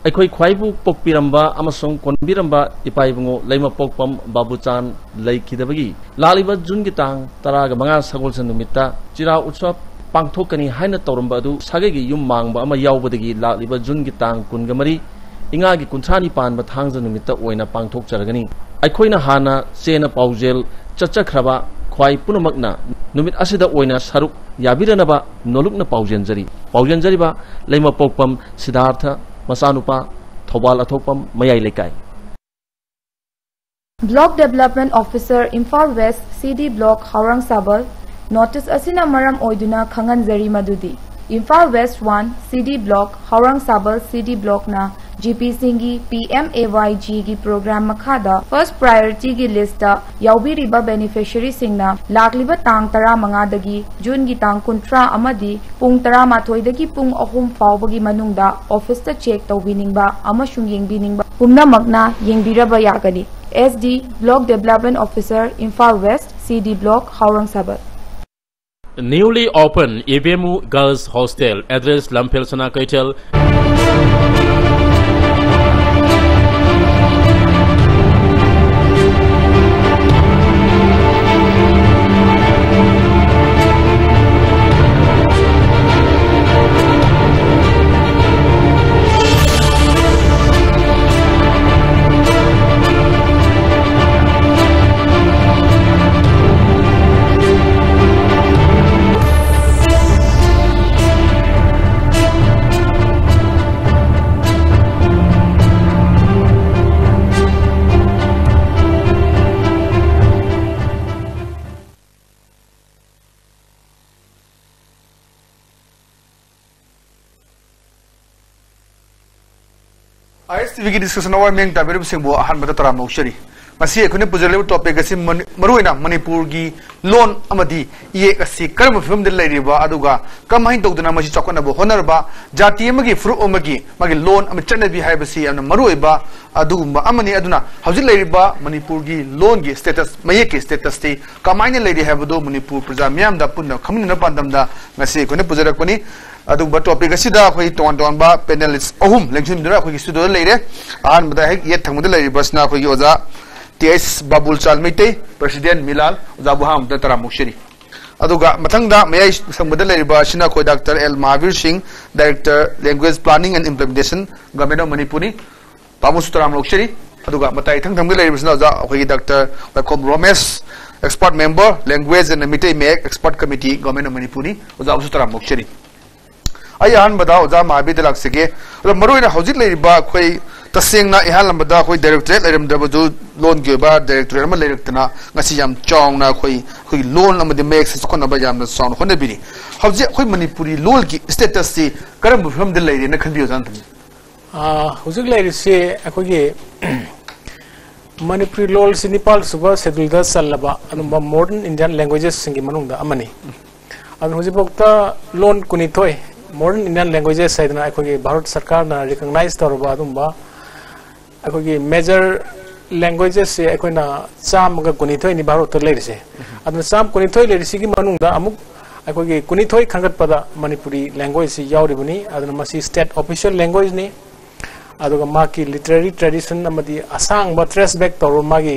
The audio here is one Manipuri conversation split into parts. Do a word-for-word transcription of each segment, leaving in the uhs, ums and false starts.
ꯑꯩꯈꯣꯏ ꯈ꯭ꯋꯥꯏꯕꯨ ꯄꯣꯛꯄꯤꯔꯝꯕ ꯑꯃꯁꯨꯡ ꯀꯣꯟꯕꯤꯔꯝꯕ ꯏꯄꯥ ꯏꯕꯨꯡꯉꯣ ꯂꯩꯃꯄꯣꯛꯄꯝ ꯕꯥꯕꯨꯆꯥꯟ ꯂꯩꯈꯤꯗꯕꯒꯤ ꯂꯥꯛꯂꯤꯕ ꯖꯨꯟꯒꯤ ꯇꯥꯡ ꯇꯔꯥꯒ ꯃꯉꯥ ꯁꯒꯣꯜꯁꯦꯟ ꯅꯨꯃꯤꯠꯇ ꯆꯤꯔꯥ ꯎꯠꯁꯕ ꯄꯥꯡꯊꯣꯛꯀꯅꯤ ꯍꯥꯏꯅ ꯇꯧꯔꯝꯕ ꯑꯗꯨ ꯁꯥꯒꯩꯒꯤ ꯌꯨꯝ ꯃꯥꯡꯕ ꯑꯃ ꯌꯥꯎꯕꯗꯒꯤ ꯂꯥꯛꯂꯤꯕ ꯖꯨꯟꯒꯤ ꯇꯥꯡ ꯀꯨꯟꯒ ꯃꯔꯤ, ꯏꯉꯥꯒꯤ ꯀꯨꯟꯊ꯭ꯔꯥꯅꯤ ꯄꯥꯟꯕ ꯊꯥꯡꯖ ꯅꯨꯃꯤꯠꯇ ꯑꯣꯏꯅ ꯄꯥꯡꯊꯣꯛꯆꯔꯒꯅꯤ꯫ ꯑꯩꯈꯣꯏꯅ ꯍꯥꯟꯅ ꯆꯦꯅ ꯄꯥꯎꯖꯦꯜ ꯆꯠꯆꯈ꯭ꯔꯕ ꯈ꯭ꯋꯥꯏ ꯄꯨꯝꯅꯃꯛꯅ ꯅꯨꯃꯤꯠ ꯑꯁꯤꯗ ꯑꯣꯏꯅ ꯁꯔꯨꯛ ꯌꯥꯕꯤꯔꯅꯕ ꯅꯣꯂꯨꯛꯅ ꯄꯥꯎꯖꯦꯟꯖꯔꯤ꯫ ꯄꯥꯎꯖꯦꯟꯖꯔꯤꯕ ꯂꯩꯃꯄꯣꯛꯄꯝ ꯁꯤꯗꯥꯔꯊ, ꯃꯆꯥꯅꯨꯄꯥ, ꯊꯧꯕꯥꯜ ꯑꯊꯣꯛꯄꯝ, ꯃꯌꯥꯏ ꯂꯩꯀꯥꯏ꯫ Block Development Officer, Imphal West C D Block, ꯍꯧꯔꯥꯡꯁꯥꯕꯜ꯫ Notice ꯑꯁꯤꯅ ꯃꯔꯝ ꯑꯣꯏꯗꯨꯅ ꯈꯪꯍꯟꯖꯔꯤ ꯃꯗꯨꯗꯤ, Imphal West one C D Block, ꯍꯧꯔꯥꯡꯁꯥꯕꯜ C D Blockꯅ G Pꯁꯤꯡꯒꯤ P M A Y G ꯒꯤ program ꯃꯈꯥꯗ first priorityꯒꯤ listꯇ ꯌꯥꯎꯕꯤꯔꯤꯕ beneficiaryꯁꯤꯡꯅ ꯂꯥꯛꯂꯤꯕ ꯇꯥꯡ ꯇꯔꯥꯃꯉꯥꯗꯒꯤ ꯖꯨꯟꯒꯤ ꯇꯥꯡ ꯀꯨꯟꯊ꯭ꯔꯥ ꯑꯃꯗꯤ ꯄꯨꯡ ꯇꯔꯥꯃꯥꯊꯣꯏꯗꯒꯤ ꯄꯨꯡ ꯑꯍꯨꯝ ꯐꯥꯎꯕꯒꯤ ꯃꯅꯨꯡꯗ officeꯇ check ꯇꯧꯕꯤꯅꯤꯡꯕ ꯑꯃꯁꯨꯡ ꯌꯦꯡꯕꯤꯅꯤꯡꯕ ꯄꯨꯝꯅꯃꯛꯅ ꯌꯦꯡꯕꯤꯔꯕ ꯌꯥꯒꯅꯤ꯫ S D, Block Development Officer, Imphal West C D Block, ꯍꯧꯔꯥꯡꯁꯥꯕꯜ꯫ Newly open Ibemu Girls Hostel, address Lamphel Sana Kaitel. I S T Vꯒꯤ discussion hour ꯃꯤꯌꯦꯡ ꯇꯥꯕꯤꯔꯤꯕꯁꯤꯡꯕꯨ ꯑꯍꯥꯟꯕꯗ ꯇꯔꯥꯝꯅ ꯑꯣꯛꯆꯔꯤ꯫ ꯉꯁꯤ ꯑꯩꯈꯣꯏꯅ ꯄꯨꯖꯔꯤꯕ ꯇꯣꯄꯤꯛ ꯑꯁꯤ ꯃꯅꯤ- ꯃꯔꯨꯑꯣꯏꯅ ꯃꯅꯤꯄꯨꯔꯒꯤ ꯂꯣꯟ ꯑꯃꯗꯤ ꯏꯌꯦꯛ ꯑꯁꯤ ꯀꯔꯝꯕ ꯐꯤꯕꯝꯗ ꯂꯩꯔꯤꯕ, ꯑꯗꯨꯒ ꯀꯃꯥꯏꯅ ꯇꯧꯗꯅ ꯃꯁꯤ ꯆꯥꯎꯈꯠꯅꯕ ꯍꯣꯠꯅꯔꯕ, ꯖꯥꯇꯤ ꯑꯃꯒꯤ ꯐꯨꯔꯨꯞ ꯑꯃꯒꯤ ꯃꯥꯒꯤ ꯂꯣꯟ ꯑꯃ ꯆꯠꯅꯕꯤ ꯍꯥꯏꯕꯁꯤ ꯌꯥꯝꯅ ꯃꯔꯨꯑꯣꯏꯕ ꯑꯗꯨꯒꯨꯝꯕ ꯑꯃꯅꯤ꯫ ꯑꯗꯨꯅ ꯍꯧꯖꯤꯛ ꯂꯩꯔꯤꯕ ꯃꯅꯤꯄꯨꯔꯒꯤ ꯂꯣꯟꯒꯤ ꯁ꯭ꯇꯦꯇꯁ, ꯃꯌꯦꯛꯀꯤ ꯁ꯭ꯇꯦꯇꯁꯇꯤ ꯀꯃꯥꯏꯅ ꯂꯩꯔꯤ ꯍꯥꯏꯕꯗꯨ ꯃꯅꯤꯄꯨꯔ ꯄ꯭ꯔꯖꯥ ꯃꯤꯌꯥꯝꯗ ꯄꯨꯟꯅ ꯈꯪꯃꯤꯟꯅꯅꯕ ꯄꯥꯟꯗꯝꯗ ꯉꯁꯤ ꯑꯩꯈꯣꯏꯅ ꯄꯨꯖꯔꯛꯄꯅꯤ꯫ ꯑꯗꯨꯒꯨꯝꯕ ꯇꯣꯄꯤꯛ ꯑꯁꯤꯗ ꯑꯩꯈꯣꯏ ꯇꯣꯉꯥꯟ ꯇꯣꯉꯥꯟꯕ ꯄꯦꯅꯦꯂꯤꯁ ꯑꯍꯨꯝ ꯂꯦꯡꯁꯤꯟꯕꯤꯗꯨꯅ ꯑꯩꯈꯣꯏꯒꯤ ꯁ꯭ꯇꯨꯗꯤꯑꯣꯗ ꯂꯩꯔꯦ꯫ ꯑꯍꯥꯟꯕꯗ ꯍꯦꯛ ꯌꯦꯠ ꯊꯪꯕꯗ ꯂꯩꯔꯤꯕꯁꯤꯅ ꯑꯩꯈꯣꯏꯒꯤ ꯑꯣꯖꯥ ꯇꯤ ꯑꯩꯆ ꯕꯥꯕꯨꯜꯆꯥꯟ ꯃꯩꯇꯩ, ꯄ꯭ꯔꯁꯤꯗꯦꯟ ꯃꯤꯂꯥꯜ, ꯑꯣꯖꯥꯕꯨ ꯑꯍꯥꯟꯕꯗ ꯇꯔꯥꯝꯅ ꯑꯣꯛꯆꯔꯤ꯫ ꯑꯗꯨꯒ ꯃꯊꯪꯗ ꯃꯌꯥꯏ ꯊꯪꯕꯗ ꯂꯩꯔꯤꯕ ꯑꯁꯤꯅ ꯑꯩꯈꯣꯏ doctor L Mahabir Singh, director, language planning and implementation, government of ꯃꯅꯤꯄꯨꯔꯅꯤ꯫ ꯇꯥꯃꯣꯁꯨ ꯇꯔꯥꯝꯅ ꯑꯣꯛꯆꯔꯤ꯫ ꯑꯗꯨꯒ ꯃꯇꯥꯏ ꯏꯊꯪ ꯊꯪꯕꯗ ꯂꯩꯔꯤꯕꯁꯤꯅ ꯑꯣꯖꯥ ꯑꯩꯈꯣꯏꯒꯤ doctor Waikhom Romesh, expert member, language and Meetei Mayek expert committee, government of ꯃꯅꯤꯄꯨꯔꯅꯤ꯫ ꯑꯣꯖꯥꯕꯨꯁꯨ ꯇꯔꯥꯝꯅ ꯑꯣꯛꯆꯔꯤ꯫ ꯑꯩ ꯑꯍꯥꯟꯕꯗ ꯑꯣꯖꯥ ꯃꯍꯥꯕꯤꯔꯗ ꯂꯥꯛꯆꯒꯦ꯫ ꯑꯗꯣ ꯃꯔꯨꯑꯣꯏꯅ ꯍꯧꯖꯤꯛ ꯂꯩꯔꯤꯕ ꯑꯩꯈꯣꯏ, ꯇꯁꯦꯡꯅ ꯏꯍꯥꯟ ꯍꯥꯟꯕꯗ ꯑꯩꯈꯣꯏ ꯗꯥꯏꯔꯦꯛꯇꯣꯔꯦꯠ ꯂꯩꯔꯝꯗ꯭ꯔꯕꯁꯨ, ꯂꯣꯟꯒꯤ ꯑꯣꯏꯕ ꯗꯥꯏꯔꯦꯛꯇꯣꯔꯦꯠ ꯑꯃ ꯂꯩꯔꯛꯇꯅ ꯉꯁꯤ ꯌꯥꯝ ꯆꯥꯎꯅ ꯑꯩꯈꯣꯏ, ꯑꯩꯈꯣꯏꯒꯤ ꯂꯣꯟ ꯑꯃꯗꯤ ꯃꯌꯦꯛꯁꯦ ꯆꯥꯎꯈꯠꯅꯕ ꯌꯥꯝꯅ ꯆꯥꯎꯅ ꯍꯣꯠꯅꯕꯤꯔꯤ꯫ ꯍꯧꯖꯤꯛ ꯑꯩꯈꯣꯏ ꯃꯅꯤꯄꯨꯔꯤ ꯂꯣꯟꯒꯤ ꯁ꯭ꯇꯦꯇꯁꯁꯤ ꯀꯔꯝꯕ ꯐꯤꯕꯝꯗ ꯂꯩꯔꯦꯅ ꯈꯟꯕꯤꯌꯨ, ꯑꯣꯖꯥ ꯅꯠꯇ꯭ꯔꯕꯅꯤ? ꯑꯥ, ꯍꯧꯖꯤꯛ ꯂꯩꯔꯤꯁꯤ ꯑꯩꯈꯣꯏꯒꯤ ꯃꯅꯤꯄꯨꯔꯤ ꯂꯣꯜꯁꯤ ꯅꯤꯄꯥꯜ ꯁꯨꯕ ꯁꯦꯗꯨꯜꯗ ꯆꯜꯂꯕ ꯑꯗꯨꯝꯕ ꯃꯣꯗꯔꯟ ꯏꯟꯗꯤꯌꯥꯟ ꯂꯦꯡꯒ꯭ꯋꯦꯖꯦꯁꯁꯤꯡꯒꯤ ꯃꯅꯨꯡꯗ ꯑꯃꯅꯤ꯫ ꯑꯗꯨꯅ ꯍꯧꯖꯤꯛꯐꯥꯎꯗ ꯂꯣꯟ ꯀꯨꯟꯅꯤꯊꯣꯏ, ꯃꯣꯗꯔꯟ ꯏꯟꯗꯤꯌꯥꯟ ꯂꯦꯡꯒ꯭ꯋꯦꯖꯦꯁ ꯍꯥꯏꯗꯅ ꯑꯩꯈꯣꯏꯒꯤ ꯚꯥꯔꯠ ꯁꯔꯀꯥꯔꯅ ꯔꯤꯀꯣꯛꯅꯥꯏꯖ ꯇꯧꯔꯕ ꯑꯗꯨꯝꯕ ꯑꯩꯈꯣꯏꯒꯤ ꯃꯦꯖꯔ ꯂꯦꯡꯒ꯭ꯋꯦꯖꯦꯁꯁꯦ ꯑꯩꯈꯣꯏꯅ ꯆꯥꯝꯃꯒ ꯀꯨꯟꯅꯤꯊꯣꯏꯅꯤ ꯚꯥꯔꯠꯇ ꯂꯩꯔꯤꯁꯦ꯫ ꯑꯗꯨꯅ ꯆꯥꯝꯃ ꯀꯨꯟꯅꯤꯊꯣꯏ ꯂꯩꯔꯤꯁꯤꯒꯤ ꯃꯅꯨꯡꯗ ꯑꯃꯨꯛ ꯑꯩꯈꯣꯏꯒꯤ ꯀꯨꯟꯅꯤꯊꯣꯏ ꯈꯟꯒꯠꯄꯗ ꯃꯅꯤꯄꯨꯔꯤ ꯂꯦꯡꯒ꯭ꯋꯦꯖꯁꯤ ꯌꯥꯎꯔꯤꯕꯅꯤ꯫ ꯑꯗꯨꯅ ꯃꯁꯤ ꯁ꯭ꯇꯦꯠ ꯑꯣꯐꯤꯁꯤꯌꯦꯜ ꯂꯦꯡꯒ꯭ꯋꯦꯖꯅꯤ꯫ ꯑꯗꯨꯒ ꯃꯥꯒꯤ ꯂꯤꯇꯔꯦꯔꯤ ꯇ꯭ꯔꯦꯗꯤꯁꯟ ꯑꯃꯗꯤ ꯑꯁꯥꯡꯕ ꯇ꯭ꯔꯦꯁ ꯕꯦꯛ ꯇꯧꯔꯕ ꯃꯥꯒꯤ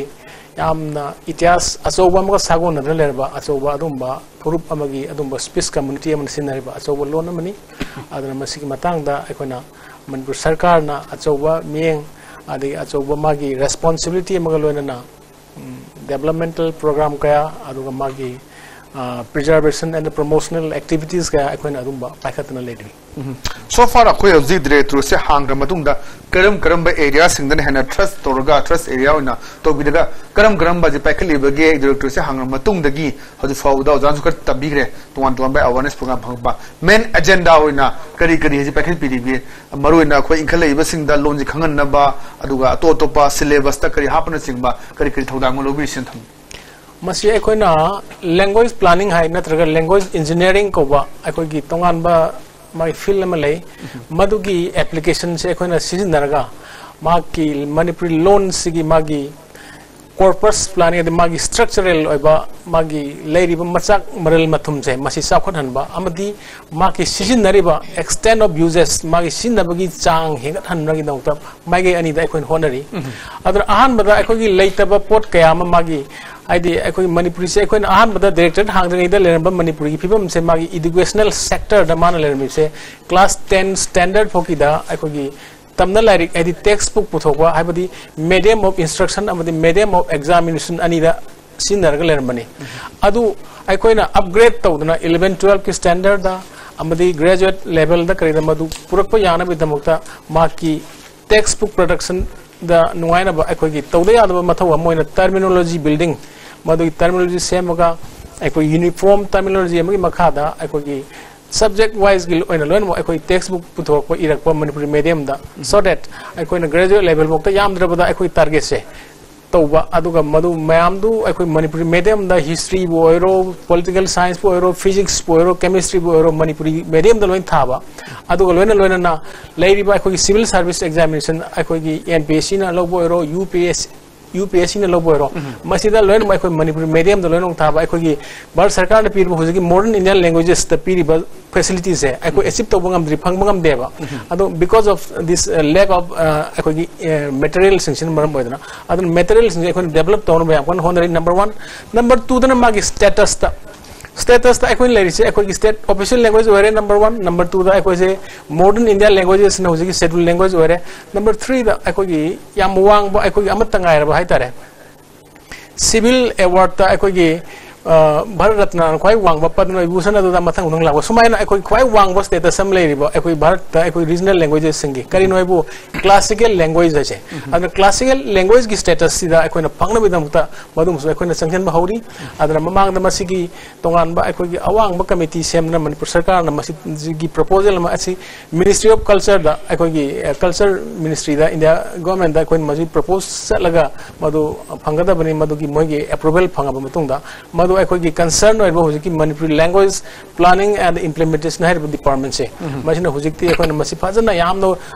ꯌꯥꯝꯅ ꯏꯇꯤꯍꯥꯁ ꯑꯆꯧꯕ ꯑꯃꯒ ꯁꯥꯒꯣꯟꯅꯗꯨꯅ ꯂꯩꯔꯕ ꯑꯆꯧꯕ ꯑꯗꯨꯒꯨꯝꯕ ꯐꯨꯔꯨꯞ ꯑꯃꯒꯤ ꯑꯗꯨꯒꯨꯝꯕ ꯁ꯭ꯄꯤꯁ ꯀꯝꯃꯨꯅꯤꯇꯤ ꯑꯃꯅ ꯁꯤꯖꯤꯟꯅꯔꯤꯕ ꯑꯆꯧꯕ ꯂꯣꯟ ꯑꯃꯅꯤ꯫ ꯑꯗꯨꯅ ꯃꯁꯤꯒꯤ ꯃꯇꯥꯡꯗ ꯑꯩꯈꯣꯏꯅ ꯃꯅꯤꯄꯨꯔ ꯁꯔꯀꯥꯔꯅ ꯑꯆꯧꯕ ꯃꯤꯠꯌꯦꯡ ꯑꯗꯒꯤ ꯑꯆꯧꯕ ꯃꯥꯒꯤ ꯔꯦꯁꯄꯣꯟꯁꯤꯕꯤꯂꯤꯇꯤ ꯑꯃꯒ ꯂꯣꯏꯅꯅ ꯗꯦꯕꯂꯞꯃꯦꯟꯇꯦꯜ ꯄ꯭ꯔꯣꯒ꯭ꯔꯥꯝ ꯀꯌꯥ ꯑꯗꯨꯒ ꯃꯥꯒꯤ ꯄ꯭ꯔꯤꯖꯥꯔꯕꯦꯁꯟ ꯑꯦꯟ ꯄ꯭ꯔꯣꯃꯣꯁꯅꯦꯜ ꯑꯦꯛꯇꯤꯚꯤꯇꯤꯁ ꯀꯌꯥ ꯑꯩꯈꯣꯏꯅ ꯑꯗꯨꯝꯕ ꯄꯥꯏꯈꯠꯇꯅ ꯂꯩꯔꯤ꯫ ꯁꯣ ꯐꯥꯔ ꯑꯩꯈꯣꯏ ꯍꯧꯖꯤꯛ ꯗꯥꯏꯔꯦꯛꯇꯣꯔꯦꯠꯁꯦ ꯍꯥꯡꯈ꯭ꯔ ꯃꯇꯨꯡꯗ ꯀꯔꯝ ꯀꯔꯝꯕ ꯑꯦꯔꯤꯌꯥꯁꯤꯡꯗꯅ ꯍꯦꯟꯅ ꯊ꯭ꯔꯁ ꯇꯧꯔꯒ, ꯊ꯭ꯔꯁ ꯑꯦꯔꯤꯌꯥ ꯑꯣꯏꯅ ꯇꯧꯕꯤꯔꯒ, ꯀꯔꯝ ꯀꯔꯝꯕꯁꯦ ꯄꯥꯏꯈꯠꯂꯤꯕꯒꯦ ꯗꯤꯔꯦꯛꯇꯣꯔꯦꯠꯁꯦ ꯍꯪꯉ ꯃꯇꯨꯡꯗꯒꯤ ꯍꯧꯖꯤꯛ ꯐꯥꯎꯕꯗ ꯑꯣꯖꯥꯅꯁꯨ ꯈꯔ ꯇꯝꯕꯤꯈ꯭ꯔꯦ, ꯇꯣꯉꯥꯟ ꯇꯣꯉꯥꯟꯕ ꯑꯦꯋꯥꯔꯅꯦꯁ ꯄ꯭ꯔꯣꯒ꯭ꯔꯥꯝ ꯐꯪꯉꯛꯄ꯫ ꯃꯦꯟ ꯑꯦꯖꯦꯟꯗꯥ ꯑꯣꯏꯅ ꯀꯔꯤ ꯀꯔꯤ ꯍꯧꯖꯤꯛ ꯄꯥꯏꯈꯠꯄꯤꯔꯤꯒꯦ? ꯃꯔꯨꯑꯣꯏꯅ ꯑꯩꯈꯣꯏ ꯏꯟꯈꯠꯂꯛꯏꯕꯁꯤꯡꯗ ꯂꯣꯟꯁꯤ ꯈꯪꯍꯟꯅꯕ, ꯑꯗꯨꯒ ꯑꯇꯣꯞ ꯑꯇꯣꯞꯄ ꯁꯤꯂꯦꯕꯁꯇ ꯀꯔꯤ ꯍꯥꯞꯄꯅꯆꯤꯡꯕ ꯀꯔꯤ ꯀꯔꯤ ꯊꯧꯗꯥꯡ ꯑꯃ ꯂꯧꯕꯤꯔꯤꯁꯤꯅ ꯊꯝ- ꯃꯁꯤ ꯑꯩꯈꯣꯏꯅ language planning ꯍꯥꯏ, ꯅꯠꯇ꯭ꯔꯒ language engineering ꯀꯧꯕ ꯑꯩꯈꯣꯏꯒꯤ ꯇꯣꯉꯥꯟꯕ ꯃꯥꯒꯤ field ꯑꯃ ꯂꯩ꯫ ꯃꯗꯨꯒꯤ applicationꯁꯦ ꯑꯩꯈꯣꯏꯅ ꯁꯤꯖꯤꯟꯅꯔꯒ ꯃꯍꯥꯛꯀꯤ ꯃꯅꯤꯄꯨꯔꯤ ꯂꯣꯟꯁꯤꯒꯤ ꯃꯥꯒꯤ corpus planning, ꯑꯗꯩ ꯃꯥꯒꯤ structural ꯑꯣꯏꯕ ꯃꯥꯒꯤ ꯂꯩꯔꯤꯕ ꯃꯆꯥꯛ ꯃꯔꯜ ꯃꯊꯨꯝꯁꯦ ꯃꯁꯤ ꯆꯥꯎꯈꯠꯍꯟꯕ ꯑꯃꯗꯤ ꯃꯥꯒꯤ ꯁꯤꯖꯤꯟꯅꯔꯤꯕ extent of uses, ꯃꯥꯒꯤ ꯁꯤꯖꯤꯟꯅꯕꯒꯤ ꯆꯥꯡ ꯍꯦꯟꯒꯠꯍꯟꯕꯒꯤꯗꯃꯛꯇ ꯃꯥꯏꯀꯩ ꯑꯅꯤꯗ ꯑꯩꯈꯣꯏꯅ ꯍꯣꯠꯅꯔꯤ꯫ ꯑꯗꯨꯅ ꯑꯍꯥꯟꯕꯗ ꯑꯩꯈꯣꯏꯒꯤ ꯂꯩꯇꯕ ꯄꯣꯠ ꯀꯌꯥ ꯑꯃ ꯃꯥꯒꯤ, ꯍꯥꯏꯗꯤ ꯑꯩꯈꯣꯏ ꯃꯅꯤꯄꯨꯔꯤꯁꯦ ꯑꯩꯈꯣꯏꯅ ꯑꯍꯥꯟꯕꯗ ꯗꯤꯔꯦꯛꯇꯣꯔꯦꯠ ꯍꯥꯡꯗ꯭ꯔꯤꯉꯩꯗ ꯂꯩꯔꯝꯕ ꯃꯅꯤꯄꯨꯔꯤꯒꯤ ꯐꯤꯕꯝꯁꯦ ꯃꯥꯒꯤ educational sectorꯗ ꯃꯥꯅ ꯂꯩꯔꯝꯃꯤꯁꯦ class ten standard ꯐꯥꯎꯒꯤꯗ ꯑꯩꯈꯣꯏꯒꯤ ꯇꯝꯅ ꯂꯥꯏꯔꯤꯛ ꯍꯥꯏꯗꯤ text book ꯄꯨꯊꯣꯛꯄ ꯍꯥꯏꯕꯗꯤ medium of instruction ꯑꯃꯗꯤ medium of examination ꯑꯅꯤꯗ ꯁꯤꯖꯤꯟꯅꯔꯒ ꯂꯩꯔꯝꯕꯅꯤ꯫ ꯑꯗꯨ ꯑꯩꯈꯣꯏꯅ upgrade ꯇꯧꯗꯅ eleven twelveꯀꯤ standardꯗ ꯑꯃꯗꯤ graduate levelꯗ ꯀꯔꯤꯗ ꯃꯗꯨ ꯄꯨꯔꯛꯄ ꯌꯥꯅꯕꯒꯤꯗꯃꯛꯇ ꯃꯍꯥꯛꯀꯤ text book productionꯗ ꯅꯨꯡꯉꯥꯏꯅꯕ ꯑꯩꯈꯣꯏꯒꯤ ꯇꯧꯗ ꯌꯥꯗꯕ ꯃꯊꯧ ꯑꯃ ꯑꯣꯏꯅ terminology building, ꯃꯗꯨꯒꯤ terminology ꯁꯦꯝꯃꯒ ꯑꯩꯈꯣꯏ uniform terminology ꯑꯃꯒꯤ ꯃꯈꯥꯗ ꯑꯩꯈꯣꯏꯒꯤ subject wiseꯒꯤ ꯑꯣꯏꯅ ꯂꯣꯏꯅꯃꯛ ꯑꯩꯈꯣꯏ text book ꯄꯨꯊꯣꯔꯛꯄ, ꯏꯔꯛꯄ ꯃꯅꯤꯄꯨꯔꯤ mediumꯗ, so that ꯑꯩꯈꯣꯏꯅ graduate level ꯐꯥꯎꯗ ꯌꯥꯝꯗ꯭ꯔꯕꯗ ꯑꯩꯈꯣꯏ targetꯁꯦ ꯇꯧꯕ, ꯑꯗꯨꯒ ꯃꯗꯨ ꯃꯌꯥꯝꯗꯨ ꯑꯩꯈꯣꯏ ꯃꯅꯤꯄꯨꯔꯤ mediumꯗ historyꯕꯨ ꯑꯣꯏꯔꯣ, political scienceꯄꯨ ꯑꯣꯏꯔꯣ, physicsꯄꯨ ꯑꯣꯏꯔꯣ, chemistryꯕꯨ ꯑꯣꯏꯔꯣ, ꯃꯅꯤꯄꯨꯔꯤ mediumꯗ ꯂꯣꯏ ꯊꯥꯕ, ꯑꯗꯨꯒ ꯂꯣꯏꯅ ꯂꯣꯏꯅꯅ ꯂꯩꯔꯤꯕ ꯑꯩꯈꯣꯏꯒꯤ civil service examination, ꯑꯩꯈꯣꯏꯒꯤ NPSCꯅ ꯂꯧꯕ ꯑꯣꯏꯔꯣ, UPSC, UPSCꯅ ꯂꯧꯕ ꯑꯣꯏꯔꯣ, ꯃꯁꯤꯗ ꯂꯣꯏꯅꯃꯛ ꯑꯩꯈꯣꯏ ꯃꯅꯤꯄꯨꯔꯤ mediumꯗ ꯂꯣꯏꯅꯃꯛ ꯊꯥꯕ꯫ ꯑꯩꯈꯣꯏꯒꯤ ꯚꯥꯔꯠ ꯁꯔꯀꯥꯔꯅ ꯄꯤꯔꯤꯕ ꯍꯧꯖꯤꯛꯀꯤ modern Indian languagesꯇ ꯄꯤꯔꯤꯕ facilitiesꯁꯦ ꯑꯩꯈꯣꯏ achieve ꯇꯧꯕ ꯉꯝꯗ꯭ꯔꯤ, ꯐꯪꯕ ꯉꯝꯗꯦꯕ꯫ ꯑꯗꯣ because of this, uh, lack of, uh, ꯑꯩꯈꯣꯏꯒꯤ materialꯁꯤꯡꯁꯤꯅ ꯃꯔꯝ ꯑꯣꯏꯗꯅ, ꯑꯗꯨꯅ materialꯁꯤꯡꯁꯦ ꯑꯩꯈꯣꯏꯅ develop ꯇꯧꯅꯕ ꯌꯥꯝ ꯀꯟꯅ ꯍꯣꯠꯅꯔꯤ, number one꯫ Number twoꯗꯅ ꯃꯥꯒꯤ statusꯇ, statusꯇ ꯑꯩꯈꯣꯏꯅ ꯂꯩꯔꯤꯁꯦ ꯑꯩꯈꯣꯏꯒꯤ state official language ꯑꯣꯏꯔꯦ, number one꯫ Number twoꯗ ꯑꯩꯈꯣꯏꯁꯦ modern Indian languagesꯅ ꯍꯧꯖꯤꯛꯀꯤ scheduled language ꯑꯣꯏꯔꯦ꯫ Number threeꯗ ꯑꯩꯈꯣꯏꯒꯤ ꯌꯥꯝ ꯋꯥꯡꯕ, ꯑꯩꯈꯣꯏꯒꯤ ꯑꯃꯠꯇ ꯉꯥꯏꯔꯕ ꯍꯥꯏꯇꯥꯔꯦ, civil awardꯇ ꯑꯩꯈꯣꯏꯒꯤ ꯚꯥꯔꯠ ꯔꯠꯅ ꯈ꯭ꯋꯥꯏ ꯋꯥꯡꯕ ꯄꯗꯃ ꯚꯤꯚꯨꯁꯟ ꯑꯗꯨꯗ ꯃꯊꯪ ꯃꯊꯪ ꯂꯥꯛꯄ ꯁꯨꯃꯥꯏꯅ ꯑꯩꯈꯣꯏ ꯈ꯭ꯋꯥꯏ ꯋꯥꯡꯕ ꯁ꯭ꯇꯦꯇꯁ ꯑꯃ ꯂꯩꯔꯤꯕ ꯑꯩꯈꯣꯏ ꯚꯥꯔꯠꯇ ꯑꯩꯈꯣꯏ ꯔꯤꯖꯅꯦꯜ ꯂꯦꯡꯒ꯭ꯋꯦꯖꯦꯁꯁꯤꯡꯒꯤ ꯀꯔꯤꯅꯣ ꯍꯥꯏꯕꯨ ꯀ꯭ꯂꯥꯁꯤꯀꯦꯜ ꯂꯦꯡꯒ꯭ꯋꯦꯖ ꯍꯥꯏꯁꯦ꯫ ꯑꯗꯨꯅ ꯀ꯭ꯂꯥꯁꯤꯀꯦꯜ ꯂꯦꯡꯒ꯭ꯋꯦꯖꯀꯤ ꯁ꯭ꯇꯦꯇꯁꯁꯤꯗ ꯑꯩꯈꯣꯏꯅ ꯐꯪꯅꯕꯒꯤꯗꯃꯛꯇ ꯃꯗꯨꯃꯁꯨ ꯑꯩꯈꯣꯏꯅ ꯆꯪꯁꯤꯟꯕ ꯍꯧꯔꯤ꯫ ꯑꯗꯨꯅ ꯃꯃꯥꯡꯗ ꯃꯁꯤꯒꯤ ꯇꯣꯉꯥꯟꯕ ꯑꯩꯈꯣꯏꯒꯤ ꯑꯋꯥꯡꯕ ꯀꯃꯤꯇꯤ ꯁꯦꯝꯗꯨꯅ ꯃꯅꯤꯄꯨꯔ ꯁꯔꯀꯥꯔꯅ ꯃꯁꯤꯒꯤ ꯄ꯭ꯔꯣꯄꯣꯖꯦꯜ ꯑꯃ ꯑꯁꯤ ꯃꯤꯅꯤꯁꯇ꯭ꯔꯤ ꯑꯣꯐ ꯀꯜꯆꯔꯗ ꯑꯩꯈꯣꯏꯒꯤ ꯀꯜꯆꯔ ꯃꯤꯅꯤꯁꯇ꯭ꯔꯤꯗ ꯏꯟꯗꯤꯌꯥ ꯒꯣꯔꯃꯦꯟꯗ ꯑꯩꯈꯣꯏꯅ ꯃꯁꯤ ꯄ꯭ꯔꯣꯄꯣꯖ ꯆꯠꯂꯒ ꯃꯗꯨ ꯐꯪꯒꯗꯕꯅꯤ꯫ ꯃꯗꯨꯒꯤ ꯃꯣꯏꯒꯤ ꯑꯦꯄ꯭ꯔꯨꯚꯦꯜ ꯐꯪꯉꯕ ꯃꯇꯨꯡꯗ ꯃꯗꯨ ꯑꯩꯈꯣꯏꯒꯤ ꯀꯟꯁꯔꯟ ꯑꯣꯏꯕ ꯍꯧꯖꯤꯛꯀꯤ Manipuri language planning and implementation ꯍꯥꯏꯔꯤꯕ ꯗꯤꯄꯥꯔꯠꯃꯦꯟꯁꯦ ꯃꯁꯤꯅ ꯍꯧꯖꯤꯛꯇꯤ ꯑꯩꯈꯣꯏꯅ ꯃꯁꯤ ꯐꯖꯅ ꯌꯥꯝꯅ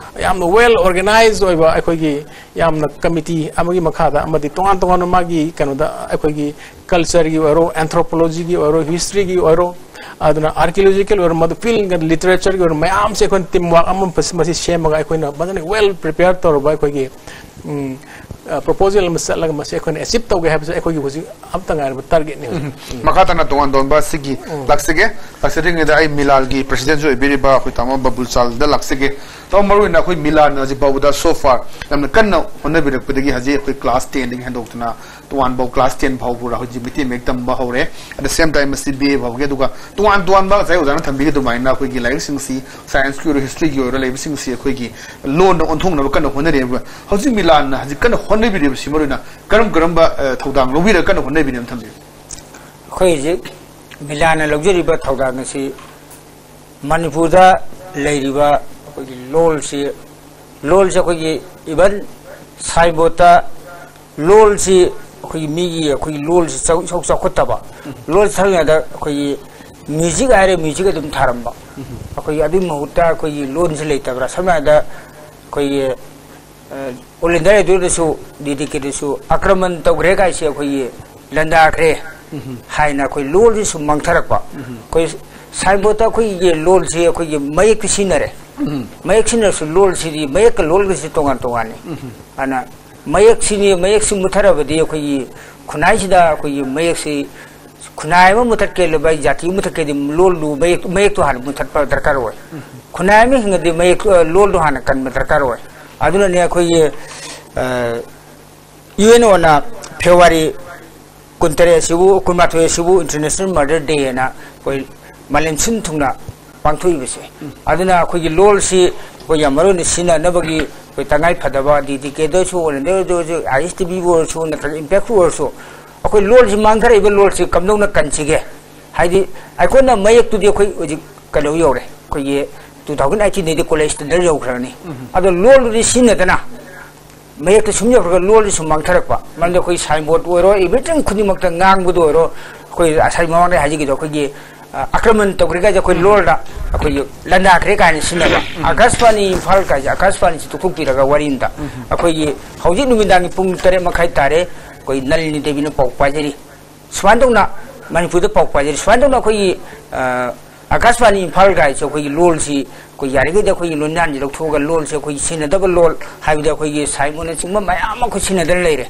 ꯌꯥꯝꯅ ꯋꯦꯜ ꯑꯣꯔꯒꯅꯥꯏꯖ ꯑꯣꯏꯕ ꯑꯩꯈꯣꯏꯒꯤ ꯌꯥꯝꯅ ꯀꯃꯤꯇꯤ ꯑꯃꯒꯤ ꯃꯈꯥꯗ ꯑꯃꯗꯤ ꯇꯣꯉꯥꯟ ꯇꯣꯉꯥꯟꯕ ꯃꯥꯒꯤ ꯀꯩꯅꯣꯗ ꯑꯩꯈꯣꯏꯒꯤ ꯀꯜꯆꯔꯒꯤ ꯑꯣꯏꯔꯣ, ꯑꯦꯟꯊ꯭ꯔꯣꯄꯣꯂꯣꯖꯤꯒꯤ ꯑꯣꯏꯔꯣ, ꯍꯤꯁꯇ꯭ꯔꯤꯒꯤ ꯑꯣꯏꯔꯣ, ꯑꯗꯨꯅ ꯑꯥꯔꯀꯤꯑꯣꯂꯣꯖꯤꯀꯦꯜ ꯑꯣꯏꯔꯣ, ꯃꯗꯨ ꯐꯤꯜ ꯂꯤꯇꯔꯦꯆꯔꯒꯤ ꯑꯣꯏꯔꯣ ꯃꯌꯥꯝꯁꯦ ꯑꯩꯈꯣꯏꯅ ꯇꯤꯝ ꯋꯥꯔꯛ ꯑꯃ ꯃꯁꯤ ꯁꯦꯝꯃꯒ ꯑꯩꯈꯣꯏꯅ ꯐꯖꯅ ꯋꯦꯜ ꯄ꯭ꯔꯤꯄꯦꯌꯔ ꯇꯧꯔꯕ ꯑꯩꯈꯣꯏꯒꯤ ꯄ꯭ꯔꯣꯄꯣꯖꯦꯜ ꯑꯃ ꯆꯠꯂꯒ ꯃꯁꯤ ꯑꯩꯈꯣꯏꯅ ꯑꯦꯆꯤꯞ ꯇꯧꯒꯦ ꯍꯥꯏꯕꯁꯦ ꯑꯩꯈꯣꯏꯒꯤ ꯍꯧꯖꯤꯛ ꯑꯝꯇ ꯉꯥꯏꯔꯕ ꯇꯥꯔꯒꯦꯠꯅꯤ ꯍꯧꯖꯤꯛ꯫ ꯎꯝ꯫ ꯃꯈꯥ ꯇꯥꯅ ꯇꯣꯉꯥꯟ ꯇꯣꯉꯥꯟꯕ ꯁꯤꯒꯤ ꯎꯝ꯫ ꯂꯥꯛꯆꯒꯦ꯫ ꯂꯥꯛꯆꯗ꯭ꯔꯤꯉꯩꯗ ꯑꯩ ꯃꯤꯂꯥꯜꯒꯤ ꯄ꯭ꯔꯁꯤꯗꯦꯟꯁꯨ ꯑꯣꯏꯕꯤꯔꯤꯕ ꯑꯩꯈꯣꯏ ꯇꯥꯃꯣ ꯕꯕꯨꯜ ꯆꯥꯜꯗ ꯂꯥꯛꯆꯒꯦ꯫ ꯇꯥꯃꯣ, ꯃꯔꯨꯑꯣꯏꯅ ꯑꯩꯈꯣꯏ ꯃꯤꯂꯥꯜꯅ ꯍꯧꯖꯤꯛ ꯐꯥꯎꯕꯗ so far ꯌꯥꯝꯅ ꯀꯟꯅ ꯍꯣꯠꯅꯕꯤꯔꯛꯄꯗꯒꯤ ꯍꯧꯖꯤꯛ ꯑꯩꯈꯣꯏ ꯀ꯭ꯂꯥꯁ ꯇꯦꯟꯗꯒꯤ ꯍꯦꯟꯗꯣꯛꯇꯅ ꯇꯣꯉꯥꯟꯕ ꯀ꯭ꯂꯥꯁ ꯇꯦꯟ ꯐꯥꯎꯕ ꯍꯧꯖꯤꯛ ꯃꯩꯇꯩ ꯃꯌꯦꯛ ꯇꯝꯕ ꯍꯧꯔꯦ꯫ At the same time ꯃꯁꯤ ꯕꯤ ꯑꯦ ꯐꯥꯎꯒꯤ, ꯑꯗꯨꯒ ꯇꯣꯉꯥꯟ ꯇꯣꯉꯥꯟꯕ ꯉꯁꯥꯏ ꯑꯣꯖꯥꯅ ꯊꯝꯕꯤꯈꯤ ꯑꯗꯨꯃꯥꯏꯅ ꯑꯩꯈꯣꯏꯒꯤ ꯂꯥꯏꯔꯤꯛꯁꯤꯡꯁꯤ ꯁꯥꯏꯟꯁꯀꯤ ꯑꯣꯏꯔꯣ ꯍꯤꯁꯇ꯭ꯔꯤꯒꯤ ꯑꯣꯏꯔꯣ ꯂꯩꯕꯁꯤꯡꯁꯤ ꯑꯩꯈꯣꯏꯒꯤ ꯂꯣꯟꯗ ꯑꯣꯟꯊꯣꯛꯅꯕ ꯀꯟꯅ ꯍꯣꯠꯅꯔꯤꯕ꯫ ꯍꯧꯖꯤꯛ ꯃꯤꯂꯥꯟꯅ ꯍꯧꯖꯤꯛ ꯀꯟꯅ ꯍꯣꯠꯅꯕꯤꯔꯤꯕꯁꯤ ꯃꯔꯨꯑꯣꯏꯅ ꯀꯔꯝ ꯀꯔꯝꯕ, ꯑ, ꯊꯧꯗꯥꯡ ꯂꯧꯕꯤꯔꯒ ꯀꯟꯅ ꯍꯣꯠꯅꯕꯤꯔꯤꯅꯣ ꯊꯝꯕꯤꯌꯨ꯫ ꯑꯩꯈꯣꯏ ꯍꯧꯖꯤꯛ ꯃꯤꯂꯥꯟꯅ ꯂꯧꯖꯔꯤꯕ ꯊꯧꯗꯥꯡ ꯑꯁꯤ ꯃꯅꯤꯄꯨꯔꯗ ꯂꯩꯔꯤꯕ ꯑꯩꯈꯣꯏꯒꯤ ꯂꯣꯜꯁꯤ, ꯂꯣꯜꯁꯤ ꯑꯩꯈꯣꯏꯒꯤ even ꯁꯥꯏꯟꯕꯣꯔꯗꯇ ꯂꯣꯜꯁꯤ ꯑꯩꯈꯣꯏꯒꯤ ꯃꯤꯒꯤ ꯑꯩꯈꯣꯏꯒꯤ ꯂꯣꯜꯁꯤ ꯆꯥꯎ-, ꯏꯆꯥꯎ ꯆꯥꯎꯈꯠꯇꯕ, ꯂꯣꯜ ꯁꯝꯅ ꯍꯥꯏꯔꯕꯗ ꯑꯩꯈꯣꯏꯒꯤ ꯃ꯭ꯌꯨꯖꯤꯛ ꯍꯥꯏꯔꯦ ꯃ꯭ꯌꯨꯖꯤꯛ ꯑꯗꯨꯝ ꯊꯥꯔꯝꯕ, ꯑꯩꯈꯣꯏꯒꯤ ꯑꯗꯨꯒꯤ ꯃꯍꯨꯠꯇ ꯑꯩꯈꯣꯏꯒꯤ ꯂꯣꯜꯁꯤ ꯂꯩꯇꯕ꯭ꯔꯥ? ꯁꯝꯅ ꯍꯥꯏꯔꯕꯗ ꯑꯩꯈꯣꯏꯒꯤ ꯑ, ꯑꯣꯜ ꯏꯟꯗꯤꯌꯥ ꯔꯦꯗꯤꯑꯣꯗꯁꯨ ꯗꯤ ꯗꯤ ꯀꯦꯗꯁꯨ ꯑꯥꯀ꯭ꯔꯃꯟ ꯇꯧꯈ꯭ꯔꯦ ꯀꯥꯏꯁꯦ ꯑꯩꯈꯣꯏꯒꯤ ꯂꯥꯟꯗꯥꯈ꯭ꯔꯦ ꯍꯥꯏꯅ ꯑꯩꯈꯣꯏ ꯂꯣꯜꯁꯤ ꯁꯨꯝ ꯃꯥꯡꯊꯔꯛꯄ꯫ ꯑꯩꯈꯣꯏ ꯁꯥꯏꯟꯕꯣꯔꯗꯇ ꯑꯩꯈꯣꯏꯒꯤ ꯂꯣꯜꯁꯤ ꯑꯩꯈꯣꯏꯒꯤ ꯃꯌꯦꯛꯇꯤ ꯁꯤꯖꯤꯟꯅꯔꯦ꯫ ꯃꯌꯦꯛ ꯁꯤꯖꯤꯟꯅꯔꯁꯨ ꯂꯣꯜꯁꯤꯗꯤ ꯃꯌꯦꯛꯀ ꯂꯣꯜꯒꯁꯤ ꯇꯣꯉꯥꯟ ꯇꯣꯉꯥꯟꯅꯤ꯫ ꯑꯗꯨꯅ ꯃꯌꯦꯛꯁꯤꯅꯤ, ꯃꯌꯦꯛꯁꯤ ꯃꯨꯠꯊꯔꯕꯗꯤ ꯑꯩꯈꯣꯏꯒꯤ ꯈꯨꯟꯅꯥꯏꯁꯤꯗ ꯑꯩꯈꯣꯏꯒꯤ ꯃꯌꯦꯛꯁꯤ ꯈꯨꯟꯅꯥꯏ ꯑꯃ ꯃꯨꯊꯠꯀꯦ, ꯂꯨꯕ ꯖꯥꯇꯤ ꯑꯃ ꯃꯨꯊꯠꯀꯦꯗꯤ ꯂꯣꯜꯗꯨ ꯃꯌꯦꯛ-, ꯃꯌꯦꯛꯇꯨ ꯍꯥꯟꯅ ꯃꯨꯊꯠꯄ ꯗꯔꯀꯥꯔ ꯑꯣꯏ꯫ ꯈꯨꯟꯅꯥꯏ ꯑꯃ ꯍꯤꯡꯉꯗꯤ ꯃꯌꯦꯛ, ꯑ, ꯂꯣꯜꯗꯨ ꯍꯥꯟꯅ ꯀꯟꯕ ꯗꯔꯀꯥꯔ ꯑꯣꯏ꯫ ꯑꯗꯨꯅꯅꯦ ꯑꯩꯈꯣꯏꯒꯤ, ꯑ, ꯌꯨ ꯑꯦꯟ ꯑꯣꯅ ꯐꯦꯕ꯭ꯔꯨꯋꯥꯔꯤ ꯀꯨꯟꯇꯔꯦꯠ ꯑꯁꯤꯕꯨ, ꯀꯨꯟꯃꯥꯊꯣꯏ ꯑꯁꯤꯕꯨ International Mother Day ꯍꯥꯏꯅ ꯑꯩꯈꯣꯏ ꯃꯥꯂꯦꯝ ꯁꯤꯟ ꯊꯨꯡꯅ ꯄꯥꯡꯊꯣꯛꯏꯕꯁꯦ꯫ ꯑꯗꯨꯅ ꯑꯩꯈꯣꯏꯒꯤ ꯂꯣꯜꯁꯤ ꯑꯩꯈꯣꯏ ꯌꯥꯝ ꯃꯔꯨ ꯑꯣꯏꯅ ꯁꯤꯖꯤꯟꯅꯅꯕꯒꯤ ꯑꯩꯈꯣꯏ ꯇꯉꯥꯏ ꯐꯗꯕ ꯗꯤꯗꯤꯀꯦꯗꯔꯁꯨ ꯑꯣꯏꯔꯁꯨ, ꯑꯥꯏ ꯑꯦꯁ ꯇꯤ ꯚꯤꯕꯨ ꯑꯣꯏꯔꯁꯨ, ꯅꯠꯇ꯭ꯔꯒ ꯏꯝꯄꯦꯛꯄꯨ ꯑꯣꯏꯔꯁꯨ, ꯑꯩꯈꯣꯏ ꯂꯣꯜꯁꯤ ꯃꯥꯡꯊꯔꯛꯏꯕ ꯂꯣꯜꯁꯤ ꯀꯝꯗꯧꯅ ꯀꯟꯁꯤꯒꯦ? ꯍꯥꯏꯗꯤ ꯑꯩꯈꯣꯏꯅ ꯃꯌꯦꯛꯇꯨꯗꯤ ꯑꯩꯈꯣꯏ ꯍꯧꯖꯤꯛ ꯀꯩꯅꯣ ꯌꯧꯔꯦ, ꯑꯩꯈꯣꯏꯒꯤ two thousand eighteen ꯗꯩꯗꯤ ꯀꯣꯂꯦꯖ ꯁ꯭ꯇꯦꯟꯗꯔꯗ ꯌꯧꯈ꯭ꯔꯅꯤ꯫ ꯑꯗꯣ ꯂꯣꯜꯗꯨꯗꯤ ꯁꯤꯖꯤꯟꯅꯗꯅ ꯃꯌꯦꯛꯇ ꯁꯨꯝ ꯌꯧꯈ꯭ꯔꯒ ꯂꯣꯜꯗꯤ ꯁꯨꯝ ꯃꯥꯡꯊꯔꯛꯄ꯫ ꯃꯔꯝꯗꯤ ꯑꯩꯈꯣꯏ ꯁꯥꯏꯟꯕꯣꯔꯗ ꯑꯣꯏꯔꯣ, ꯏꯕ꯭ꯔꯤꯊꯤꯡ ꯈꯨꯗꯤꯡꯃꯛꯇ ꯉꯥꯡꯕꯗ ꯑꯣꯏꯔꯣ, ꯑꯩꯈꯣꯏ ꯉꯁꯥꯏ ꯃꯃꯥꯡꯗ ꯍꯥꯏꯖꯈꯤꯗꯣ, ꯑꯩꯈꯣꯏꯒꯤ ꯑ, ꯑꯥꯀ꯭ꯔꯃꯟ ꯇꯧꯈ꯭ꯔꯦ ꯀꯥꯏꯁꯦ ꯑꯩꯈꯣꯏ ꯂꯣꯜꯗ ꯑꯩꯈꯣꯏꯒꯤ ꯂꯥꯟꯗꯥꯈ꯭ꯔꯦ ꯀꯥꯏꯅ ꯁꯤꯖꯤꯟꯅꯕ꯫ ꯑꯥꯀꯥꯁꯕꯥꯅꯤ ꯏꯝꯐꯥꯜ ꯀꯥꯏꯁꯦ, ꯑꯥꯀꯥꯁꯕꯥꯅꯤꯁꯤ ꯇꯣꯛꯊꯣꯛꯄꯤꯔꯒ ꯋꯥꯔꯤ ꯑꯝꯗ, ꯑꯩꯈꯣꯏꯒꯤ ꯍꯧꯖꯤꯛ ꯅꯨꯃꯤꯗꯥꯡꯒꯤ ꯄꯨꯡ ꯇꯔꯦꯠ ꯃꯈꯥꯏ ꯇꯥꯔꯦ, ꯑꯩꯈꯣꯏ ꯅꯂꯤꯅꯤ ꯗꯦꯕꯤꯅ ꯄꯥꯎ ꯄꯥꯏꯖꯔꯤ꯫ ꯁꯨꯃꯥꯏꯅ ꯇꯧꯅ ꯃꯅꯤꯄꯨꯔꯗ ꯄꯥꯎ ꯄꯥꯏꯖꯔꯤ꯫ ꯁꯨꯃꯥꯏꯅ ꯇꯧꯅ ꯑꯩꯈꯣꯏꯒꯤ, ꯑ, ꯑꯥꯀꯥꯁꯕꯥꯅꯤ ꯏꯝꯐꯥꯜ ꯀꯥꯏꯁꯦ ꯑꯩꯈꯣꯏꯒꯤ ꯂꯣꯜꯁꯤ ꯑꯩꯈꯣꯏ ꯌꯥꯔꯤꯈꯩꯗꯤ ꯑꯩꯈꯣꯏꯒꯤ ꯂꯣꯟꯌꯥꯟꯁꯤ ꯂꯧꯊꯣꯛꯑꯒ ꯂꯣꯜꯁꯦ ꯑꯩꯈꯣꯏꯒꯤ ꯁꯤꯖꯤꯟꯅꯗꯕ ꯂꯣꯜ ꯍꯥꯏꯕꯗꯤ ꯑꯩꯈꯣꯏꯒꯤ ꯁꯥꯏꯃꯣꯟꯅꯆꯤꯡꯕ ꯃꯌꯥꯝ ꯑꯃ ꯑꯩꯈꯣꯏ ꯁꯤꯖꯤꯟꯅꯗꯅ ꯂꯩꯔꯦ꯫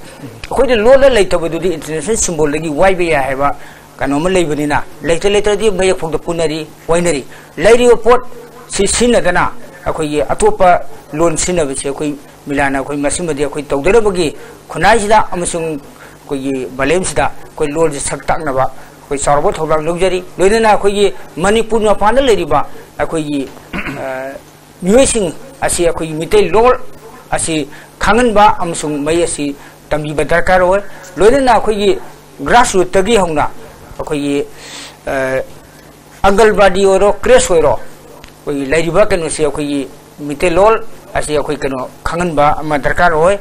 ꯑꯩꯈꯣꯏꯗ ꯂꯣꯜꯗ ꯂꯩꯇꯕꯗꯨꯗꯤ international symbolꯗꯒꯤ ꯋꯥꯏꯕ ꯌꯥꯏ ꯍꯥꯏꯕ ꯀꯩꯅꯣꯝꯃ ꯂꯩꯕꯅꯤꯅ, ꯂꯩꯇ ꯂꯩꯇ꯭ꯔꯗꯤ ꯃꯌꯦꯛ ꯐꯥꯎꯗ ꯄꯨꯅꯔꯤ, ꯋꯥꯏꯅꯔꯤ꯫ ꯂꯩꯔꯤꯕ ꯄꯣꯠ ꯁꯤ ꯁꯤꯖꯤꯟꯅꯗꯅ ꯑꯩꯈꯣꯏꯒꯤ ꯑꯇꯣꯞꯄ ꯂꯣꯟ ꯁꯤꯖꯤꯟꯅꯕꯁꯦ ꯑꯩꯈꯣꯏ ꯃꯤꯂꯥꯟꯅ ꯑꯩꯈꯣꯏ ꯃꯁꯤꯃꯗꯤ ꯑꯩꯈꯣꯏ ꯇꯧꯗꯅꯕꯒꯤ ꯈꯨꯟꯅꯥꯏꯁꯤꯗ ꯑꯃꯁꯨꯡ ꯑꯩꯈꯣꯏꯒꯤ ꯃꯥꯂꯦꯝꯁꯤꯗ ꯑꯩꯈꯣꯏ ꯂꯣꯟꯁꯤ ꯁꯛ ꯇꯥꯛꯅꯕ ꯑꯩꯈꯣꯏ ꯆꯥꯎꯔꯕ ꯊꯧꯗꯥꯡ ꯂꯧꯖꯔꯤ꯫ ꯂꯣꯏꯅꯅ ꯑꯩꯈꯣꯏꯒꯤ ꯃꯅꯤꯄꯨꯔ ꯃꯄꯥꯟꯗ ꯂꯩꯔꯤꯕ ꯑꯩꯈꯣꯏꯒꯤ, ꯑ, ꯃꯤꯑꯣꯏꯁꯤꯡ ꯑꯁꯤ ꯑꯩꯈꯣꯏꯒꯤ ꯃꯤꯇꯩ ꯂꯣꯜ ꯑꯁꯤ ꯈꯪꯍꯟꯕ ꯑꯃꯁꯨꯡ ꯃꯍꯩ ꯑꯁꯤ ꯇꯝꯕꯤꯕ ꯗꯔꯀꯥꯔ ꯑꯣꯏ꯫ ꯂꯣꯏꯅꯅ ꯑꯩꯈꯣꯏꯒꯤ grassrootꯇꯒꯤ ꯍꯧꯅ ꯑꯩꯈꯣꯏꯒꯤ, ꯑ, ꯑꯪꯒꯜꯕꯥꯗꯤ ꯑꯣꯏꯔꯣ, creche ꯑꯣꯏꯔꯣ, ꯑꯩꯈꯣꯏꯒꯤ ꯂꯩꯔꯤꯕ ꯀꯩꯅꯣꯁꯤ ꯑꯩꯈꯣꯏꯒꯤ ꯃꯤꯇꯩꯂꯣꯟ ꯑꯁꯤ ꯑꯩꯈꯣꯏ ꯀꯩꯅꯣ ꯈꯪꯍꯟꯕ ꯑꯃ ꯗꯔꯀꯥꯔ ꯑꯣꯏ꯫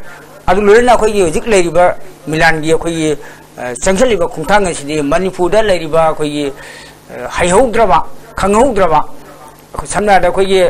ꯑꯗꯨ ꯂꯣꯏꯅꯅ ꯑꯩꯈꯣꯏꯒꯤ ꯍꯧꯖꯤꯛ ꯂꯩꯔꯤꯕ ꯃꯤꯂꯥꯟꯒꯤ ꯑꯩꯈꯣꯏꯒꯤ, ꯑ, ꯆꯪꯁꯤꯜꯂꯤꯕ ꯈꯣꯡꯊꯥꯡ ꯑꯁꯤꯗꯤ ꯃꯅꯤꯄꯨꯔꯗ ꯂꯩꯔꯤꯕ ꯑꯩꯈꯣꯏꯒꯤ, ꯑ, ꯍꯩꯍꯧꯗ꯭ꯔꯕ, ꯈꯪꯍꯧꯗ꯭ꯔꯕ, ꯑꯩꯈꯣꯏ ꯁꯝꯅ ꯍꯥꯏꯔꯕꯗ ꯑꯩꯈꯣꯏꯒꯤ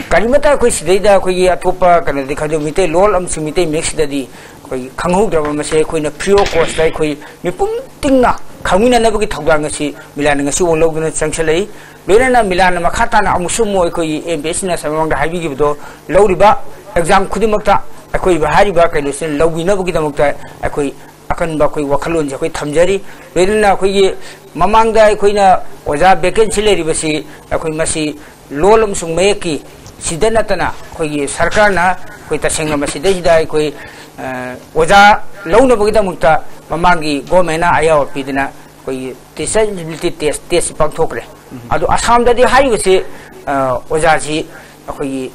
ꯀꯔꯤꯃꯠꯇ ꯑꯩꯈꯣꯏ ꯁꯤꯗꯩꯗ ꯑꯩꯈꯣꯏꯒꯤ ꯑꯇꯣꯞꯄ ꯀꯩꯅꯣꯗꯤ ꯈꯪꯗꯦ, ꯃꯤꯇꯩꯂꯣꯟ ꯑꯃꯁꯨꯡ ꯃꯤꯇꯩ ꯃꯌꯦꯛꯁꯤꯗꯗꯤ ꯑꯩꯈꯣꯏ ꯈꯪꯍꯧꯗ꯭ꯔꯕ ꯃꯁꯦ ꯑꯩꯈꯣꯏꯅ free of costꯇ ꯑꯩꯈꯣꯏ ꯃꯤꯄꯨꯝ ꯇꯤꯡꯅ ꯈꯪꯃꯤꯟꯅꯅꯕꯒꯤ ꯊꯧꯗꯥꯡ ꯑꯁꯤ ꯃꯤꯂꯥꯟꯅ ꯉꯁꯤ ꯂꯧꯗꯨꯅ ꯆꯪꯁꯤꯜꯂꯛꯏ꯫ ꯂꯣꯏꯅꯅ ꯃꯤꯂꯥꯟꯅ ꯃꯈꯥ ꯇꯥꯅ ꯑꯃꯨꯛꯁꯨ ꯑꯃꯨꯛ ꯑꯩꯈꯣꯏꯒꯤ ꯑꯦꯝ ꯄꯤ ꯑꯦꯁ ꯁꯤꯅ ꯃꯃꯥꯡꯗ ꯍꯥꯏꯕꯤꯈꯤꯕꯗꯣ ꯂꯧꯔꯤꯕ exam ꯈꯨꯗꯤꯡꯃꯛꯇ ꯑꯩꯈꯣꯏ ꯍꯥꯏꯔꯤꯕ ꯀꯩꯅꯣꯁꯤꯅ ꯂꯧꯕꯤꯅꯕꯒꯤꯗꯃꯛꯇ ꯑꯩꯈꯣꯏ ꯑꯀꯟꯕ ꯑꯩꯈꯣꯏ ꯋꯥꯈꯜꯂꯣꯟꯁꯦ ꯑꯩꯈꯣꯏ ꯊꯝꯖꯔꯤ꯫ ꯂꯣꯏꯅꯅ ꯑꯩꯈꯣꯏꯒꯤ ꯃꯃꯥꯡꯗ ꯑꯩꯈꯣꯏꯅ ꯑꯣꯖꯥ vacancy ꯂꯩꯔꯤꯕꯁꯤ ꯑꯩꯈꯣꯏ ꯃꯁꯤ ꯂꯣꯜ ꯑꯃꯁꯨꯡ ꯃꯌꯦꯛꯀꯤ ꯁꯤꯗ ꯅꯠꯇꯅ ꯑꯩꯈꯣꯏꯒꯤ ꯁꯔꯀꯥꯔꯅ ꯑꯩꯈꯣꯏ ꯇꯁꯦꯡꯅ ꯃꯁꯤꯗꯩꯁꯤꯗ ꯑꯩꯈꯣꯏ, ꯑ, ꯑꯣꯖꯥ ꯂꯧꯅꯕꯒꯤꯗꯃꯛꯇ ꯃꯃꯥꯡꯒꯤ ꯒꯣꯔꯃꯦꯟꯅ ꯑꯌꯥꯕ ꯄꯤꯗꯅ ꯑꯩꯈꯣꯏꯒꯤ ꯇꯤꯆꯔ ꯏꯂꯤꯖꯤꯕꯤꯂꯤꯇꯤ ꯇꯦꯁ ꯇꯦꯁꯁꯤ ꯄꯥꯡꯊꯣꯛꯈ꯭ꯔꯦ꯫ ꯑꯗꯣ ꯑꯁꯥꯝꯗꯗꯤ ꯍꯥꯏꯔꯤꯕꯁꯤ, ꯑ, ꯑꯣꯖꯥꯁꯤ ꯑꯩꯈꯣꯏꯒꯤ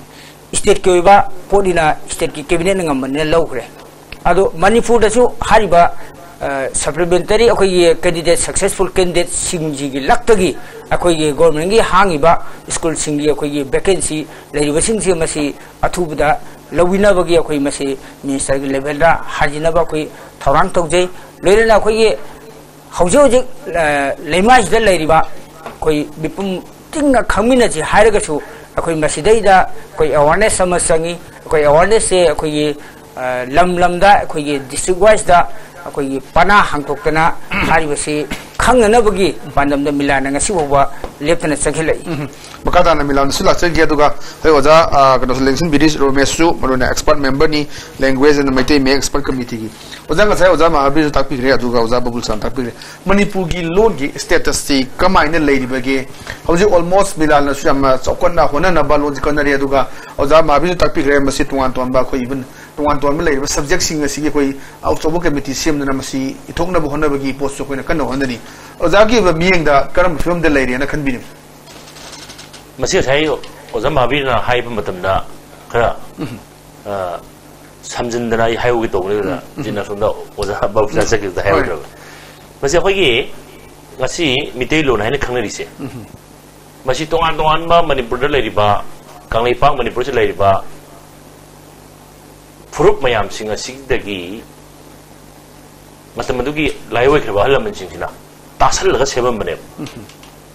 ꯁ꯭ꯇꯦꯠꯀꯤ ꯑꯣꯏꯕ ꯄꯣꯠꯅꯤꯅ ꯁ꯭ꯇꯦꯠꯀꯤ ꯀꯦꯕꯤꯅꯦꯠꯅ ꯉꯝꯕꯅꯤꯅ ꯂꯧꯈ꯭ꯔꯦ꯫ ꯑꯗꯣ ꯃꯅꯤꯄꯨꯔꯗꯁꯨ ꯍꯥꯏꯔꯤꯕ, ꯑ, ꯁꯄ꯭ꯂꯤꯃꯦꯟꯇꯔꯤ ꯑꯩꯈꯣꯏꯒꯤ ꯀꯦꯟꯗꯤꯗꯦꯠ, ꯁꯛꯁꯦꯁꯐꯨꯜ ꯀꯦꯟꯗꯤꯗꯦꯠꯁꯤꯡꯁꯤꯒꯤ ꯂꯛꯇꯒꯤ ꯑꯩꯈꯣꯏꯒꯤ ꯒꯣꯔꯃꯦꯟꯒꯤ ꯍꯥꯡꯉꯤꯕ ꯁ꯭ꯀꯨꯜꯁꯤꯡꯒꯤ ꯑꯩꯈꯣꯏꯒꯤ ꯚꯦꯀꯦꯟꯁꯤ ꯂꯩꯔꯤꯕꯁꯤꯡꯁꯦ ꯃꯁꯤ ꯑꯊꯨꯕꯗ ꯂꯧꯕꯤꯅꯕꯒꯤ ꯑꯩꯈꯣꯏ ꯃꯁꯤ ꯃꯤꯅꯤꯁꯇꯔꯒꯤ ꯂꯦꯚꯦꯜꯗ ꯍꯥꯏꯖꯅꯕ ꯑꯩꯈꯣꯏ ꯊꯧꯔꯥꯡ ꯇꯧꯖꯩ꯫ ꯂꯣꯏꯅꯅ ꯑꯩꯈꯣꯏꯒꯤ ꯍꯧꯖꯤꯛ ꯍꯧꯖꯤꯛ, ꯑ, ꯂꯩꯃꯥꯏꯁꯤꯗ ꯂꯩꯔꯤꯕ ꯑꯩꯈꯣꯏ ꯃꯤꯄꯨꯝ ꯇꯤꯡꯅ ꯈꯪꯃꯤꯟꯅꯁꯤ ꯍꯥꯏꯔꯒꯁꯨ ꯑꯩꯈꯣꯏ ꯃꯁꯤꯗꯩꯗ ꯑꯩꯈꯣꯏ ꯑꯦꯋꯥꯔꯅꯦꯁ ꯑꯃ ꯆꯪꯉꯤ꯫ ꯑꯩꯈꯣꯏ ꯑꯦꯋꯥꯔꯅꯦꯁꯁꯦ ꯑꯩꯈꯣꯏꯒꯤ, ꯑ, ꯂꯝ ꯂꯝꯗ ꯑꯩꯈꯣꯏꯒꯤ ꯗꯤꯁꯇ꯭ꯔꯤꯛ ꯋꯥꯏꯁꯇ ꯑꯩꯈꯣꯏꯒꯤ ꯄꯅꯥ ꯍꯥꯡꯗꯣꯛꯇꯅ ꯍꯥꯏꯔꯤꯕꯁꯤ ꯈꯪꯅꯅꯕꯒꯤ ꯄꯥꯟꯗꯝꯗ ꯃꯤꯂꯥꯟꯅ ꯉꯁꯤ ꯐꯥꯎꯕ ꯂꯦꯞꯇꯅ ꯆꯪꯁꯤꯜꯂꯛꯏ꯫ ꯎꯝ꯫ ꯃꯈꯥ ꯇꯥꯅ ꯃꯤꯂꯥꯟꯁꯨ ꯂꯥꯛꯆꯒꯦ, ꯑꯗꯨꯒ ꯑꯩꯈꯣꯏ ꯑꯣꯖꯥ, ꯑ, ꯀꯩꯅꯣꯁꯨ ꯂꯦꯡꯁꯤꯟꯕꯤꯔꯤ, ꯔꯣꯃꯦꯁꯁꯨ ꯃꯔꯨꯑꯣꯏꯅ ꯑꯦꯛꯁꯄꯔꯠ ꯃꯦꯝꯕꯔꯅꯤ, ꯂꯦꯡꯒ꯭ꯋꯦꯖ ꯑꯦꯟ ꯃꯩꯇꯩ ꯃꯌꯦꯛ ꯑꯦꯛꯁꯄꯔꯠ ꯀꯃꯤꯇꯤꯒꯤ꯫ ꯑꯣꯖꯥ, ꯉꯁꯥꯏ ꯑꯣꯖꯥ ꯃꯍꯥꯕꯤꯔꯁꯨ ꯇꯥꯛꯄꯤꯈ꯭ꯔꯦ, ꯑꯗꯨꯒ ꯑꯣꯖꯥ ꯕꯕꯨꯜꯁꯅ ꯇꯥꯛꯄꯤꯈ꯭ꯔꯦ꯫ ꯃꯅꯤꯄꯨꯔꯒꯤ ꯂꯣꯟꯒꯤ ꯁ꯭ꯇꯦꯇꯁꯁꯤ ꯀꯃꯥꯏꯅ ꯂꯩꯔꯤꯕꯒꯦ? ꯍꯧꯖꯤꯛ ꯑꯣꯜꯃꯣꯁ ꯃꯤꯂꯥꯟꯅꯁꯨ ꯌꯥꯝꯅ ꯆꯥꯎꯈꯠꯅ ꯍꯣꯠꯅꯅꯕ ꯂꯣꯟꯁꯤ ꯀꯟꯅꯔꯤ, ꯑꯗꯨꯒ ꯑꯣꯖꯥ ꯃꯍꯥꯕꯤꯔꯁꯨ ꯇꯥꯛꯄꯤꯈ꯭ꯔꯦ, ꯃꯁꯤ ꯇꯣꯉꯥꯟ ꯇꯣꯉꯥꯟꯕ ꯑꯩꯈꯣꯏ ꯏꯚꯟ ꯇꯣꯉꯥꯟ ꯇꯣꯉꯥꯟꯕ ꯂꯩꯔꯤꯕ ꯁꯕꯖꯦꯛꯁꯤꯡ ꯑꯁꯤꯒꯤ ꯑꯩꯈꯣꯏ ꯑꯆꯧꯕ ꯀꯃꯤꯇꯤ ꯁꯦꯝꯗꯨꯅ ꯃꯁꯤ ꯏꯊꯣꯛꯅꯕ ꯍꯣꯠꯅꯕꯒꯤ ꯄꯣꯠꯁꯨ ꯑꯩꯈꯣꯏꯅ ꯀꯟꯅ ꯍꯣꯠꯅꯔꯤ꯫ ꯑꯣꯖꯥꯒꯤ ꯑꯣꯏꯕ ꯃꯤꯠꯌꯦꯡꯗ ꯀꯔꯝꯕ ꯐꯤꯕꯝꯗ ꯂꯩꯔꯦꯅ ꯈꯟꯕꯤꯔꯤ? ꯃꯁꯤ ꯉꯁꯥꯏ ꯑꯣꯖꯥ ꯃꯍꯥꯕꯤꯔꯅ ꯍꯥꯏꯕ ꯃꯇꯝꯗ ꯈꯔ, ꯎꯝ꯫ ꯑ, ꯁꯝꯖꯤꯟꯗꯅ ꯑꯩ ꯍꯥꯏꯍꯧꯒꯦ ꯇꯧꯕꯅꯤ, ꯑꯗꯨꯗ ꯎꯝ, ꯎꯝ꯫ ꯍꯧꯖꯤꯛꯅ ꯁꯣꯝꯗ ꯑꯣꯖꯥ ꯕꯕꯨꯁꯅꯥ ꯆꯠꯈꯤꯕꯗ ꯍꯥꯏꯍꯧꯗ꯭ꯔꯕ꯫ ꯃꯁꯤ ꯑꯩꯈꯣꯏꯒꯤ ꯉꯁꯤ ꯃꯤꯇꯩꯂꯣꯟ ꯍꯥꯏꯅ ꯈꯪꯅꯔꯤꯁꯦ, ꯎꯝ꯫ ꯃꯁꯤ ꯇꯣꯉꯥꯟ ꯇꯣꯉꯥꯟꯕ ꯃꯅꯤꯄꯨꯔꯗ ꯂꯩꯔꯤꯕ, ꯀꯪꯂꯩꯄꯥꯛ ꯃꯅꯤꯄꯨꯔꯁꯤꯗ ꯂꯩꯔꯤꯕ ꯐꯨꯔꯨꯞ ꯃꯌꯥꯝꯁꯤꯡ ꯑꯁꯤꯗꯒꯤ ꯃꯇꯝ ꯑꯗꯨꯒꯤ ꯂꯥꯏꯑꯣꯏꯈ꯭ꯔꯕ ꯑꯍꯜ ꯂꯃꯟꯁꯤꯡꯁꯤꯅ ꯇꯥꯁꯜꯂꯒ ꯁꯦꯝꯃꯝꯕꯅꯦꯕ꯫ ꯎꯝ꯫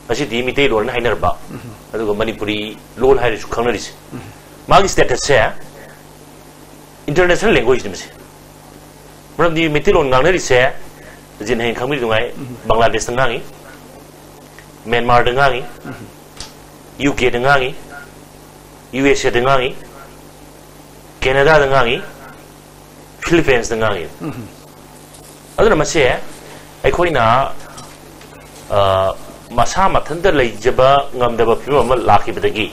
ꯉꯁꯤꯗꯤ ꯃꯤꯇꯩꯂꯣꯟ ꯍꯥꯏꯅꯔꯕ, ꯎꯝ꯫ ꯑꯗꯨꯒ ꯃꯅꯤꯄꯨꯔꯤ ꯂꯣꯟ ꯍꯥꯏꯔꯁꯨ ꯈꯪꯅꯔꯤꯁꯦ꯫ ꯎꯝ꯫ ꯃꯥꯒꯤ ꯁ꯭ꯇꯦꯇꯁꯁꯦ ꯏꯟꯇꯔꯅꯦꯁꯅꯦꯜ ꯂꯦꯡꯒ꯭ꯋꯦꯖꯅꯤ ꯃꯁꯤ꯫ ꯃꯔꯝꯗꯤ ꯃꯩꯇꯩꯂꯣꯟ ꯉꯥꯡꯅꯔꯤꯁꯦ ꯍꯧꯖꯤꯛ ꯍꯌꯦꯡ ꯈꯪꯕꯤꯗꯨꯉꯥꯏ, ꯎꯝ꯫ ꯕꯪꯒ꯭ꯂꯥꯗꯦꯁꯇ ꯉꯥꯡꯉꯤ, ꯃ꯭ꯌꯥꯟꯃꯥꯔꯗ ꯉꯥꯡꯉꯤ, ꯎꯝ꯫ ꯌꯨ ꯀꯦꯗ ꯉꯥꯡꯉꯤ, ꯌꯨ ꯑꯦꯁ ꯑꯦꯗ ꯉꯥꯡꯉꯤ, ꯀꯦꯅꯥꯗꯥꯗ ꯉꯥꯡꯉꯤ, ꯐꯤꯂꯤꯄꯤꯟꯁꯇ ꯉꯥꯡꯉꯤ꯫ ꯎꯝ꯫ ꯑꯗꯨꯅ ꯃꯁꯦ ꯑꯩꯈꯣꯏꯅ, ꯑ, ꯃꯁꯥ ꯃꯊꯟꯇ ꯂꯩꯖꯕ ꯉꯝꯗꯕ ꯐꯤꯕꯝ ꯑꯃ ꯂꯥꯛꯈꯤꯕꯗꯒꯤ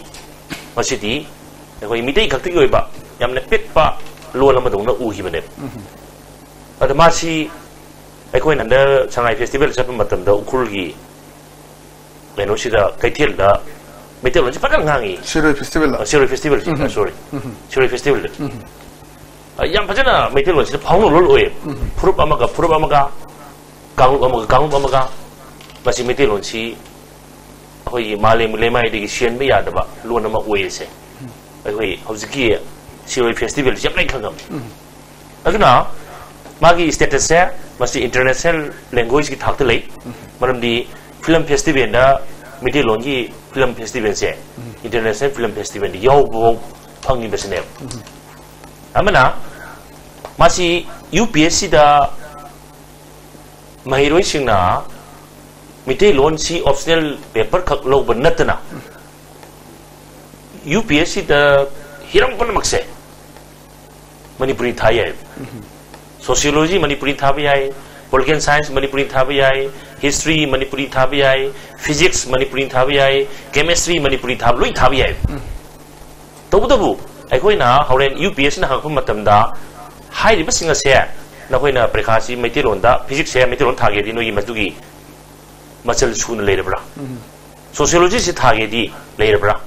ꯉꯁꯤꯗꯤ ꯑꯩꯈꯣꯏ ꯃꯤꯇꯩ ꯈꯛꯇꯒꯤ ꯑꯣꯏꯕ ꯌꯥꯝꯅ ꯄꯤꯛꯄ ꯂꯣꯟ ꯑꯃꯗꯧꯅ ꯎꯈꯤꯕꯅꯦꯕ꯫ ꯎꯝ꯫ ꯑꯗ ꯃꯥꯁꯤ ꯑꯩꯈꯣꯏꯅ ꯍꯟꯗꯛ ꯁꯉꯥꯏ ꯐꯦꯁꯇꯤꯚꯦꯜ ꯆꯠꯄ ꯃꯇꯝꯗ ꯎꯈ꯭ꯔꯨꯜꯒꯤ ꯀꯩꯅꯣꯁꯤꯗ, ꯀꯩꯊꯦꯜꯗ ꯃꯩꯇꯩꯂꯣꯟꯁꯤ ꯐꯖꯅ ꯉꯥꯡꯉꯤ꯫ ꯁꯤꯔꯣꯏ ꯐꯦꯁꯇꯤꯚꯦꯜ ꯑ, ꯁꯤꯔꯣꯏ ꯐꯦꯁꯇꯤꯚꯦꯜꯁꯤ, ꯑ, ꯁꯣꯔꯤ, ꯁꯤꯔꯣꯏ ꯐꯦꯁꯇꯤꯚꯦꯜꯗ ꯑ, ꯌꯥꯝ ꯐꯖꯅ ꯃꯩꯇꯩꯂꯣꯟꯁꯤꯗ ꯐꯥꯎꯅ ꯂꯣꯜ ꯑꯣꯏꯌꯦ꯫ ꯐꯨꯔꯨꯞ ꯑꯃꯒ ꯐꯨꯔꯨꯞ ꯑꯃꯒ, ꯀꯥꯡꯂꯨꯞ ꯑꯃꯒ ꯀꯥꯡꯂꯨꯞ ꯑꯃꯒ, ꯃꯁꯤ ꯃꯩꯇꯩꯂꯣꯟꯁꯤ ꯑꯩꯈꯣꯏꯒꯤ ꯃꯥꯂꯦꯝꯒꯤ ꯂꯩꯃꯥꯏꯗꯒꯤ ꯁꯤꯍꯟꯕ ꯌꯥꯗꯕ ꯂꯣꯟ ꯑꯃ ꯑꯣꯏꯔꯤꯁꯦ꯫ ꯑꯩꯈꯣꯏ ꯍꯧꯖꯤꯛꯀꯤ ꯁꯤꯔꯣꯏ ꯐꯦꯁꯇꯤꯚꯦꯜꯁꯤ ꯌꯥꯝ ꯂꯩ ꯈꯪꯉꯝꯃꯤ꯫ ꯑꯗꯨꯅ ꯃꯥꯒꯤ ꯁ꯭ꯇꯦꯇꯁꯁꯦ, ꯃꯁꯤ ꯏꯟꯇꯔꯅꯦꯁꯅꯦꯜ ꯂꯦꯡꯒ꯭ꯋꯦꯖꯀꯤ ꯊꯥꯛꯇ ꯂꯩ꯫ ꯃꯔꯝꯗꯤ ꯐꯤꯂꯝ ꯐꯦꯁꯇꯤꯚꯦꯜꯗ, ꯃꯩꯇꯩꯂꯣꯟꯒꯤ ꯐꯤꯂꯝ ꯐꯦꯁꯇꯤꯚꯦꯜꯁꯦ ꯏꯟꯇꯔꯅꯦꯁꯅꯦꯜ ꯐꯤꯂꯝ ꯐꯦꯁꯇꯤꯚꯦꯜꯗ ꯌꯥꯎꯕꯐꯥꯎ ꯐꯪꯉꯤꯕꯁꯤꯅꯦꯕ꯫ ꯑꯃꯅ ꯃꯁꯤ ꯌꯨ ꯄꯤ ꯑꯦꯁ ꯁꯤꯗ ꯃꯍꯩꯔꯣꯏꯁꯤꯡꯅ ꯃꯩꯇꯩꯂꯣꯟꯁꯤ ꯑꯣꯞꯁꯅꯦꯜ ꯄꯦꯄꯔ ꯈꯛ ꯂꯧꯕ ꯅꯠꯇꯅ, ꯌꯨ ꯄꯤ ꯑꯦꯁ ꯁꯤꯗ ꯍꯤꯔꯝ ꯄꯨꯝꯅꯃꯛꯁꯦ ꯃꯅꯤꯄꯨꯔꯤ ꯊꯥ ꯌꯥꯏ꯫ ꯁꯣꯁꯤꯌꯣꯂꯣꯖꯤ ꯃꯅꯤꯄꯨꯔꯤ ꯊꯥꯕ ꯌꯥꯏ, ꯄꯣꯂꯤꯇꯤꯀꯦꯜ ꯁꯥꯏꯟꯁ ꯃꯅꯤꯄꯨꯔꯤ ꯊꯥꯕ ꯌꯥꯏ, ꯍꯤꯁꯇ꯭ꯔꯤ ꯃꯅꯤꯄꯨꯔꯤ ꯊꯥꯕ ꯌꯥꯏ, ꯐꯤꯖꯤꯛꯁ ꯃꯅꯤꯄꯨꯔꯤ ꯊꯥꯕ ꯌꯥꯏ, ꯀꯦꯃꯦꯁꯇ꯭ꯔꯤ ꯃꯅꯤꯄꯨꯔꯤ ꯊꯥꯕ, ꯂꯣꯏ ꯊꯥꯕ ꯌꯥꯏ꯫ ꯇꯧꯕꯇꯕꯨ ꯑꯩꯈꯣꯏꯅ ꯍꯣꯔꯦꯟ ꯌꯨ ꯄꯤ ꯑꯦꯁ ꯁꯤꯅ ꯍꯪꯉꯛꯄ ꯃꯇꯝꯗ ꯍꯥꯏꯔꯤꯕꯁꯤꯡ ꯑꯁꯦ, ꯅꯈꯣꯏꯅ ꯄꯔꯤꯈꯥꯁꯤ ꯃꯩꯇꯩꯂꯣꯟꯗ, ꯐꯤꯖꯤꯛꯁꯁꯦ ꯃꯩꯇꯩꯂꯣꯟ ꯊꯥꯒꯦꯗꯤ ꯅꯣꯏꯒꯤ ꯃꯗꯨꯒꯤ ꯃꯆꯜ ꯁꯨꯅ ꯂꯩꯔꯕ꯭ꯔꯥ? ꯁꯣꯁꯤꯌꯣꯂꯣꯖꯤꯁꯤ ꯊꯥꯒꯦꯗꯤ ꯂꯩꯔꯕ꯭ꯔꯥ?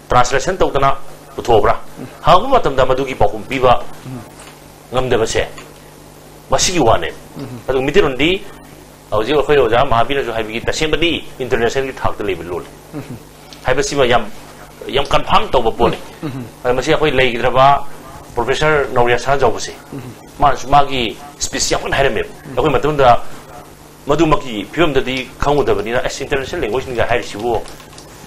ꯇ꯭ꯔꯥꯟꯁꯂꯦꯁꯟ ꯇꯧꯗꯅ ꯄꯨꯊꯣꯛꯑꯕ꯭ꯔꯥ? ꯍꯪꯉꯛꯄ ꯃꯇꯝꯗ ꯃꯗꯨꯒꯤ ꯄꯥꯎꯈꯨꯝ ꯄꯤꯕ ꯉꯝꯗꯕꯁꯦ ꯃꯁꯤꯒꯤ ꯋꯥꯅꯦ꯫ ꯑꯗꯨ ꯃꯩꯇꯩꯂꯣꯟꯗꯤ ꯍꯧꯖꯤꯛ ꯑꯩꯈꯣꯏ ꯑꯣꯖꯥ ꯃꯍꯥꯕꯤꯔꯅꯁꯨ ꯍꯥꯏꯕꯒꯤ ꯇꯁꯦꯡꯕꯗꯤ ꯏꯟꯇꯔꯅꯦꯁꯅꯦꯜꯒꯤ ꯊꯥꯛꯇ ꯂꯩꯕ ꯂꯣꯜꯅꯤ ꯍꯥꯏꯕꯁꯤꯃ ꯌꯥꯝ, ꯌꯥꯝ ꯀꯟꯐꯥꯔꯝ ꯇꯧꯕ ꯄꯣꯠꯅꯤ꯫ ꯑꯗ ꯃꯁꯤ ꯑꯩꯈꯣꯏ ꯂꯩꯈꯤꯗ꯭ꯔꯕ ꯄ꯭ꯔꯣꯐꯦꯁꯔ ꯅꯧꯔꯤꯌꯥ ꯁꯅꯥꯖꯥꯎꯕꯁꯦ, ꯃꯥꯅꯁꯨ ꯃꯥꯒꯤ ꯁ꯭ꯄꯤꯆ ꯌꯥꯝ ꯀꯟꯅ ꯍꯥꯏꯔꯝꯃꯦꯕ꯫ ꯑꯩꯈꯣꯏ ꯃꯇꯝꯗ ꯃꯗꯨꯃꯛꯀꯤ ꯐꯤꯕꯝꯗꯗꯤ ꯈꯪꯉꯨꯗꯕꯅꯤꯅ, ꯑꯁ, ꯏꯟꯇꯔꯅꯦꯁꯅꯦꯜ ꯂꯦꯡꯒ꯭ꯋꯦꯖꯅꯤꯒ ꯍꯥꯏꯔꯤꯁꯤꯕꯨ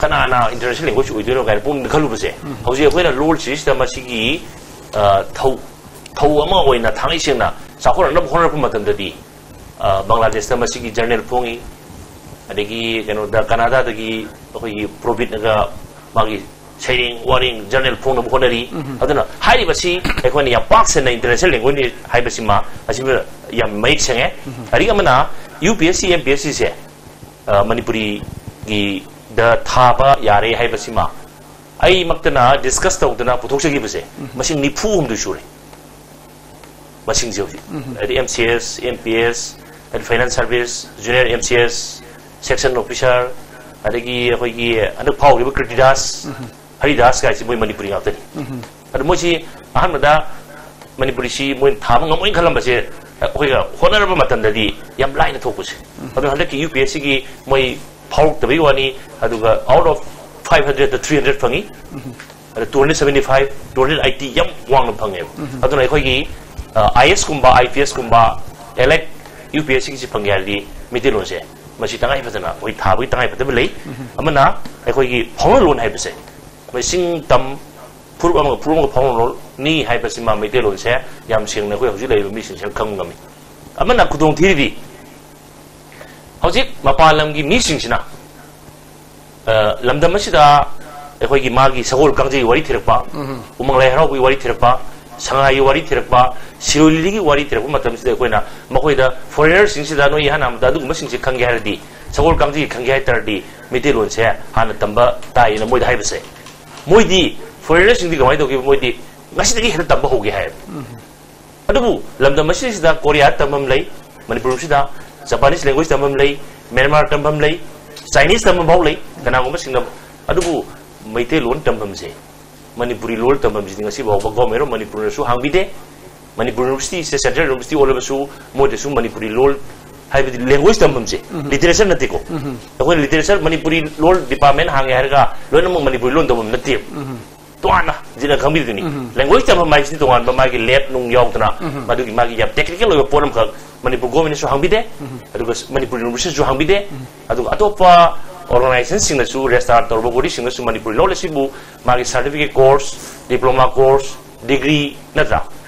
ꯀꯅꯥꯅ ꯏꯟꯇꯔꯅꯦꯁꯅꯦꯜ ꯂꯦꯡꯒ꯭ꯋꯦꯖ ꯑꯣꯏꯗꯣꯏꯅꯣ ꯀꯥꯏꯅ ꯄꯨꯛꯅꯤꯡꯗ ꯈꯜꯂꯨꯕꯁꯦ, ꯍꯧꯖꯤꯛ ꯑꯩꯈꯣꯏꯅ ꯂꯣꯜꯁꯤꯁꯤꯗ ꯃꯁꯤꯒꯤ, ꯑ, ꯊꯧ ꯊꯧ ꯑꯃ ꯑꯣꯏꯅ ꯊꯥꯡꯒꯩ ꯁꯦꯡꯅ ꯆꯥꯎꯈꯠꯅꯅꯕ ꯍꯣꯠꯅꯔꯛꯄ ꯃꯇꯝꯗꯗꯤ, ꯑ, ꯕꯪꯒ꯭ꯂꯥꯗꯦꯁꯇ ꯃꯁꯤꯒꯤ ꯖꯔꯅꯦꯜ ꯐꯣꯡꯉꯤ, ꯑꯗꯒꯤ ꯀꯩꯅꯣꯗ, ꯀꯅꯥꯗꯥꯗꯒꯤ ꯑꯩꯈꯣꯏꯒꯤ ꯄ꯭ꯔꯣꯕꯤꯠꯅꯒ ꯃꯥꯒꯤ ꯁꯩꯔꯦꯡ ꯋꯥꯔꯦꯡ ꯖꯔꯅꯦꯜ ꯐꯣꯡꯅꯕ ꯍꯣꯠꯅꯔꯤ꯫ ꯑꯗꯨꯅ ꯍꯥꯏꯔꯤꯕꯁꯤ ꯑꯩꯈꯣꯏꯅ ꯌꯥꯝ ꯄꯥꯛ ꯁꯟꯅ ꯏꯟꯇꯔꯅꯦꯁꯅꯦꯜ ꯂꯦꯡꯒ꯭ꯋꯦꯖ ꯍꯥꯏꯕꯁꯤꯃ ꯑꯁꯤꯃ ꯌꯥꯝ ꯃꯌꯦꯛ ꯁꯦꯡꯉꯦ꯫ ꯑꯔꯤꯡ ꯑꯃꯅ U P S C, M P S ꯁꯤꯁꯦ, ꯑ, ꯃꯅꯤꯄꯨꯔꯤꯒꯤꯗ ꯊꯥꯕ ꯌꯥꯔꯦ ꯍꯥꯏꯕꯁꯤꯃ ꯑꯩꯃꯛꯇꯅ ꯗꯤꯁꯀꯁ ꯇꯧꯗꯅ ꯄꯨꯊꯣꯛꯆꯈꯤꯕꯁꯦ ꯃꯁꯤꯡ ꯅꯤꯐꯨ ꯍꯨꯝꯗꯣꯏ ꯁꯨꯔꯦ꯫ ꯃꯁꯤꯡꯁꯦ ꯍꯧꯖꯤꯛ, ꯍꯥꯏꯗꯤ M C S, M P S, ꯍꯥꯏꯗꯤ finance service, junior M C S, section officer, ꯑꯗꯒꯤ ꯑꯩꯈꯣꯏꯒꯤ ꯍꯟꯗꯛ ꯐꯥꯎꯈꯤꯕ ꯀ꯭ꯔꯤꯇꯤꯗꯥꯁ, ꯍꯔꯤꯗꯥꯁ ꯀꯥꯏꯁꯤ ꯃꯣꯏ ꯃꯅꯤꯄꯨꯔꯤ ꯉꯥꯛꯇꯅꯤ꯫ ꯑꯗꯨ ꯃꯣꯏꯁꯤ ꯑꯍꯥꯟꯕꯗ ꯃꯅꯤꯄꯨꯔꯤꯁꯤ ꯃꯣꯏꯅ ꯊꯥꯕ ꯉꯝꯃꯣꯏꯅ ꯈꯜꯂꯝꯕꯁꯦ ꯑꯩꯈꯣꯏꯒ ꯍꯣꯠꯅꯔꯕ ꯃꯇꯝꯗꯗꯤ ꯌꯥꯝ ꯂꯥꯏꯅ ꯊꯣꯛꯄꯁꯦ꯫ ꯑꯗꯨꯅ ꯍꯟꯗꯛꯀꯤ ꯌꯨ ꯄꯤ ꯑꯦꯁ ꯁꯤꯒꯤ ꯃꯣꯏ ꯐꯥꯎꯔꯛꯇꯕꯒꯤ ꯋꯥꯅꯤ, ꯑꯗꯨꯒ out of five hundred ꯇ three hundred ꯐꯪꯉꯤ꯫ ꯑꯗ two hundred seventy five, two hundred eighty ꯌꯥꯝ ꯋꯥꯡꯅ ꯐꯪꯉꯦꯕ꯫ ꯑꯗꯨꯅ ꯑꯩꯈꯣꯏꯒꯤ ꯑꯥꯏ ꯑꯦꯁ ꯀꯨꯝꯕ, ꯑꯥꯏ ꯄꯤ ꯑꯦꯁ ꯀꯨꯝꯕ, ꯑꯦꯂꯥꯏꯠ ꯌꯨ ꯄꯤ ꯑꯦꯁ ꯁꯤꯒꯤꯁꯤ ꯐꯪꯒꯦ ꯍꯥꯏꯔꯗꯤ ꯃꯩꯇꯩꯂꯣꯟꯁꯦ ꯃꯁꯤ ꯇꯉꯥꯏ ꯐꯗꯅ ꯑꯩꯈꯣꯏ ꯊꯥꯕꯒꯤ ꯇꯉꯥꯏ ꯐꯗꯕ ꯂꯩ꯫ ꯑꯃꯅ ꯑꯩꯈꯣꯏꯒꯤ ꯐꯥꯎꯅ ꯂꯣꯟ ꯍꯥꯏꯕꯁꯦ, ꯃꯁꯤꯡ ꯇꯝ ꯐꯨꯔꯨꯞ ꯑꯃꯒ ꯐꯨꯔꯨꯞ ꯑꯃꯒ ꯐꯥꯎꯅ ꯂꯣꯟꯅꯤ ꯍꯥꯏꯕꯁꯤꯃ ꯃꯩꯇꯩꯂꯣꯟꯁꯦ ꯌꯥꯝ ꯁꯦꯡꯅ ꯑꯩꯈꯣꯏ ꯍꯧꯖꯤꯛ ꯂꯩꯔꯤꯕ ꯃꯤꯁꯤꯡꯁꯤꯅ ꯈꯪꯕ ꯉꯝꯃꯤ꯫ ꯑꯃꯅ ꯈꯨꯗꯣꯡ ꯊꯤꯔꯤꯗꯤ, ꯍꯧꯖꯤꯛ ꯃꯄꯥꯟ ꯂꯝꯒꯤ ꯃꯤꯁꯤꯡꯁꯤꯅ ꯑ, ꯂꯝꯗꯝ ꯑꯁꯤꯗ ꯑꯩꯈꯣꯏꯒꯤ ꯃꯥꯒꯤ ꯁꯒꯣꯜ ꯀꯥꯡꯖꯩꯒꯤ ꯋꯥꯔꯤ ꯊꯤꯔꯛꯄ, ꯎꯃꯪ ꯂꯥꯏ ꯍꯔꯥꯎꯕꯒꯤ ꯋꯥꯔꯤ ꯊꯤꯔꯛꯄ, ꯁꯉꯥꯏꯒꯤ ꯋꯥꯔꯤ ꯊꯤꯔꯛꯄ, ꯁꯤꯔꯣꯏ ꯂꯤꯂꯤꯒꯤ ꯋꯥꯔꯤ ꯊꯤꯔꯛꯄ ꯃꯇꯝꯁꯤꯗ ꯑꯩꯈꯣꯏꯅ ꯃꯈꯣꯏꯗ, ꯐꯣꯔꯦꯅꯔꯁꯤꯡꯁꯤꯗ, "ꯅꯣꯏ ꯏꯍꯥꯟ ꯍꯥꯟꯕꯗ ꯑꯗꯨꯒꯨꯝꯕꯁꯤꯡꯁꯦ ꯈꯪꯒꯦ ꯍꯥꯏꯔꯗꯤ, ꯁꯒꯣꯜ ꯀꯥꯡꯖꯩ ꯈꯪꯒꯦ ꯍꯥꯏ ꯇꯥꯔꯗꯤ ꯃꯩꯇꯩꯂꯣꯟꯁꯦ ꯍꯥꯟꯅ ꯇꯝꯕ ꯇꯥꯏꯌꯦꯅ" ꯃꯣꯏꯗ ꯍꯥꯏꯕꯁꯦ, ꯃꯣꯏꯗꯤ, ꯐꯣꯔꯦꯅꯔꯁꯤꯡꯗꯤ ꯀꯃꯥꯏꯅ ꯇꯧꯒꯦ? ꯃꯣꯏꯗꯤ ꯉꯁꯤꯗꯒꯤ ꯍꯦꯛꯇ ꯇꯝꯕ ꯍꯧꯒꯦ ꯍꯥꯏꯌꯦꯕ꯫ ꯑꯗꯨꯕꯨ ꯂꯝꯗꯝ ꯑꯁꯤꯁꯤꯗ ꯀꯣꯔꯤꯌꯥ ꯇꯝꯐꯝ ꯂꯩ, ꯃꯅꯤꯄꯨꯔꯁꯤꯗ ꯖꯄꯥꯅꯤꯁ ꯂꯦꯡꯒ꯭ꯋꯦꯖ ꯇꯝꯐꯝ ꯂꯩ, ꯃ꯭ꯌꯥꯟꯃꯥꯔ ꯇꯝꯐꯝ ꯂꯩ, ꯆꯥꯏꯅꯤꯁ ꯇꯝꯐꯝ ꯐꯥꯎ ꯂꯩ, ꯀꯅꯥꯒꯨꯝꯕꯁꯤꯡꯅ꯫ ꯑꯗꯨꯕꯨ ꯃꯩꯇꯩꯂꯣꯟ ꯇꯝꯐꯝꯁꯦ, ꯃꯅꯤꯄꯨꯔꯤ ꯂꯣꯟ ꯇꯝꯐꯝꯁꯤꯗꯤ ꯉꯁꯤ ꯐꯥꯎꯕ ꯒꯣꯔꯃꯦꯟ ꯑꯣꯐ ꯃꯅꯤꯄꯨꯔꯅꯁꯨ ꯍꯥꯡꯕꯤꯗꯦ, ꯃꯅꯤꯄꯨꯔ ꯌꯨꯅꯤꯚꯔꯁꯤꯇꯤꯁꯦ ꯁꯦꯟꯇ꯭ꯔꯦꯜ ꯌꯨꯅꯤꯚꯔꯁꯤꯇꯤ ꯑꯣꯜꯂꯕꯁꯨ ꯃꯣꯏꯗꯁꯨ ꯃꯅꯤꯄꯨꯔꯤ ꯂꯣꯟ, ꯍꯥꯏꯕꯗꯤ ꯂꯦꯡꯒ꯭ꯋꯦꯖ ꯇꯝꯐꯝꯁꯦ, ꯂꯤꯇꯔꯦꯆꯔ ꯅꯠꯇꯦꯀꯣ꯫ ꯑꯩꯈꯣꯏꯅ ꯂꯤꯇꯔꯦꯆꯔ, ꯃꯅꯤꯄꯨꯔꯤ ꯂꯣꯟ ꯗꯤꯄꯥꯔꯠꯃꯦꯟ ꯍꯥꯡꯉꯦ ꯍꯥꯏꯔꯒ ꯂꯣꯏꯅꯃꯛ ꯃꯅꯤꯄꯨꯔꯤ ꯂꯣꯟ ꯇꯝꯐꯝ ꯅꯠꯇꯦꯕ꯫ ꯇꯣꯉꯥꯟꯅ ꯍꯧꯖꯤꯛꯅ ꯈꯪꯕꯤꯗꯨꯅꯤ꯫ ꯂꯦꯡꯒ꯭ꯋꯦꯖ ꯇꯝꯐꯝ ꯍꯥꯏꯁꯤꯗꯤ ꯇꯣꯉꯥꯟꯕ ꯃꯥꯒꯤ ꯂꯦꯕ ꯅꯨꯡ ꯌꯥꯎꯗꯅ, ꯃꯗꯨꯒꯤ ꯃꯥꯒꯤ ꯌꯥꯝ ꯇꯦꯛꯅꯤꯀꯦꯜ ꯑꯣꯏꯕ ꯄꯣꯠ ꯑꯃꯈꯛ ꯃꯅꯤꯄꯨꯔ ꯒꯣꯔꯃꯦꯟꯅꯁꯨ ꯍꯥꯡꯕꯤꯗꯦ, ꯑꯗꯨꯒ ꯃꯅꯤꯄꯨꯔ ꯌꯨꯅꯤꯚꯔꯁꯤꯇꯤꯁꯨ ꯍꯥꯡꯕꯤꯗꯦ, ꯑꯗꯨꯒ ꯑꯇꯣꯞꯄ ꯑꯣꯔꯒꯅꯥꯏꯖꯦꯁꯟꯁꯤꯡꯅꯁꯨ, ꯔꯦꯖꯤꯁꯇꯥꯔ ꯇꯧꯔꯕ ꯕꯣꯗꯤꯁꯤꯡꯅꯁꯨ ꯃꯅꯤꯄꯨꯔꯤ ꯂꯣꯟ ꯑꯁꯤꯕꯨ ꯃꯥꯒꯤ certificate course, diploma course, degree, ꯅꯠꯇ꯭ꯔꯥ,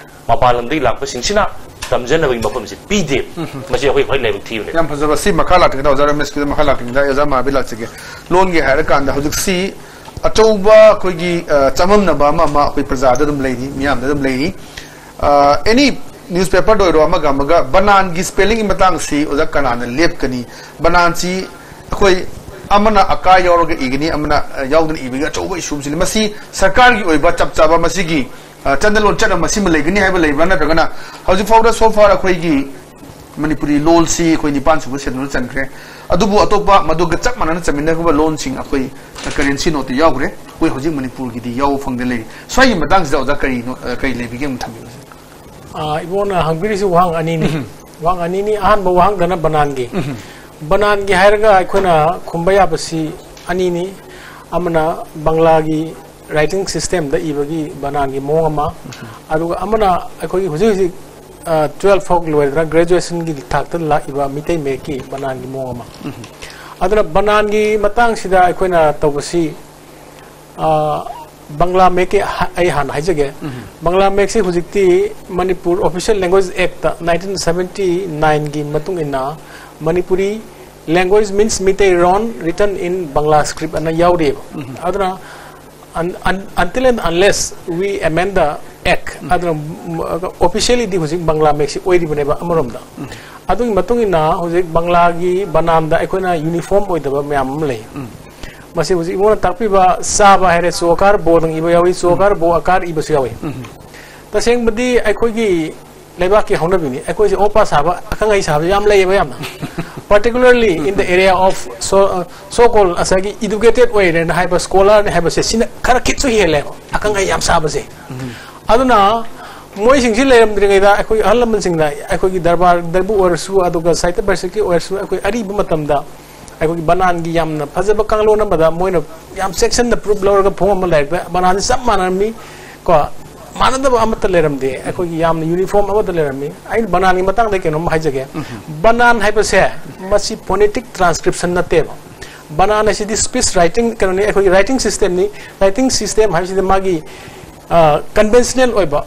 ꯃꯄꯥꯟ ꯂꯝꯗꯒꯤ ꯂꯥꯛꯄꯁꯤꯡꯁꯤꯅ ꯇꯝꯖꯅꯕꯒꯤ ꯃꯐꯝꯁꯦ ꯄꯤꯗꯦ꯫ ꯃꯁꯤ ꯑꯩꯈꯣꯏ ꯈ꯭ꯋꯥꯏ ꯂꯥꯏꯕꯛ ꯊꯤꯕꯅꯦ꯫ ꯌꯥꯝ ꯐꯖꯕ꯫ ꯁꯤ ꯃꯈꯥ ꯂꯥꯛꯇ꯭ꯔꯤꯉꯩꯗ ꯑꯣꯖꯥ ꯔꯃꯦꯁꯀꯤꯗ ꯃꯈꯥ ꯂꯥꯛꯇ꯭ꯔꯤꯉꯩꯗ ꯑꯩ ꯑꯣꯖꯥ ꯃꯍꯥꯕꯤꯔ ꯂꯥꯛꯆꯒꯦ꯫ ꯂꯣꯟꯒꯤ ꯍꯥꯏꯔꯀꯥꯟꯗ ꯍꯧꯖꯤꯛꯁꯤ ꯑꯆꯧꯕ ꯑꯩꯈꯣꯏꯒꯤ, ꯑ, ꯆꯃꯝꯅꯕ ꯑꯃ, ꯑꯃ ꯑꯩꯈꯣꯏ ꯄ꯭ꯔꯖꯥꯗ ꯑꯗꯨꯝ ꯂꯩꯔꯤ, ꯃꯤꯌꯥꯝꯗ ꯑꯗꯨꯝ ꯂꯩꯔꯤ꯫ ꯑ, ꯑꯦꯅꯤ ꯅ꯭ꯌꯨꯁꯄꯦꯄꯔꯗ ꯑꯣꯏꯔꯣ, ꯑꯃꯒ ꯑꯃꯒ ꯕꯅꯥꯟꯒꯤ ꯁ꯭ꯄꯦꯂꯤꯡꯒꯤ ꯃꯇꯥꯡꯁꯤ ꯑꯣꯖꯥ ꯀꯅꯥꯅ ꯂꯦꯞꯀꯅꯤ? ꯕꯅꯥꯟꯁꯤ ꯑꯩꯈꯣꯏ ꯑꯃꯅ ꯑꯀꯥ ꯌꯥꯎꯔꯒ ꯏꯒꯅꯤ, ꯑꯃꯅ, ꯑ, ꯌꯥꯎꯗꯅ ꯏꯕꯒꯤ ꯑꯆꯧꯕ ꯏꯁꯨ ꯑꯃꯁꯨ ꯂꯩ꯫ ꯃꯁꯤ ꯁꯔꯀꯥꯔꯒꯤ ꯑꯣꯏꯕ ꯆꯞ ꯆꯥꯕ ꯃꯁꯤꯒꯤ, ꯑ, ꯆꯠꯅ ꯂꯣꯟꯆꯠ ꯑꯃ ꯃꯁꯤꯃ ꯂꯩꯒꯅꯤ ꯍꯥꯏꯕ ꯂꯩꯕ꯭ꯔꯥ? ꯅꯠꯇ꯭ꯔꯒꯅ ꯍꯧꯖꯤꯛ ꯐꯥꯎꯗ so far ꯑꯩꯈꯣꯏꯒꯤ ꯃꯅꯤꯄꯨꯔꯤ ꯂꯣꯜꯁꯤ ꯑꯩꯈꯣꯏ ꯅꯤꯄꯥꯟ ꯁꯨꯕ ꯁꯦꯗꯨꯜꯗ ꯆꯟꯈ꯭ꯔꯦ꯫ ꯑꯗꯨꯕꯨ ꯑꯇꯣꯞꯄ ꯃꯗꯨꯒ ꯆꯞ ꯃꯥꯟꯅꯅ ꯆꯟꯃꯤꯟꯅꯈꯤꯕ ꯂꯣꯟꯁꯤꯡ ꯑꯩꯈꯣꯏ ꯀꯔꯦꯟꯁꯤ ꯅꯣꯠꯇ ꯌꯥꯎꯈ꯭ꯔꯦ꯫ ꯑꯩꯈꯣꯏ ꯍꯧꯖꯤꯛ ꯃꯅꯤꯄꯨꯔꯒꯤꯗꯤ ꯌꯥꯎꯕ ꯐꯪꯗ ꯂꯩꯔꯤ꯫ ꯁ꯭ꯋꯥꯏꯒꯤ ꯃꯇꯥꯡꯁꯤꯗ ꯑꯣꯖꯥ ꯀꯔꯤꯅꯣ, ꯑ, ꯀꯔꯤ ꯂꯩꯕꯤꯒꯦ ꯑꯃꯨꯛ ꯊꯝꯕꯤꯌꯨ꯫ ꯑꯥ, ꯏꯕꯣꯅ ꯍꯪꯕꯤꯔꯤꯁꯤ ꯋꯥꯍꯪ ꯑꯅꯤꯅꯤ꯫ ꯎꯝ꯫ ꯋꯥꯍꯪ ꯑꯅꯤꯅꯤ꯫ ꯑꯍꯥꯟꯕ ꯋꯥꯍꯪꯗꯅ ꯕꯅꯥꯟꯒꯤ꯫ ꯎꯝ꯫ ꯕꯅꯥꯟꯒꯤ ꯍꯥꯏꯔꯒ ꯑꯩꯈꯣꯏꯅ ꯈꯨꯝꯕ ꯌꯥꯕꯁꯤ ꯑꯅꯤꯅꯤ꯫ ꯑꯃꯅ ꯕꯪꯂꯥꯒꯤ writing systemꯗ ꯏꯕꯒꯤ ꯕꯅꯥꯟꯒꯤ ꯃꯑꯣꯡ ꯑꯃ, ꯎꯝ꯫ ꯑꯗꯨꯒ ꯑꯃꯅ ꯑꯩꯈꯣꯏꯒꯤ ꯍꯧꯖꯤꯛ ꯍꯧꯖꯤꯛ, ꯑ, twelve ꯐꯥꯎ ꯂꯣꯏꯔꯗꯅ graduationꯒꯤ ꯊꯥꯛꯇ ꯂꯥꯛꯏꯕ ꯃꯤꯇꯩ ꯃꯌꯦꯛꯀꯤ ꯕꯅꯥꯟꯒꯤ ꯃꯑꯣꯡ ꯑꯃ꯫ ꯎꯝ꯫ ꯑꯗꯨꯅ ꯕꯅꯥꯟꯒꯤ ꯃꯇꯥꯡꯁꯤꯗ ꯑꯩꯈꯣꯏꯅ ꯇꯧꯕꯁꯤ, ꯑ, ꯕꯪꯂꯥ ꯃꯌꯦꯛꯀꯤ ꯍ-, ꯑꯩ ꯍꯥꯟꯅ ꯍꯥꯏꯖꯒꯦ꯫ ꯎꯝ꯫ ꯕꯪꯂꯥ ꯃꯌꯦꯛꯁꯤ ꯍꯧꯖꯤꯛꯇꯤ Manipur Official Language Actꯇ nineteen seventy nineꯒꯤ ꯃꯇꯨꯡ ꯏꯟꯅ Manipuri language means ꯃꯤꯇꯩꯔꯣꯟ written in Bangla script ꯑꯅ ꯌꯥꯎꯔꯤꯑꯕ꯫ ꯎꯝ꯫ ꯑꯗꯨꯅ un-, un-, until and unless we amend the act, ꯎꯝ꯫ ꯑꯗꯨꯅ, ꯎꯝ, officiallyꯗꯤ ꯍꯧꯖꯤꯛ ꯕꯪꯂꯥ ꯃꯌꯦꯛꯁꯤ ꯑꯣꯏꯔꯤꯕꯅꯦꯕ ꯑꯃꯔꯣꯝꯗ꯫ ꯎꯝ꯫ ꯑꯗꯨꯒꯤ ꯃꯇꯨꯡ ꯏꯟꯅ ꯍꯧꯖꯤꯛ ꯕꯪꯂꯥꯒꯤ ꯕꯅꯥꯟꯗ ꯑꯩꯈꯣꯏꯅ uniform ꯑꯣꯏꯗꯕ ꯃꯌꯥꯝ ꯑꯃ ꯂꯩ꯫ ꯎꯝ꯫ ꯃꯁꯤ ꯍꯧꯖꯤꯛ ꯏꯕꯣꯅ ꯇꯥꯛꯄꯤꯕ ꯆꯥꯕ ꯍꯥꯏꯔꯦ, ꯆꯣ ꯑꯀꯥꯔ ꯕꯣꯗꯪ ꯏꯕ ꯌꯥꯎꯏ, ꯆꯣ ꯎꯝ꯫ ꯑꯀꯥꯔ ꯕꯣ ꯑꯀꯥꯔ ꯏꯕꯁꯨ ꯌꯥꯎꯏ꯫ ꯎꯝ꯫ ꯇꯁꯦꯡꯕꯗꯤ ꯑꯩꯈꯣꯏꯒꯤ ꯂꯩꯕꯥꯛꯀꯤ ꯍꯧꯅꯕꯤꯅꯤ꯫ ꯑꯩꯈꯣꯏꯁꯦ ꯑꯣꯄꯥ ꯁꯥꯕ, ꯑꯈꯪ ꯑꯍꯩ ꯁꯥꯕꯁꯦ ꯌꯥꯝ ꯂꯩꯌꯦꯕ ꯌꯥꯝꯅ꯫ Particularly in the area of so, so called ꯉꯁꯥꯏꯒꯤ educated ꯑꯣꯏꯔꯦꯅ ꯍꯥꯏꯕ scholarꯅꯤ ꯍꯥꯏꯕꯁꯦ ꯁꯤꯅ ꯈꯔ ꯈꯤꯠꯁꯨ ꯍꯦꯜꯂꯦꯕ ꯑꯈꯪ ꯑꯍꯩ ꯌꯥꯝ ꯁꯥꯕꯁꯦ꯫ ꯎꯝ꯫ ꯑꯗꯨꯅ ꯃꯣꯏꯁꯤꯡꯁꯤ ꯂꯩꯔꯝꯗ꯭ꯔꯤꯉꯩꯗ ꯑꯩꯈꯣꯏ ꯑꯍꯜ ꯂꯃꯟꯁꯤꯡꯅ ꯑꯩꯈꯣꯏꯒꯤ ꯗꯔꯕꯥꯔꯗꯕꯨ ꯑꯣꯏꯔꯁꯨ ꯑꯗꯨꯒ ꯁꯥꯍꯤꯇ꯭ꯌ ꯄꯔꯤꯁꯠꯀꯤ ꯑꯣꯏꯔꯁꯨ ꯑꯩꯈꯣꯏ ꯑꯔꯤꯕ ꯃꯇꯝꯗ ꯑꯩꯈꯣꯏꯒꯤ ꯕꯅꯥꯟꯒꯤ ꯌꯥꯝꯅ ꯐꯖꯕ ꯀꯥꯡꯂꯣꯟ ꯑꯃꯗ ꯃꯣꯏꯅ ꯌꯥꯝ ꯆꯦꯛꯁꯤꯟꯅ proof ꯂꯧꯔꯒ ꯐꯣꯡꯉꯝꯕ ꯂꯥꯏꯔꯤꯛꯇ ꯕꯅꯥꯟꯁꯤ ꯆꯞ ꯃꯥꯟꯅꯔꯝꯃꯤ ꯀꯣ, ꯃꯥꯟꯅꯗꯕ ꯑꯃꯠꯇ ꯂꯩꯔꯝꯗꯦ, ꯑꯩꯈꯣꯏꯒꯤ ꯌꯥꯝꯅ uniform ꯑꯃꯠꯇ ꯂꯩꯔꯝꯃꯤ꯫ ꯑꯩꯅ ꯕꯅꯥꯟꯒꯤ ꯃꯇꯥꯡꯗ ꯀꯩꯅꯣꯝ ꯍꯥꯏꯖꯒꯦ꯫ ꯎꯝ꯫ ꯕꯅꯥꯟ ꯍꯥꯏꯕꯁꯦ ꯃꯁꯤ phonetic transcription ꯅꯠꯇꯦꯕ꯫ ꯕꯅꯥꯟ ꯍꯥꯏꯁꯤꯗꯤ speech writing ꯀꯩꯅꯣꯅꯤ, ꯑꯩꯈꯣꯏꯒꯤ writing systemꯅꯤ꯫ Writing system ꯍꯥꯏꯕꯁꯤꯗꯤ ꯃꯥꯒꯤ, ꯑ, conventional ꯑꯣꯏꯕ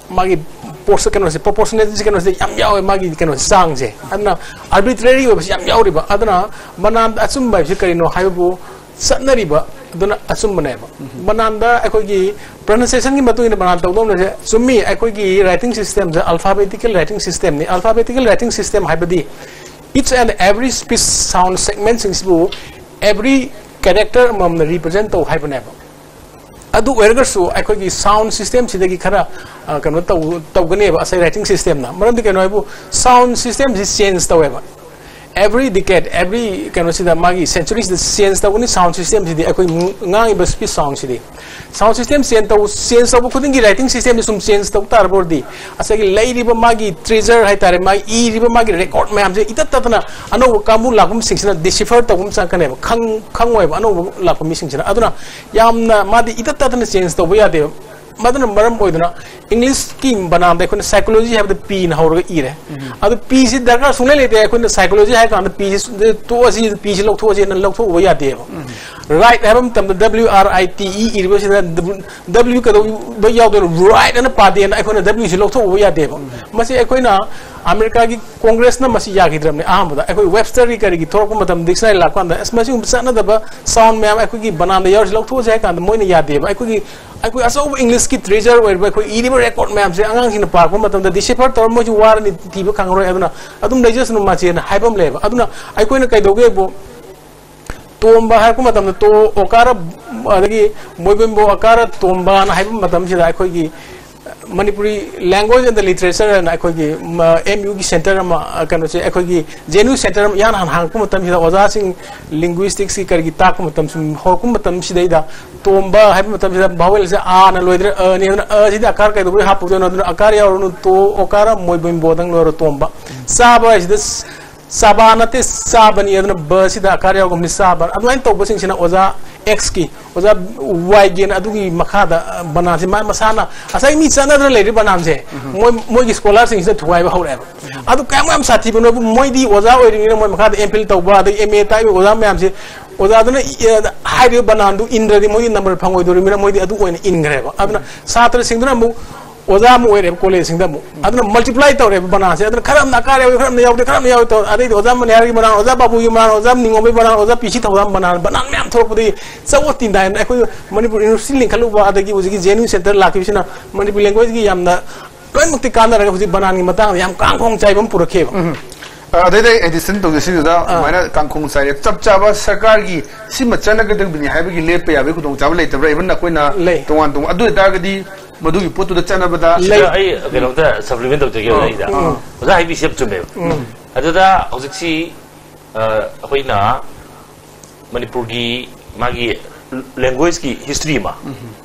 ꯃꯥꯒꯤ ꯄꯣꯁ-, ꯀꯩꯅꯣꯁꯦ, proportionality ꯀꯩꯅꯣꯁꯦ ꯌꯥꯝ ꯌꯥꯎꯋꯦ, ꯃꯥꯒꯤ ꯀꯩꯅꯣꯁꯦ, ꯆꯥꯡꯁꯦ꯫ ꯑꯗꯨꯅ arbitrary ꯑꯣꯏꯕꯁꯦ ꯌꯥꯝ ꯌꯥꯎꯔꯤꯕ꯫ ꯑꯗꯨꯅ ꯕꯅꯥꯟꯗ ꯑꯆꯨꯝꯕ ꯍꯥꯏꯕꯁꯤ ꯀꯔꯤꯅꯣ ꯍꯥꯏꯕꯕꯨ ꯆꯠꯅꯔꯤꯕ ꯑꯗꯨꯅ ꯑꯆꯨꯝꯕꯅꯦꯕ꯫ ꯎꯝ꯫ ꯕꯅꯥꯟꯗ ꯑꯩꯈꯣꯏꯒꯤ pronunciationꯒꯤ ꯃꯇꯨꯡ ꯏꯟꯅ ꯕꯅꯥꯟ ꯇꯧꯗꯧꯅꯁꯦ ꯆꯨꯝꯃꯤ꯫ ꯑꯩꯈꯣꯏꯒꯤ writing systemꯁꯦ alphabetical writing systemꯅꯤ꯫ Alphabetical writing system ꯍꯥꯏꯕꯗꯤ each and every speech sound segmentꯁꯤꯡꯁꯤꯕꯨ every character ꯑꯃꯃꯝꯅ represent ꯇꯧ ꯍꯥꯏꯕꯅꯦꯕ꯫ ꯑꯗꯨ ꯑꯣꯏꯔꯒꯁꯨ ꯑꯩꯈꯣꯏꯒꯤ sound system ꯁꯤꯗꯒꯤ ꯈꯔ ꯑ, ꯀꯩꯅꯣ ꯇꯧ ꯇꯧꯒꯅꯦꯕ ꯉꯁꯥꯏ writing system ꯅ꯫ ꯃꯔꯝꯗꯤ ꯀꯩꯅꯣ ꯍꯥꯏꯕꯨ sound system ꯁꯤ change ꯇꯧꯋꯦꯕ꯫ Every decade, every ꯀꯩꯅꯣꯁꯤꯗ ꯃꯥꯒꯤ century ꯁꯤꯗ change ꯇꯧꯒꯅꯤ sound system ꯁꯤꯗꯤ꯫ ꯑꯩꯈꯣꯏ ꯉꯥꯡꯉꯤꯕ speech sound ꯁꯤꯗꯤ sound system change ꯇꯧ change ꯇꯧꯕ ꯈꯨꯗꯤꯡꯒꯤ writing system ꯁꯤ ꯁꯨꯝ change ꯇꯧ ꯇꯥꯔꯕ ꯑꯣꯏꯔꯗꯤ ꯉꯁꯥꯏꯒꯤ ꯂꯩꯔꯤꯕ ꯃꯥꯒꯤ treasure ꯍꯥꯏꯇꯥꯔꯦ, ꯃꯥꯒꯤ ꯏꯔꯤꯕ ꯃꯥꯒꯤ record ꯃꯌꯥꯝꯁꯦ ꯏꯇꯠ ꯇꯠꯇꯅ ꯑꯅꯧꯕ ꯀꯥꯡꯕꯨ ꯂꯥꯛꯄꯁꯤꯡꯁꯤꯅ decipher ꯇꯧꯕ ꯑꯃ ꯆꯪꯉꯛꯀꯅꯦꯕ꯫ ꯈꯪ ꯈꯪꯉꯣꯏꯕ ꯑꯅꯧꯕ ꯂꯥꯛꯄ ꯃꯤꯁꯤꯡꯁꯤꯅ꯫ ꯑꯗꯨꯅ ꯌꯥꯝꯅ ꯃꯥꯗꯤ ꯏꯇꯠ ꯇꯠꯇꯅ change ꯇꯧꯕ ꯌꯥꯗꯦꯕ꯫ ꯃꯗꯨꯅ ꯃꯔꯝ ꯑꯣꯏꯗꯨꯅ English ꯀꯤ ꯕꯅꯥꯟꯗ ꯑꯩꯈꯣꯏꯅ psychology ꯍꯥꯏꯕꯗ P ꯅ ꯍꯧꯔꯒ ꯏꯔꯦ꯫ ꯑꯗꯨ P ꯁꯤ ꯗꯔꯀꯥꯔ ꯁꯨꯡꯂꯩ ꯂꯩꯇꯦ꯫ ꯑꯩꯈꯣꯏꯅ psychology ꯍꯥꯏ ꯀꯥꯟꯗ P ꯁꯤ ꯇꯣꯛꯑꯁꯤ, P ꯁꯤ ꯂꯧꯊꯣꯛꯑꯁꯤꯅ ꯂꯧꯊꯣꯛꯎꯕ ꯌꯥꯗꯦꯕ꯫ Write ꯍꯥꯏꯕ ꯃꯇꯝꯗ W R I T E ꯏꯔꯤꯕꯁꯤꯗ W ꯀꯩꯗꯧꯕ ꯌꯥꯎꯗꯣꯏꯅꯣ? Write ꯑꯅ ꯄꯥꯗꯦꯅ ꯑꯩꯈꯣꯏꯅ W ꯁꯤ ꯂꯧꯊꯣꯛꯎꯕ ꯌꯥꯗꯦꯕ꯫ ꯃꯁꯤ ꯑꯩꯈꯣꯏꯅ ꯑꯃꯦꯔꯤꯀꯥꯒꯤ ꯀꯣꯡꯒ꯭ꯔꯦꯁꯅ ꯃꯁꯤ ꯌꯥꯈꯤꯗ꯭ꯔꯕꯅꯤ꯫ ꯑꯍꯥꯟꯕꯗ ꯑꯩꯈꯣꯏ Webster ꯒꯤ ꯀꯔꯤꯒꯤ ꯊꯣꯔꯛꯄ ꯃꯇꯝꯗ dictionary ꯂꯥꯛꯄ ꯀꯥꯟꯗ ꯑꯁ ꯃꯁꯤꯒꯨꯝꯕ ꯆꯠꯅꯗꯕ sound ꯃꯌꯥꯝ ꯑꯩꯈꯣꯏꯒꯤ ꯕꯅꯥꯟꯗ ꯌꯥꯎꯔꯤꯁꯤ ꯂꯧꯊꯣꯛꯑꯁꯤ ꯍꯥꯏ ꯀꯥꯟꯗ ꯃꯣꯏꯅ ꯌꯥꯗꯦꯕ꯫ ꯑꯩꯈꯣꯏꯒꯤ ꯑꯩꯈꯣꯏ ꯑꯆꯧꯕ English ꯀꯤ treasure ꯑꯣꯏꯔꯤꯕ ꯑꯩꯈꯣꯏ ꯏꯔꯤꯕ record ꯃꯌꯥꯝꯁꯦ ꯑꯉꯥꯡꯁꯤꯡꯅ ꯄꯥꯔꯛꯄ ꯃꯇꯝꯗ decipher ꯇꯧꯔ ꯃꯣꯏꯁꯨ ꯋꯥꯔꯅꯤ, ꯊꯤꯕ ꯈꯪꯉꯔꯣꯏ꯫ ꯑꯗꯨꯅ ꯑꯗꯨꯝ ꯂꯩꯖꯁꯅꯨ ꯃꯥꯁꯦꯅ ꯍꯥꯏꯕ ꯑꯃ ꯂꯩꯌꯦꯕ꯫ ꯑꯗꯨꯅ ꯑꯩꯈꯣꯏꯅ ꯀꯩꯗꯧꯒꯦꯕꯨ ꯇꯣꯝꯕ ꯍꯥꯏꯔꯛꯄ ꯃꯇꯝꯗ ꯇꯣ ꯑꯣꯀꯥꯔ ꯑꯗꯒꯤ ꯃꯣꯏꯕꯦꯝꯕꯣ ꯑꯀꯥꯔ ꯇꯣꯝꯕꯅ ꯍꯥꯏꯕ ꯃꯇꯝꯁꯤꯗ ꯑꯩꯈꯣꯏꯒꯤ Manipuri Language and the Literature ꯍꯥꯏꯅ ꯑꯩꯈꯣꯏꯒꯤ ꯃ- M U ꯒꯤ center ꯑꯃ, ꯑ, ꯀꯩꯅꯣꯁꯦ, ꯑꯩꯈꯣꯏꯒꯤ J N U center ꯑꯃ ꯏꯍꯥꯟ ꯍꯥꯟꯅ ꯍꯥꯡꯉꯛꯄ ꯃꯇꯝꯁꯤꯗ ꯑꯣꯖꯥꯁꯤꯡ linguistics ꯀꯤ ꯀꯔꯤꯒꯤ ꯇꯥꯛꯄ ꯃꯇꯝ ꯁꯨꯝ ꯍꯧꯔꯛꯄ ꯃꯇꯝꯁꯤꯗꯩꯗ ꯇꯣꯝꯕ ꯍꯥꯏꯕ ꯃꯇꯝꯁꯤꯗ vowel ꯁꯦ ꯑꯥꯅ ꯂꯣꯏꯗ꯭ꯔꯦ ꯑꯅꯤ, ꯑꯗꯨꯅ ꯑ ꯁꯤꯗꯤ ꯑꯀꯥꯔ ꯀꯩꯗꯧꯕꯩ ꯍꯥꯞꯄꯨꯗꯣꯏꯅꯣ? ꯑꯗꯨꯅ ꯑꯀꯥꯔ ꯌꯥꯎꯔꯨꯅꯨ, ꯇꯣ ꯑꯣꯀꯥꯔ ꯃꯣꯏꯕꯦꯝꯕꯣꯗꯪ ꯂꯣꯏꯔꯣ ꯇꯣꯝꯕ꯫ ꯆꯥꯕ ꯍꯥꯏꯁꯤꯗ ꯆꯥꯕ ꯅꯠꯇꯦ, ꯆꯥꯕꯅꯤ꯫ ꯑꯗꯨꯅ ꯕ ꯁꯤꯗ ꯑꯀꯥꯔ ꯌꯥꯎꯒꯨꯝꯅꯤ, ꯆꯥꯕ꯫ ꯑꯗꯨꯃꯥꯏꯅ ꯇꯧꯕꯁꯤꯡꯁꯤꯅ ꯑꯣꯖꯥ X ꯀꯤ, ꯑꯣꯖꯥ Y ꯒꯤꯅ ꯑꯗꯨꯒꯤ ꯃꯈꯥꯗ, ꯑ, ꯕꯅꯥꯟꯁꯤ ꯃꯥ ꯃꯁꯥꯅ ꯉꯁꯥꯏ ꯃꯤ ꯆꯠꯅꯗꯅ ꯂꯩꯔꯤꯕ ꯕꯅꯥꯟꯁꯦ ꯃꯣꯏ, ꯃꯣꯏꯒꯤ scholar ꯁꯤꯡꯁꯤꯅ ꯊꯨꯒꯥꯏꯕ ꯍꯧꯔꯛꯑꯦꯕ꯫ ꯑꯗꯨ ꯀꯌꯥꯝ ꯌꯥꯝ ꯁꯥꯊꯤꯕꯅꯣꯕꯨ, ꯃꯣꯏꯗꯤ ꯑꯣꯖꯥ ꯑꯣꯏꯔꯤꯕꯅꯤꯅ ꯃꯣꯏ ꯃꯈꯥꯗ M Phil ꯇꯧꯕ, ꯑꯗꯒꯤ M A ꯇꯥꯛꯏꯕ ꯑꯣꯖꯥ ꯃꯌꯥꯝꯁꯦ, ꯑꯣꯖꯥꯗꯨꯅ ꯏ-, ꯑ, ꯍꯥꯏꯔꯤꯕ ꯕꯅꯥꯟꯗꯨ ꯏꯟꯗ꯭ꯔꯗꯤ ꯃꯣꯏꯗꯤ number ꯐꯪꯉꯣꯏꯗꯣꯔꯤꯕꯅꯤꯅ ꯃꯣꯏꯗꯤ ꯑꯗꯨ ꯑꯣꯏꯅ ꯏꯟꯈ꯭ꯔꯦꯕ꯫ ꯑꯗꯨꯅ ꯁꯥꯇ꯭ꯔꯁꯤꯡꯗꯨꯅ ꯑꯃꯨꯛ ꯑꯣꯖꯥ ꯑꯃ ꯑꯣꯏꯔꯦꯕ college ꯁꯤꯡꯗ ꯑꯃꯨꯛ꯫ ꯑꯗꯨꯅ multiply ꯇꯧꯔꯦꯕ ꯕꯅꯥꯟꯁꯦ꯫ ꯑꯗꯨꯅ ꯈꯔ ꯑꯃꯅ ꯑꯀꯥꯔ ꯌꯥꯎꯏ, ꯈꯔ ꯑꯃꯅ ꯌꯥꯎꯗꯦ, ꯈꯔ ꯑꯃꯅ ꯌꯥꯎꯏ ꯇꯧ-, ꯑꯗꯩꯗꯤ ꯑꯣꯖꯥ ꯃꯅꯤꯍꯥꯔꯒꯤ ꯕꯅꯥꯟ, ꯑꯣꯖꯥ ꯕꯥꯕꯨꯒꯤ ꯕꯅꯥꯟ, ꯑꯣꯖꯥ ꯅꯤꯡꯉꯣꯝꯕꯒꯤ ꯕꯅꯥꯟ, ꯑꯣꯖꯥ P C ꯊꯧꯕꯥꯝ ꯕꯅꯥꯟ, ꯕꯅꯥꯟ ꯃꯌꯥꯝ ꯊꯣꯛꯂꯛꯄꯗꯒꯤ ꯆꯥꯎꯈꯠ ꯇꯤꯟꯗꯥꯏꯅ ꯑꯩꯈꯣꯏ ꯃꯅꯤꯄꯨꯔ university ꯂꯤꯡꯈꯠꯂꯨꯕ, ꯑꯗꯒꯤ ꯍꯧꯖꯤꯛꯀꯤ J N U center ꯂꯥꯛꯈꯤꯕꯁꯤꯅ Manipur language ꯀꯤ ꯌꯥꯝꯅ ꯂꯣꯏꯅꯃꯛꯇꯤ ꯀꯥꯟꯅꯔꯒ ꯍꯧꯖꯤꯛ ꯕꯅꯥꯟꯒꯤ ꯃꯇꯥꯡꯗ ꯌꯥꯝ ꯀꯥꯡꯈꯣꯡ ꯆꯥꯏꯕ ꯑꯃ ꯄꯨꯔꯛꯈꯤꯕ꯫ ꯑꯗꯩꯗ ꯑꯦꯗꯤꯁꯟ ꯇꯧꯖꯁꯤꯗꯨꯗ ꯑꯗꯨꯃꯥꯏꯅ ꯀꯥꯡꯈꯣꯡ ꯆꯥꯏꯔꯦ, ꯆꯞ ꯆꯥꯕ ꯁꯔꯀꯥꯔꯒꯤ ꯁꯤꯃ ꯆꯠꯅꯒꯗꯕꯅꯤ ꯍꯥꯏꯕꯒꯤ ꯂꯦꯞꯄ ꯌꯥꯕꯒꯤ ꯈꯨꯗꯣꯡꯆꯥꯕ ꯂꯩꯇꯕ꯭ꯔꯥ? ꯏꯚꯟ ꯑꯩꯈꯣꯏꯅ ꯂꯩ꯫ ꯇꯣꯉꯥꯟ ꯇꯣꯉꯥꯟ, ꯑꯗꯨ ꯑꯣꯏꯇꯥꯔꯒꯗꯤ ꯃꯗꯨꯒꯤ ꯄꯣꯠꯇꯨꯗ ꯆꯠꯅꯕꯗ ꯂꯩ꯫ ꯁꯤꯗ ꯑꯩ ꯀꯩꯅꯣꯝꯇ ꯁꯄ꯭ꯂꯤꯃꯦꯟ ꯇꯧꯖꯒꯦ ꯑꯥ, ꯑꯩꯁꯦ꯫ ꯑꯥ꯫ ꯑꯣꯖꯥ ꯍꯥꯏꯕꯤꯁꯦ ꯌꯥꯝ ꯆꯨꯝꯃꯦꯕ꯫ ꯎꯝ꯫ ꯑꯗꯨꯗ ꯍꯧꯖꯤꯛꯁꯤ, ꯑ, ꯑꯩꯈꯣꯏꯅ ꯃꯅꯤꯄꯨꯔꯒꯤ ꯃꯥꯒꯤ ꯂꯦꯡꯒ꯭ꯋꯦꯖꯀꯤ ꯍꯤꯁꯇ꯭ꯔꯤ ꯑꯃ,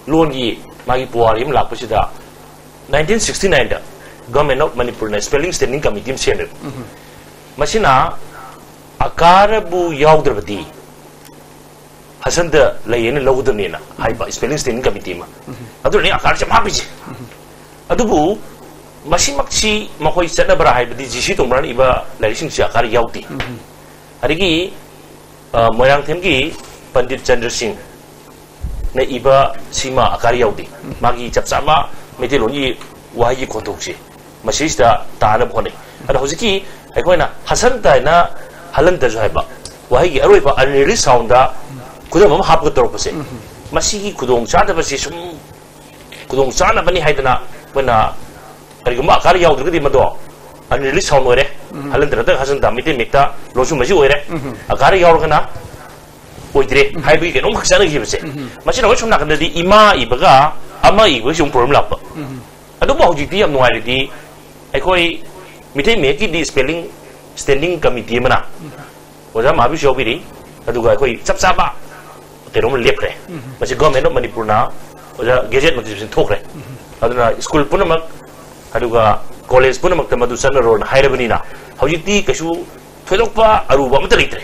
ꯂꯣꯟꯒꯤ ꯃꯥꯒꯤ ꯄꯨꯋꯥꯔꯤ ꯑꯃ ꯂꯥꯛꯄꯁꯤꯗ, ꯅꯥꯏꯟꯇꯤꯟ ꯁꯤꯛꯁꯇꯤ ꯅꯥꯏꯟꯗ Government of ꯃꯅꯤꯄꯨꯔꯅ ꯁ꯭ꯄꯦꯂꯤꯡ ꯁ꯭ꯇꯦꯟꯗꯤꯡ ꯀꯃꯤꯇꯤ ꯑꯃ ꯁꯦꯝꯃꯦꯕ꯫ ꯃꯁꯤꯅ ꯑꯀꯥꯔꯕꯨ ꯌꯥꯎꯗ꯭ꯔꯕꯗꯤ ꯍꯁꯟꯗ ꯂꯩꯌꯦꯅ ꯂꯧꯒꯗꯕꯅꯦꯅ ꯍꯥꯏꯕ ꯁ꯭ꯄꯦꯂꯤꯡ ꯁ꯭ꯇꯦꯟꯗꯤꯡ ꯀꯃꯤꯇꯤ ꯑꯃ꯫ ꯑꯗꯨꯅꯅꯦ ꯑꯀꯥꯔꯁꯦ ꯌꯥꯝ ꯍꯥꯞꯄꯤꯁꯦ꯫ ꯑꯗꯨꯕꯨ ꯃꯁꯤꯃꯛꯁꯤ ꯃꯈꯣꯏ ꯆꯠꯅꯕ꯭ꯔꯥ ꯍꯥꯏꯕꯗꯤ ꯖꯤ ꯁꯤ ꯇꯣꯡꯕ꯭ꯔꯥꯅ ꯏꯕ ꯂꯥꯏꯔꯤꯛꯁꯤꯡꯁꯤ ꯑꯀꯥꯔ ꯌꯥꯎꯗꯦ꯫ ꯑꯗꯒꯤ, ꯑ, ꯃꯣꯏꯔꯥꯡꯊꯦꯝꯒꯤ ꯄꯟꯗꯤꯠ ꯆꯟꯗ꯭ꯔ ꯁꯤꯡꯅ ꯏꯕ ꯁꯤꯃ ꯑꯀꯥꯔ ꯌꯥꯎꯗꯦ꯫ ꯃꯥꯒꯤ ꯆꯞ ꯆꯥꯕ ꯃꯩꯇꯩꯂꯣꯟꯒꯤ ꯋꯥꯍꯩꯒꯤ ꯈꯣꯟꯊꯣꯛꯁꯦ ꯃꯁꯤꯁꯤꯗ ꯇꯥꯅꯕ ꯍꯣꯠꯅꯩ꯫ ꯑꯗꯣ ꯍꯧꯖꯤꯛꯀꯤ ꯑꯩꯈꯣꯏꯅ ꯍꯁꯟꯇ ꯍꯥꯏꯅ ꯍꯂꯟꯇꯁꯨ ꯍꯥꯏꯕ ꯋꯥꯍꯩꯒꯤ ꯑꯔꯣꯏꯕ unreleased soundꯗ ꯈꯨꯗꯝ ꯑꯃ ꯍꯥꯞꯄꯒ ꯇꯧꯔꯛꯄꯁꯦ, ꯃꯁꯤꯒꯤ ꯈꯨꯗꯣꯡ ꯆꯥꯗꯕꯁꯤ ꯁꯨꯝ ꯈꯨꯗꯣꯡ ꯆꯥꯅꯕꯅꯤ ꯍꯥꯏꯗꯅ ꯑꯩꯈꯣꯏꯅ ꯀꯔꯤꯒꯨꯝꯕ ꯑꯀꯥꯔ ꯌꯥꯎꯗ꯭ꯔꯒꯗꯤ ꯃꯗꯣ unreleased sound ꯑꯣꯏꯔꯦ꯫ ꯍꯜꯂꯟꯗ꯭ꯔꯗ ꯍꯁꯟꯇ ꯃꯩꯇꯩ ꯃꯌꯦꯛꯇ ꯂꯣꯟꯁꯨꯝ ꯑꯁꯤ ꯑꯣꯏꯔꯦ꯫ ꯑꯀꯥꯔ ꯌꯥꯎꯔꯒꯅ ꯑꯣꯏꯗ꯭ꯔꯦ ꯍꯥꯏꯕꯒꯤ ꯀꯩꯅꯣꯝꯈꯛ ꯆꯠꯅꯈꯤꯕꯁꯦ꯫ ꯃꯁꯤꯅ ꯑꯩꯈꯣꯏ ꯁꯣꯝ ꯅꯥꯀꯟꯗꯗꯤ ꯏꯃꯥ ꯏꯕꯒ ꯑꯃ ꯏꯕꯒꯁꯨ ꯑꯃꯨꯛ ꯄ꯭ꯔꯣꯕ꯭ꯂꯦꯝ ꯂꯥꯛꯄ꯫ ꯑꯗꯨꯕꯨ ꯍꯧꯖꯤꯛꯇꯤ ꯌꯥꯝ ꯅꯨꯡꯉꯥꯏꯔꯗꯤ ꯑꯩꯈꯣꯏ ꯃꯤꯇꯩ ꯃꯌꯦꯛꯀꯤꯗꯤ ꯁ꯭ꯄꯦꯂꯤꯡ ꯁ꯭ꯇꯦꯟꯗꯤꯡ ꯀꯃꯤꯇꯤ ꯑꯃꯅ ꯑꯣꯖꯥ ꯃꯍꯥꯕꯤꯔꯁꯨ ꯌꯥꯎꯕꯤꯔꯤ, ꯑꯗꯨꯒ ꯑꯩꯈꯣꯏ ꯆꯞ ꯆꯥꯕ ꯀꯩꯅꯣꯝꯃ ꯂꯦꯞꯈ꯭ꯔꯦ꯫ ꯃꯁꯤ ꯒꯣꯔꯃꯦꯟ ꯑꯣꯐ ꯃꯅꯤꯄꯨꯔꯅ ꯑꯣꯖꯥ ꯒꯦꯖꯦꯠ ꯅꯣꯇꯤꯐꯤꯀꯦꯁꯟ ꯊꯣꯛꯈ꯭ꯔꯦ꯫ ꯑꯗꯨꯅ ꯁ꯭ꯀꯨꯜ ꯄꯨꯝꯅꯃꯛ ꯑꯗꯨꯒ ꯀꯣꯂꯦꯖ ꯄꯨꯝꯅꯃꯛꯇ ꯃꯗꯨ ꯆꯠꯅꯔꯣꯅ ꯍꯥꯏꯔꯕꯅꯤꯅ ꯍꯧꯖꯤꯛꯇꯤ ꯀꯩꯁꯨ ꯊꯣꯏꯗꯣꯛꯄ ꯑꯔꯨꯕ ꯑꯃꯠꯇ ꯂꯩꯇ꯭ꯔꯦ꯫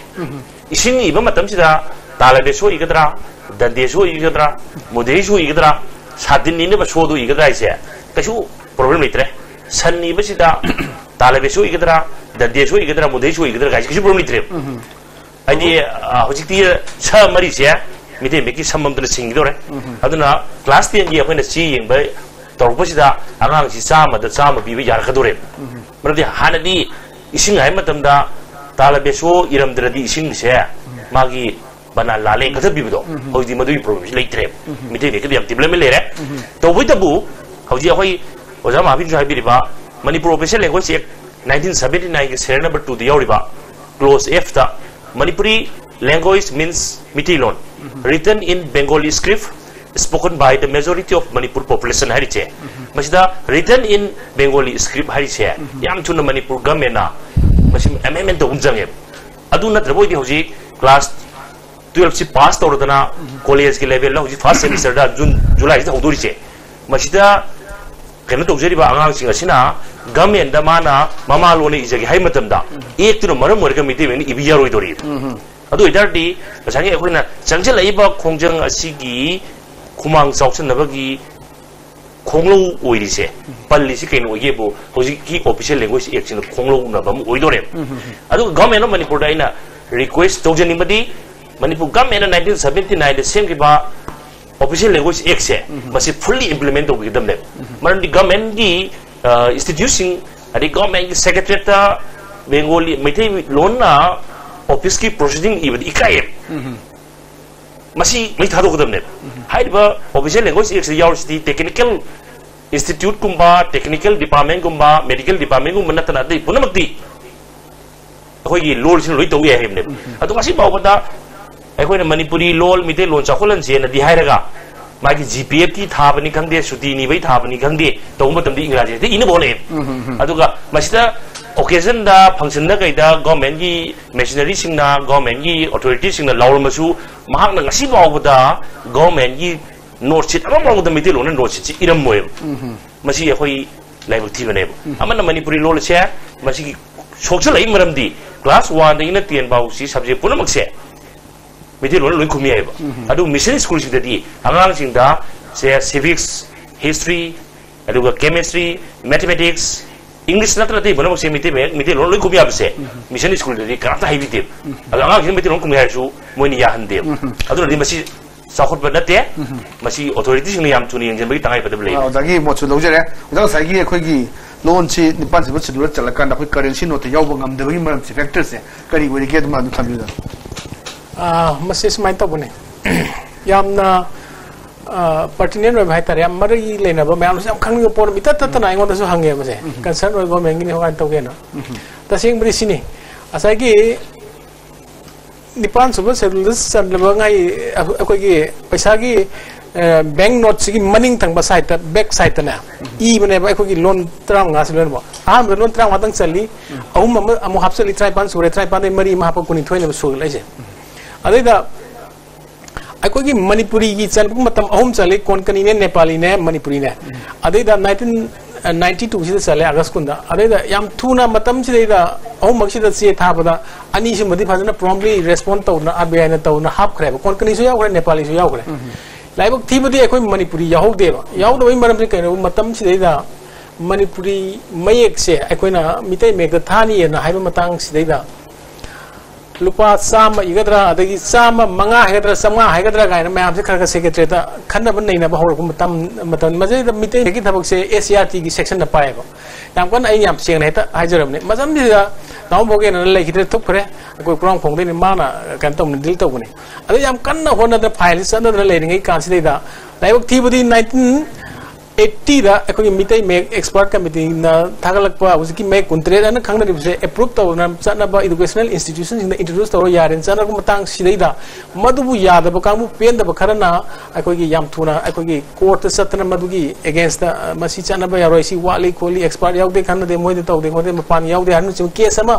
ꯏꯁꯤꯡ ꯏꯕ ꯃꯇꯝꯁꯤꯗ ꯇꯥꯂꯕꯦꯁꯣ ꯏꯒꯗ꯭ꯔꯥ, ꯗꯟꯗꯦꯁꯣ ꯏꯒꯗ꯭ꯔꯥ, ꯃꯨꯗꯦꯁꯣ ꯏꯒꯗ꯭ꯔꯥ, ꯁꯥꯇꯤꯟ ꯏꯅꯕ ꯁꯣꯗꯣ ꯏꯒꯗ꯭ꯔꯥ ꯍꯥꯏꯁꯦ ꯀꯩꯁꯨ ꯄ꯭ꯔꯣꯕ꯭ꯂꯦꯝ ꯂꯩꯇ꯭ꯔꯦ꯫ ꯁꯟ ꯏꯕꯁꯤꯗ ꯇꯥꯂꯕꯦꯁꯣ ꯏꯒꯗ꯭ꯔꯥ, ꯗꯟꯗꯦꯁꯣ ꯏꯒꯗ꯭ꯔꯥ, ꯃꯨꯗꯦꯁꯣ ꯏꯒꯗ꯭ꯔꯥ ꯍꯥꯏꯁꯦ ꯀꯩꯁꯨ ꯄ꯭ꯔꯣꯕ꯭ꯂꯦꯝ ꯂꯩꯇ꯭ꯔꯦꯕ꯫ ꯍꯥꯏꯗꯤ, ꯑ, ꯍꯧꯖꯤꯛꯇꯤ ꯁ ꯃꯔꯤꯁꯦ ꯃꯤꯇꯩ ꯃꯌꯦꯛꯀꯤ ꯁꯝ ꯑꯝꯇꯅ ꯁꯤꯟꯈꯤꯗꯧꯔꯦ꯫ ꯑꯗꯨꯅ ꯀ꯭ꯂꯥꯁ ꯇꯦꯟꯒꯤ ꯑꯩꯈꯣꯏꯅ ꯆꯦ ꯌꯦꯡꯕ ꯇꯧꯔꯛꯄꯁꯤꯗ ꯑꯉꯥꯡꯁꯤ ꯆꯥꯝꯃꯗ ꯆꯥꯝꯃ ꯄꯤꯕ ꯌꯥꯔꯛꯀꯗꯧꯔꯦꯕ꯫ ꯃꯔꯝꯗꯤ ꯍꯥꯟꯅꯗꯤ ꯏꯁꯤꯡ ꯍꯥꯏꯕ ꯃꯇꯝꯗ ꯇꯥꯂꯕꯦꯁꯣ ꯏꯔꯝꯗ꯭ꯔꯗꯤ ꯏꯁꯤꯡꯁꯦ ꯃꯥꯒꯤ ꯕꯅꯥꯟ ꯂꯥꯜꯂꯦ ꯀꯛꯊꯠꯄꯤꯕꯗꯣ꯫ ꯍꯧꯖꯤꯛꯇꯤ ꯃꯗꯨꯒꯤ ꯄ꯭ꯔꯣꯕ꯭ꯂꯦꯝꯁꯤ ꯂꯩꯇ꯭ꯔꯦꯕ꯫ ꯃꯤꯇꯩ ꯃꯌꯦꯛꯀꯤꯗꯤ ꯌꯥꯝ ꯗꯤꯕꯂꯞꯃꯦꯟ ꯂꯩꯔꯦ꯫ ꯇꯧꯕꯇꯕꯨ ꯍꯧꯖꯤꯛ ꯑꯩꯈꯣꯏ ꯑꯣꯖꯥ ꯃꯍꯥꯕꯤꯔꯁꯨ ꯍꯥꯏꯕꯤꯔꯤꯕ Manipur Official Language Act nineteen seventy ꯅꯥꯏꯟꯒꯤ serial number two ꯗ ꯌꯥꯎꯔꯤꯕ clause F ꯇ Manipuri language means Meiteilon, written in Bengali script, spoken by the majority of Manipur population ꯍꯥꯏꯔꯤꯁꯦ꯫ ꯃꯁꯤꯗ written in Bengali script ꯍꯥꯏꯔꯤꯁꯦ ꯌꯥꯝ ꯊꯨꯅ ꯃꯅꯤꯄꯨꯔ government ꯅ ꯃꯁꯤ amendment ꯇꯧꯕ ꯑꯃ ꯆꯪꯉꯦꯕ꯫ ꯑꯗꯨ ꯅꯠꯇ꯭ꯔꯕ ꯑꯣꯏꯗꯤ ꯍꯧꯖꯤꯛ class twelve ꯁꯤ pass ꯇꯧꯔꯗꯅ college ꯀꯤ level ꯗ ꯍꯧꯖꯤꯛ first semester ꯗ June July ꯁꯤꯗ ꯍꯧꯗꯣꯔꯤꯁꯦ, ꯃꯁꯤꯗ ꯀꯩꯅꯣ ꯇꯧꯖꯔꯤꯕ ꯑꯉꯥꯡꯁꯤꯡ ꯑꯁꯤꯅ government ꯗ ꯃꯥꯅ ꯃꯃꯥ ꯂꯣꯟꯅ ꯏꯖꯒꯦ ꯍꯥꯏꯕ ꯃꯇꯝꯗ act ꯇꯨꯅ ꯃꯔꯝ ꯑꯣꯏꯔꯒ ꯃꯤꯇꯩ ꯃꯌꯦꯛꯅ ꯏꯕ ꯌꯥꯔꯣꯏꯗꯧꯔꯤ꯫ ꯑꯗꯨ ꯑꯣꯏꯇꯥꯔꯗꯤ ꯉꯁꯥꯏꯒꯤ ꯑꯩꯈꯣꯏꯅ ꯆꯪꯁꯤꯜꯂꯛꯏꯕ ꯈꯣꯡꯖꯪ ꯑꯁꯤꯒꯤ ꯈꯨꯃꯥꯡ ꯆꯥꯎꯁꯤꯟꯅꯕꯒꯤ ꯈꯣꯡꯂꯧ ꯑꯣꯏꯔꯤꯁꯦ, ꯄꯜꯂꯤꯁꯤ ꯀꯩꯅꯣ ꯑꯣꯏꯒꯦꯕꯨ ꯍꯧꯖꯤꯛꯀꯤ Official Language Act ꯁꯤꯅ ꯈꯣꯡꯂꯧꯅꯕ ꯑꯃ ꯑꯣꯏꯗꯣꯔꯦꯕ꯫ ꯑꯗꯨꯒ Government of ꯃꯅꯤꯄꯨꯔꯗ ꯑꯩꯅ request ꯇꯧꯖꯅꯤꯡꯕꯗꯤ, ꯃꯅꯤꯄꯨꯔ government ꯅ ꯅꯥꯏꯟꯇꯤꯟ ꯁꯕꯦꯟꯇꯤ ꯅꯥꯏꯟꯗ ꯁꯦꯝꯈꯤꯕ Official Language Act ꯁꯦ ꯃꯁꯤ fully implement ꯇꯧꯕꯤꯒꯗꯕꯅꯦꯕ꯫ ꯃꯔꯝꯗꯤ government ꯀꯤ institute ꯁꯤꯡ, ꯑꯗꯩ government ꯀꯤ secretariat ꯇ Bengali, ꯃꯩꯇꯩ ꯂꯣꯟꯅ office ꯀꯤ proceeding ꯏꯕꯗꯤ ꯏꯀꯥꯏꯌꯦꯕ꯫ ꯃꯁꯤ ꯃꯩ ꯊꯥꯗꯣꯛꯀꯗꯕꯅꯦꯕ꯫ ꯍꯥꯏꯔꯤꯕ Official Language Act ꯁꯤꯗ ꯌꯥꯎꯔꯤꯁꯤꯗꯤ technical institute ꯀꯨꯝꯕ, technical department ꯀꯨꯝꯕ, medical department ꯀꯨꯝꯕ ꯅꯠꯇꯅ ꯑꯇꯩ ꯄꯨꯝꯅꯃꯛꯇꯤ ꯑꯩꯈꯣꯏꯒꯤ ꯂꯣꯜꯁꯤꯅ ꯂꯣꯏ ꯇꯧ ꯌꯥꯏ ꯍꯥꯏꯕꯅꯦꯕ꯫ ꯑꯗꯣ ꯉꯁꯤ ꯐꯥꯎꯕꯗ ꯑꯩꯈꯣꯏꯅ ꯃꯅꯤꯄꯨꯔꯤ ꯂꯣꯜ, ꯃꯤꯇꯩꯂꯣꯟ ꯆꯥꯎꯈꯠꯍꯟꯁꯦꯅꯗꯤ ꯍꯥꯏꯔꯒ, ꯃꯥꯒꯤ G P F ꯀꯤ ꯊꯥꯕꯅꯤ ꯈꯪꯗꯦ, ꯁꯨꯇꯤ ꯅꯤꯕꯩ ꯊꯥꯕꯅꯤ ꯈꯪꯗꯦ, ꯇꯧꯕ ꯃꯇꯝꯗ ꯏꯪꯒ꯭ꯔꯥꯖꯤ ꯍꯦꯛꯇ ꯏꯅꯕ ꯍꯣꯠꯅꯩꯌꯦꯕ꯫ ꯑꯗꯨꯒ ꯃꯁꯤꯗ occasion ꯗ, function ꯗ ꯀꯩꯗ government ꯀꯤ machinery ꯁꯤꯡꯅ, government ꯀꯤ authority ꯁꯤꯡꯅ ꯂꯥꯎꯔꯝꯃꯁꯨ, ꯃꯍꯥꯛꯅ ꯉꯁꯤ ꯐꯥꯎꯕꯗ government ꯀꯤ note sheet ꯑꯃ ꯐꯥꯎꯕꯗ ꯃꯩꯇꯩꯂꯣꯟꯅ note sheet ꯁꯤ ꯏꯔꯝꯃꯣꯏꯕ꯫ ꯃꯁꯤ ꯑꯩꯈꯣꯏ ꯂꯥꯏꯕꯛ ꯊꯤꯕꯅꯦꯕ꯫ ꯑꯃꯅ ꯃꯅꯤꯄꯨꯔꯤ ꯂꯣꯜ ꯑꯁꯦ ꯃꯁꯤꯒꯤ ꯁꯣꯛꯆꯜꯂꯛꯏ ꯃꯔꯝꯗꯤ class one ꯗꯒꯤꯅ ten ꯐꯥꯎꯁꯤ subject ꯄꯨꯝꯅꯃꯛꯁꯦ ꯃꯩꯇꯩꯂꯣꯟꯅ ꯂꯣꯏ ꯈꯨꯝ ꯌꯥꯏꯑꯕ꯫ ꯑꯗꯨ mission school ꯁꯤꯡꯗꯗꯤ ꯑꯉꯥꯡꯁꯤꯡꯗ ꯁꯦ civics, history, ꯑꯗꯨꯒ chemistry, mathematics, English ꯅꯠꯇꯅ ꯑꯇꯩ ꯄꯨꯝꯅꯃꯛꯁꯦ ꯃꯩꯇꯩ ꯃꯌꯦꯛ, ꯃꯩꯇꯩꯂꯣꯟ ꯂꯣꯏ ꯈꯨꯝ ꯌꯥꯕꯁꯦ mission school ꯗꯗꯤ ꯀꯅꯥꯝꯇ ꯍꯥꯏꯕꯤꯗꯦꯕ꯫ ꯑꯗꯣ ꯑꯉꯥꯡꯁꯤꯡ ꯃꯩꯇꯩꯂꯣꯟ ꯈꯨꯝ ꯌꯥꯔꯁꯨ ꯃꯣꯏꯅ ꯌꯥꯍꯟꯗꯦꯕ꯫ ꯑꯗꯨꯅꯗꯤ ꯃꯁꯤ ꯆꯥꯎꯈꯠꯄ ꯅꯠꯇꯦ꯫ ꯃꯁꯤ authority ꯁꯤꯡꯅ ꯌꯥꯝ ꯊꯨꯅ ꯌꯦꯡꯁꯤꯟꯕꯒꯤ ꯇꯉꯥꯏ ꯐꯗꯕ ꯂꯩ꯫ ꯑꯥ, ꯑꯣꯖꯥꯒꯤ ꯃꯣꯠꯁꯨ ꯂꯧꯖꯔꯦ꯫ ꯑꯣꯖꯥ, ꯉꯁꯥꯏꯒꯤ ꯑꯩꯈꯣꯏꯒꯤ ꯂꯣꯟꯁꯤ ꯅꯤꯄꯥꯟ ꯁꯨꯕ schedule ꯗ ꯆꯜꯂꯀꯥꯟꯗ ꯑꯩꯈꯣꯏ currency note ꯇ ꯌꯥꯎꯕ ꯉꯝꯗꯕꯒꯤ ꯃꯔꯝꯁꯦ, factor ꯁꯦ ꯀꯔꯤ ꯑꯣꯏꯔꯤꯒꯦ, ꯑꯗꯨꯝ ꯑꯗꯨꯝ ꯊꯝꯕꯤꯌꯨ꯫ ꯑꯥ, ꯃꯁꯤ ꯁꯨꯃꯥꯏꯅ ꯇꯧꯕꯅꯦ꯫ ꯌꯥꯝꯅ ꯄꯔꯇꯤꯅꯦꯟ ꯑꯣꯏꯕ ꯍꯥꯏꯇꯥꯔꯦ, ꯌꯥꯝ ꯃꯔꯤ ꯂꯩꯅꯕ ꯃꯌꯥꯝꯁꯨ ꯌꯥꯝ ꯈꯪꯅꯤꯡꯕ ꯄꯣꯠ ꯑꯃ ꯏꯇꯠ ꯇꯠꯇꯅ ꯑꯩꯉꯣꯟꯗꯁꯨ ꯍꯪꯉꯦꯕꯁꯦ, ꯀꯟꯁꯔꯟ ꯑꯣꯏꯕ ꯒꯣꯔꯃꯦꯟꯒꯤꯅꯤ ꯀꯃꯥꯏꯅ ꯇꯧꯒꯦꯅ꯫ ꯇꯁꯦꯡꯕꯗꯤ ꯁꯤꯅꯤ, ꯉꯁꯥꯏꯒꯤ ꯅꯤꯄꯥꯟ ꯁꯨꯕ ꯁꯦꯗꯨꯜꯗ ꯆꯜꯂꯕ ꯉꯥꯏ ꯑꯩꯈꯣꯏꯒꯤ ꯄꯩꯁꯥꯒꯤ ꯕꯦꯡ ꯅꯣꯠꯁꯤꯒꯤ ꯃꯅꯤꯡ ꯊꯪꯕ ꯁꯥꯏꯠꯇ, ꯕꯦꯛ ꯁꯥꯏꯠꯇꯅꯦ, ꯏꯕꯅꯦꯕ ꯑꯩꯈꯣꯏꯒꯤ ꯂꯣꯟ ꯇꯔꯥꯃꯉꯥꯁꯤ ꯂꯣꯏꯅꯃꯛ꯫ ꯑꯍꯥꯟꯕꯗ ꯂꯣꯟ ꯇꯔꯥꯃꯉꯥꯇꯪ ꯆꯜꯂꯤ, ꯑꯍꯨꯝ ꯑꯃ ꯑꯃꯨꯛ ꯍꯥꯞꯆꯜꯂꯤ, ꯇꯔꯥꯅꯤꯄꯥꯟ ꯁꯨꯔꯦ, ꯇꯔꯥꯅꯤꯄꯥꯟꯗꯩ ꯃꯔꯤ ꯑꯃ ꯍꯥꯞꯄ ꯀꯨꯟꯅꯤꯊꯣꯏꯅꯦꯕ ꯁꯨꯒꯠꯂꯛꯏꯁꯦ꯫ ꯑꯗꯩꯗ ꯑꯩꯈꯣꯏꯒꯤ ꯃꯅꯤꯄꯨꯔꯤꯒꯤ ꯆꯟꯕ ꯃꯇꯝ ꯑꯍꯨꯝ ꯆꯜꯂꯤ, ꯀꯣꯟꯀꯅꯤꯅꯦ, ꯅꯦꯄꯥꯂꯤꯅꯦ, ꯃꯅꯤꯄꯨꯔꯤꯅꯦ꯫ ꯑꯗꯩꯗ ꯅꯥꯏꯟꯇꯤꯟ ꯅꯥꯏꯟꯇꯤ ꯇꯨꯁꯤꯗ ꯆꯜꯂꯦ, ꯑꯥꯒꯁ ꯀꯨꯟꯗ꯫ ꯑꯗꯩꯗ ꯌꯥꯝ ꯊꯨꯅ ꯃꯇꯝꯁꯤꯗꯩꯗ ꯑꯍꯨꯝꯃꯛꯁꯤꯗ ꯆꯦ ꯊꯥꯕꯗ ꯑꯅꯤꯁꯤꯃꯗꯤ ꯐꯖꯅ ꯄ꯭ꯔꯣꯝꯂꯤ ꯔꯦꯁꯄꯣꯟ ꯇꯧꯗꯅ, ꯑꯥꯔ ꯕꯤ ꯑꯥꯏꯅ ꯇꯧꯗꯅ ꯍꯥꯞꯈ꯭ꯔꯦꯕ, ꯀꯣꯟꯀꯅꯤꯁꯨ ꯌꯥꯎꯈ꯭ꯔꯦ, ꯅꯦꯄꯥꯂꯤꯁꯨ ꯌꯥꯎꯈ꯭ꯔꯦ꯫ ꯂꯥꯏꯕꯛ ꯊꯤꯕꯗꯤ ꯑꯩꯈꯣꯏ ꯃꯅꯤꯄꯨꯔꯤ ꯌꯥꯎꯍꯧꯗꯦꯕ꯫ ꯌꯥꯎꯗꯕꯒꯤ ꯃꯔꯝꯁꯤ ꯀꯩꯅꯣ? ꯃꯇꯝꯁꯤꯗꯩꯗ ꯃꯅꯤꯄꯨꯔꯤ ꯃꯌꯦꯛꯁꯦ ꯑꯩꯈꯣꯏꯅ ꯃꯤꯇꯩ ꯃꯌꯦꯛꯇ ꯊꯥꯅꯤꯅ ꯍꯥꯏꯕ ꯃꯇꯥꯡꯁꯤꯗꯩꯗ ꯂꯨꯄꯥ ꯆꯥꯝꯃ ꯏꯒꯗ꯭ꯔꯥ, ꯑꯗꯒꯤ ꯆꯥꯝꯃ ꯃꯉꯥ ꯍꯥꯏꯒꯗ꯭ꯔꯥ, ꯆꯥꯝꯃꯉꯥ ꯍꯥꯏꯒꯗ꯭ꯔꯥ ꯀꯥꯏꯅ ꯃꯌꯥꯝꯁꯦ ꯈꯔ ꯈꯔ ꯁꯦꯀ꯭ꯔꯦꯇꯔꯤꯌꯦꯠꯇ ꯈꯟꯅꯕ ꯅꯩꯅꯕ ꯍꯧꯔꯛꯄ ꯃꯇꯝ, ꯃꯇꯝ ꯃꯁꯤꯗꯩꯗ ꯃꯤꯇꯩ ꯃꯌꯦꯛꯀꯤ ꯊꯕꯛꯁꯦ ꯑꯦꯁ ꯁꯤ ꯑꯥꯔ ꯇꯤꯒꯤ ꯁꯦꯛꯁꯟꯅ ꯄꯥꯏꯌꯦꯕ꯫ ꯌꯥꯝ ꯀꯟꯅ ꯑꯩ ꯌꯥꯝ ꯁꯦꯡꯅ ꯍꯦꯛꯇ ꯍꯥꯏꯖꯔꯕꯅꯤ꯫ ꯃꯇꯝꯁꯤꯗ ꯅꯥꯎꯕꯣꯛ ꯀꯩꯅꯣꯅ ꯂꯩꯈꯤꯗ꯭ꯔꯦ, ꯊꯨꯞꯈ꯭ꯔꯦ, ꯑꯩꯈꯣꯏ ꯀ꯭ꯔꯣꯝ ꯈꯣꯡꯗꯩꯅꯤ, ꯃꯥꯅ ꯀꯩꯅꯣ ꯇꯧꯅ ꯗꯤꯜ ꯇꯧꯕꯅꯤ꯫ ꯑꯗ ꯌꯥꯝ ꯀꯟꯅ ꯍꯣꯠꯅꯗꯅ ꯐꯥꯏꯜꯁꯤ ꯆꯠꯅꯗꯅ ꯂꯩꯔꯤꯉꯩ ꯀꯥꯟꯁꯤꯗꯩꯗ ꯂꯥꯏꯕꯛ ꯊꯤꯕꯗꯤ ꯅꯥꯏꯟꯇꯤꯟ ꯑꯩꯠꯇꯤꯗ ꯑꯩꯈꯣꯏꯒꯤ ꯃꯤꯇꯩ ꯃꯌꯦꯛ ꯑꯦꯛꯁꯄꯔꯠ ꯀꯃꯤꯇꯤꯅ ꯊꯥꯒꯠꯂꯛꯄ ꯍꯧꯖꯤꯛꯀꯤ ꯃꯌꯦꯛ ꯀꯨꯟꯇꯔꯦꯠ ꯍꯥꯏꯅ ꯈꯪꯅꯔꯤꯕꯁꯦ ꯑꯦꯄ꯭ꯔꯨꯞ ꯇꯧꯗꯅ ꯆꯠꯅꯕ ꯏꯗꯨꯀꯦꯁꯅꯦꯜ ꯏꯟꯁꯇꯤꯇ꯭ꯌꯨꯁꯟꯁꯤꯡꯗ ꯏꯟꯇ꯭ꯔꯣꯗ꯭ꯌꯨꯁ ꯇꯧꯔ ꯌꯥꯔꯦꯅ ꯆꯠꯅꯔꯛꯄ ꯃꯇꯥꯡꯁꯤꯗꯩꯗ ꯃꯗꯨꯕꯨ ꯌꯥꯗꯕ ꯀꯥꯡꯕꯨ, ꯄꯦꯟꯗꯕ ꯈꯔꯅ ꯑꯩꯈꯣꯏꯒꯤ ꯌꯥꯝ ꯊꯨꯅ ꯑꯩꯈꯣꯏꯒꯤ ꯀꯣꯔꯠꯇ ꯆꯠꯇꯅ ꯃꯗꯨꯒꯤ ꯑꯦꯒꯦꯟꯁꯇ ꯃꯁꯤ ꯆꯠꯅꯕ ꯌꯥꯔꯣꯏ, ꯁꯤ ꯋꯥꯠꯂꯤ ꯈꯣꯠꯂꯤ, ꯑꯦꯛꯁꯄꯔꯠ ꯌꯥꯎꯗꯦ, ꯈꯟꯅꯗꯦ, ꯃꯣꯏꯗ ꯇꯧꯗꯦ ꯈꯣꯠꯇꯦ, ꯃꯄꯥꯟ ꯌꯥꯎꯗꯦ ꯍꯥꯏꯕꯅꯆꯤꯡꯕ ꯀꯦꯁ ꯑꯃ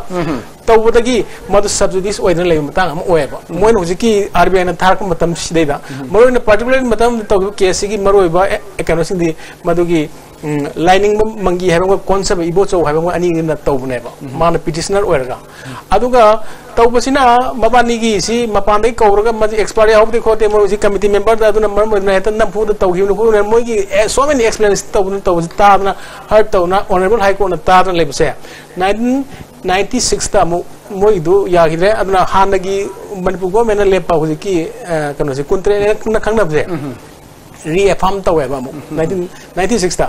ꯇꯧꯕꯗꯒꯤ ꯃꯗꯨ ꯁꯕꯖꯨꯗꯤꯁ ꯑꯣꯏꯗꯅ ꯂꯩꯕ ꯃꯇꯥꯡ ꯑꯃ ꯑꯣꯏꯌꯦꯕ꯫ ꯃꯣꯏꯅ ꯍꯧꯖꯤꯛꯀꯤ ꯑꯥꯔ ꯕꯤ ꯑꯥꯏꯅ ꯊꯥꯔꯛꯄ ꯃꯇꯝꯁꯤꯗꯩꯗ, ꯃꯔꯨꯑꯣꯏꯅ ꯄꯥꯔꯇꯤꯀꯨꯂꯔ ꯃꯇꯝꯗ ꯇꯧꯈꯤꯕ ꯀꯦꯁꯁꯤꯒꯤ ꯃꯔꯨꯑꯣꯏꯕ ꯑꯦ, ꯀꯩꯅꯣꯁꯤꯡꯗꯤ ꯃꯗꯨꯒꯤ, ꯎꯝ, ꯂꯥꯏꯅꯤꯡꯕ ꯃꯪꯒꯤ ꯍꯥꯏꯕ ꯑꯃꯒ ꯀꯣꯟꯁꯕ ꯏꯕꯣꯆꯧ ꯍꯥꯏꯕ ꯑꯃꯒ ꯑꯅꯤꯅ ꯇꯧꯕꯅꯦꯕ, ꯃꯥꯅ ꯄꯤꯇꯤꯁꯅꯔ ꯑꯣꯏꯔꯒ꯫ ꯑꯗꯨꯒ ꯇꯧꯕꯁꯤꯅ ꯃꯕꯥꯅꯤꯒꯤ ꯁꯤ ꯃꯄꯥꯟꯗꯒꯤ ꯀꯧꯔꯒ ꯃꯁꯤ ꯑꯦꯛꯁꯄꯥꯔꯠ ꯌꯥꯎꯍꯧꯗꯦ ꯈꯣꯠꯇꯦ, ꯃꯣꯏ ꯍꯧꯖꯤꯛ ꯀꯃꯤꯇꯤ ꯃꯦꯝꯕꯔꯗ ꯑꯗꯨꯅ ꯃꯔꯝ ꯑꯣꯏꯗꯅ ꯍꯦꯛꯇ ꯅꯝꯐꯨꯗ ꯇꯧꯈꯤꯕꯅꯤ ꯈꯣꯠꯈꯤꯕꯅꯤ, ꯃꯣꯏꯒꯤ ꯑꯦ, so many explanation ꯇꯧꯗꯅ ꯇꯧꯕꯁꯤ ꯇꯥꯗꯅ, ꯍꯔꯠ ꯇꯧꯗꯅ, ꯑꯣꯅꯔꯦꯕꯜ ꯍꯥꯏ ꯀꯣꯔꯠꯅ ꯇꯥꯗꯅ ꯂꯩꯕꯁꯦ, ꯅꯥꯏꯟꯇꯤꯟ ꯅꯥꯏꯟꯇꯤ ꯁꯤꯛꯁꯇ ꯑꯃꯨꯛ ꯃꯣꯏꯗꯨ ꯌꯥꯈꯤꯗ꯭ꯔꯦ꯫ ꯑꯗꯨꯅ ꯍꯥꯟꯅꯒꯤ ꯃꯅꯤꯄꯨꯔ ꯒꯣꯔꯃꯦꯟꯅ ꯂꯦꯞꯄ ꯍꯧꯖꯤꯛꯀꯤ, ꯑ, ꯀꯩꯅꯣꯁꯦ, ꯀꯨꯟꯇꯔꯦꯠꯅ ꯈꯪꯅꯕꯁꯦ, ꯔꯤꯑꯦꯐꯥꯔꯝ ꯇꯧꯋꯦꯕ ꯑꯃꯨꯛ ꯅꯥꯏꯟꯇꯤꯟ ꯅꯥꯏꯟꯇꯤ ꯁꯤꯛꯁꯇ꯫